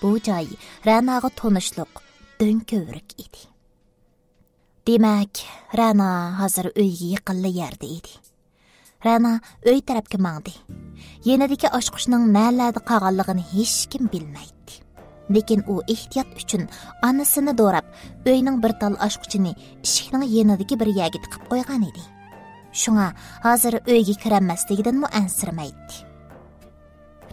بۇ جاي رەناغا تونۇشلۇق دۆڭكۆۋرۈك ئىدى. دېمەك، رەنا ھازىر ئۆيگە يېقىنلا يەردە ئىدى. رەنا ئۆي تەرەپكە ماڭدى. يېنىدىكى ئاچقۇچنىڭ نەلەردە قالغانلىقىنى ھېچكىم بىلمەيتتى. لېكىن ئۇ ئېھتىيات ئۈچۈن ئانىسىنى دوراپ، ئۆينىڭ بىر تال ئاچقۇچىنى ئىشىكنىڭ يېنىدىكى بىر يەرگە تىقىپ قويغان ئىدى. شۇڭا ھازىر ئۆيگە كىرەلمەسلىكىدىنمۇ ئەنسىرىمەيتتى.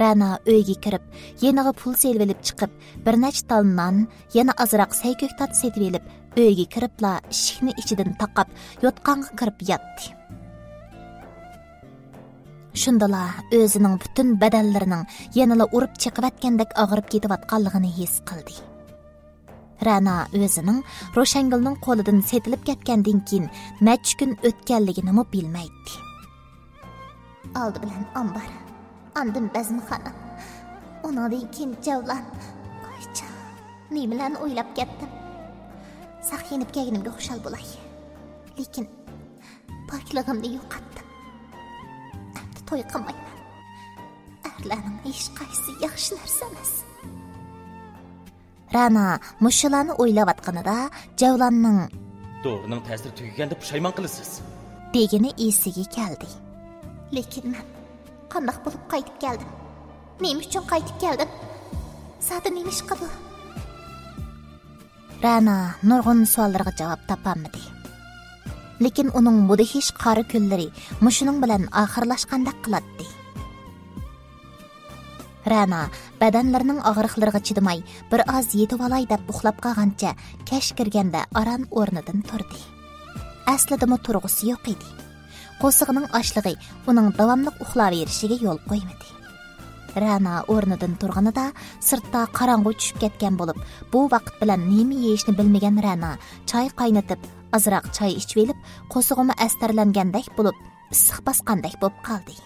رەنا ئۆيگە كىرىپ، يېنىغا پۇل سېلىۋېلىپ چىقىپ، بىر نەچچە تال نان، يەنە ئازراق سەي-كۆكتات سېتىۋېلىپ، ئۆيگە كىرىپلا ئىشىكنى ئىچىدىن تاقاپ، يوتقانغا كىرىپ ياتتى. شۇندىلا ئۆزىنىڭ پۈتۈن بەدەنلىرىنىڭ يەنىلا ئۇرۇپ چېقىۋەتكەندەك ئاغرىپ كېتىۋاتقانلىقىنى ھېس قىلدى. رەنا ئۆزىنىڭ روشەنگۈلنىڭ قولىدىن سېتىلىپ كەتكەندىن كېيىن نەچچە كۈن ئۆتكەنلىكىنىمۇ بىلمەيتتى. ئالدى بىلەن ئامبار، ئاندىن بەزمىخانا، ئۇنىڭدىن كېيىن جەۋلان. ئايجان، نېمىلەرنى ئويلاپ كەتتىم. ساق يېنىپ كەلگىنىمگە خۇشال بولاي. لېكىن پاكلىقىمنى يوقاتتىم. ئەمدى توي قىلمايمەن. ئەرلەرنىڭ ھېچقايسىسى ياخشى نەرسە ئەمەس. رەنا مۇشۇلارنى ئويلاۋاتقىنىدا جەۋلاننىڭ دورىنىڭ تەسىرى تۈگىگەندە پۇشايمان قىلىسىز. دېگىنى ئېسىگە كەلدى. لېكىن مەن قانداق بولۇپ قايتىپ كەلدىم؟ نېمە ئۈچۈن قايتىپ كەلدىم؟ زادى نېمە ئىش قىلدىم؟ رەنا نۇرغۇن سوئاللىرىغا جاۋاب تاپالمىدى. لېكىن ئۇنىڭ مۇدھىش قارا كۈنلىرى مۇشۇنىڭ بىلەن ئاخىرلاشقاندەك قىلاتتى. رەنا بەدەنلىرىنىڭ ئاغرىقلىرىغا چىدىماي، بىر ئاز يېتىۋالاي دەپ ئۇخلاپ قالغانچە كەچ كىرگەندە ئاران ئورنىدىن تۇردى. ئەسلىدىمۇ تۇرغۇسى يوق ئىدى. قورسىقىنىڭ ئاچلىقى ئۇنىڭ داۋاملىق ئۇخلاۋېرىشىگە يول قويمىدى. رەنا ئورنىدىن تۇرغىنىدا سىرتتا قاراڭغۇ چۈشۈپ كەتكەن بولۇپ، بۇ ۋاقىت بىلەن نېمە يېيىشنى بىلمىگەن رەنا چاي قاينىتىپ، ئازراق چاي ئىچىۋېلىپ، قورسىقىمۇ ئەستەرلەنگەندەك بولۇپ، ئىسسىق باسقاندەك بولۇپ قالدى.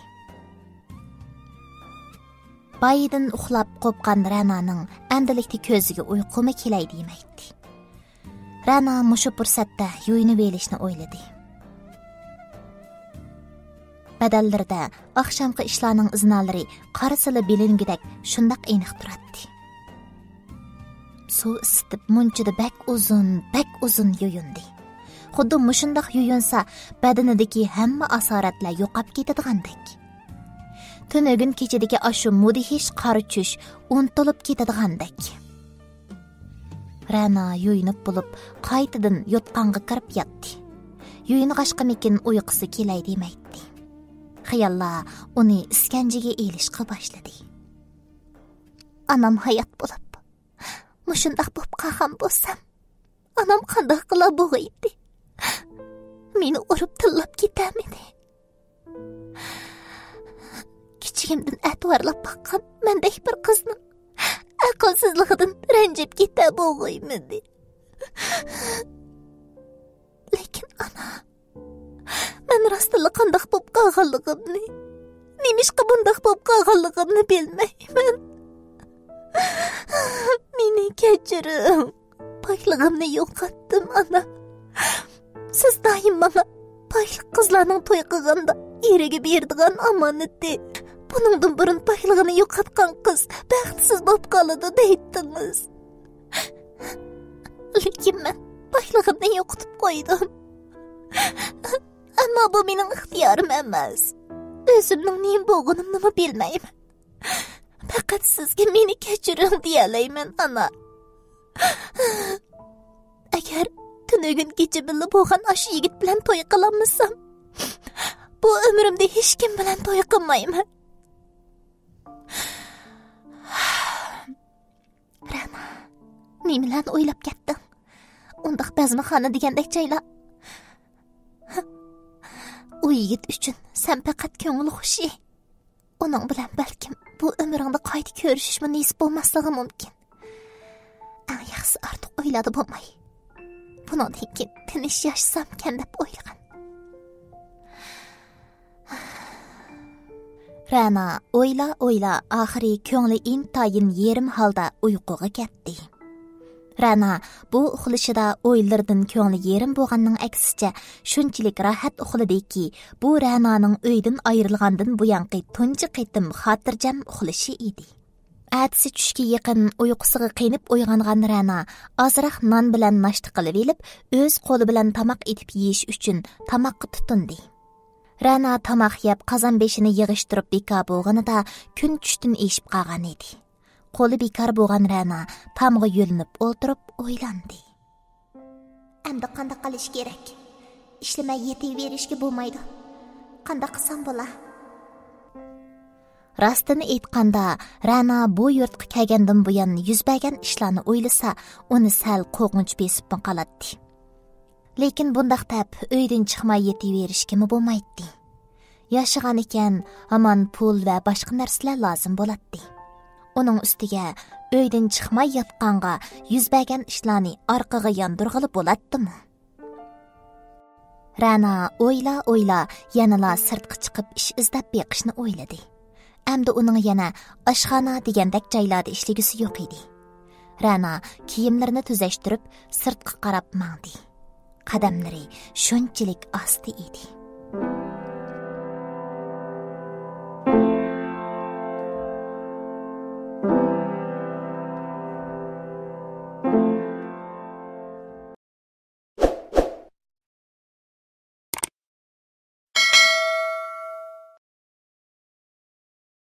بايىدىن ئۇخلاپ قوپقان رەنانىڭ ئەمدىلىكتە كۆزىگە ئۇيقۇمۇ كېلەي دېمەيتتى. رەنا مۇشۇ پۇرسەتتە يۇيۇنۇۋېلىشنى ئويلىدى. بەدەنلىرىدە ئاخشامقى ئىشلارنىڭ ئىزنالىرى قارىسىلا بىلىنگۈدەك شۇنداق ئېنىق تۇراتتى. سۇ ئىسسىتىپ مۇنچىدا بەك ئۇزۇن، بەك ئۇزۇن يۇيۇندى. خۇددى مۇشۇنداق يۇيۇنسا، بەدىنىدىكى ھەممە ئاسارەتلەر يوقاپ كېتىدىغاندەك. تۈنۈگۈن كېچىدىكى ئاشۇ مۇدھىش قارا چۈش ئۇنتۇلۇپ كېتىدىغاندەك. رەنا يۇيۇنۇپ بولۇپ، قايتىدىن يوتقانغا كىرىپ ياتتى. يۇيۇنغاچقىمىكىن ئۇيقۇسى كېلەي دېمەيتتى. خىياللار ئۇنى ئىسكەنجىگە ئېلىشقا باشلىدى. ئانام ھايات بولۇپ، مۇشۇنداق بولۇپ قالغان بولسام، ئانام قانداق قىلا بوغايتتى؟ مېنى ئۇرۇپ تىللاپ كېتەمىدى؟ كىچىكىمدىن ئەتىۋارلاپ باققان مەندەك بىر قىزنىڭ ئەقىلسىزلىقىدىن رەنجىپ كېتە بوغايمىدى؟ لېكىن ئانا، مەن راستتىنلا قانداق بولۇپ قالغانلىقىمنى، نېمىشقا بۇنداق بولۇپ قالغانلىقىمنى بىلمەيمەن. مېنى كەچۈرۈڭ. پاكلىقىمنى يوقاتتىم، ئانا. سىز دائىم ماڭا پاكلىق قىزلارنىڭ توي قىلغاندا ئېرىگە بېرىدىغان ئامانىتى، بۇنىڭدىن بۇرۇن پاكلىقىنى يوقاتقان قىز بەختسىز بولۇپ قالىدۇ دەيتتىڭىز. لېكىن مەن پاكلىقىمنى يوقىتىپ قويدۇم. ئەمما بۇ مېنىڭ ئىختىيارىم ئەمەس. ئۆزۈمنىڭ نېمە بولغىنىمنىمۇ بىلمەيمەن. پەقەت سىزگە مېنى كەچۈرۈڭ دېيەلەيمەن، ئانا. ئەگەر تۈنۈگۈن كېچە بىللە بولغان ئاشۇ يىگىت بىلەن توي قىلالمىسام، بۇ ئۆمرۈمدە ھېچكىم بىلەن توي قىلمايمەن. رەنا، نېمىلەرنى ئويلاپ كەتتىڭ؟ ئۇنداق بەزمىخانا دېگەندەك جايلار. ئۇ يىگىت ئۈچۈن سەن پەقەت كۆڭۈل خۇشى. ئۇنىڭ بىلەن بەلكىم بۇ ئۆمرۈڭدە قايتا كۆرۈشۈشمۇ نېسىپ بولماسلىقى مۇمكىن. ئەڭ ياخشىسى ئارتۇق ئويلاردا بولماي، بۇنىڭدىن كېيىن تىنچ ياشىسامكەن دەپ ئويلىغان. رەنا ئويلا-ئويلا ئاخىرى كۆڭلى ئىنتايىن يېرىم ھالدا ئۇيقۇغا كەتتى. رەنا بۇ ئۇخلىشىدا ئويلىرىدىن كۆڭلى يېرىم بولغاننىڭ ئەكسىچە شۇنچىلىك راھەت ئۇخلىدىكى، بۇ رەنانىڭ ئۆيدىن ئايرىلغاندىن بۇيانقى تۇنجى قېتىم خاتىرجەم ئۇخلىشى ئىدى. ئەتىسى چۈشكە يېقىن ئۇيقۇسىغا قېنىپ ئويغانغان رەنا ئازراق نان بىلەن ناشتا قىلىۋېلىپ، ئۆز قولى بىلەن تاماق ئېتىپ يېيىش ئۈچۈن تاماققا تۇتۇندى. رەنا تاماق يەپ، قازان بېشىنى يىغىشتۇرۇپ بىكار بولغىنىدا كۈن چۈشتىن ئېشىپ قالغان ئىدى. قولى بىكار بولغان رەنا تامغا يۆلىنىپ ئولتۇرۇپ ئويلاندى. ئەمدى قانداق قىلىش كېرەك؟ ئىشلىمەي يېتىۋېرىشكە بولمايدۇ. قانداق قىلسام بولا؟ راستىنى ئېيتقاندا، رەنا بۇ يۇرتقا كەلگەندىن بۇيان يۈز بەرگەن ئىشلارنى ئويلىسا، ئۇنى سەل قورقۇنچ بېسىپمۇ قالاتتى. لېكىن بۇنداق دەپ ئۆيدىن چىقماي يېتىۋېرىشكىمۇ بولمايتتى. ياشىغان ئىكەن، ھامان پۇل ۋە باشقا نەرسىلەر لازىم بولاتتى. ئۇنىڭ ئۈستىگە ئۆيدىن چىقماي ياتقانغا يۈز بەرگەن ئىشلارنى ئارقىغا ياندۇرغىلى بولاتتىمۇ؟ رەنا ئويلا-ئويلا يەنىلا سىرتقا چىقىپ ئىش ئىزدەپ بېقىشنى ئويلىدى. ئەمدى ئۇنىڭ يەنە ئاشخانا دېگەندەك جايلاردا ئىشلىگۈسى يوق ئىدى. رەنا كىيىملىرىنى تۈزەشتۈرۈپ، سىرتقا قاراپ ماڭدى. قەدەملىرى شۇنچىلىك ئاستا ئىدى.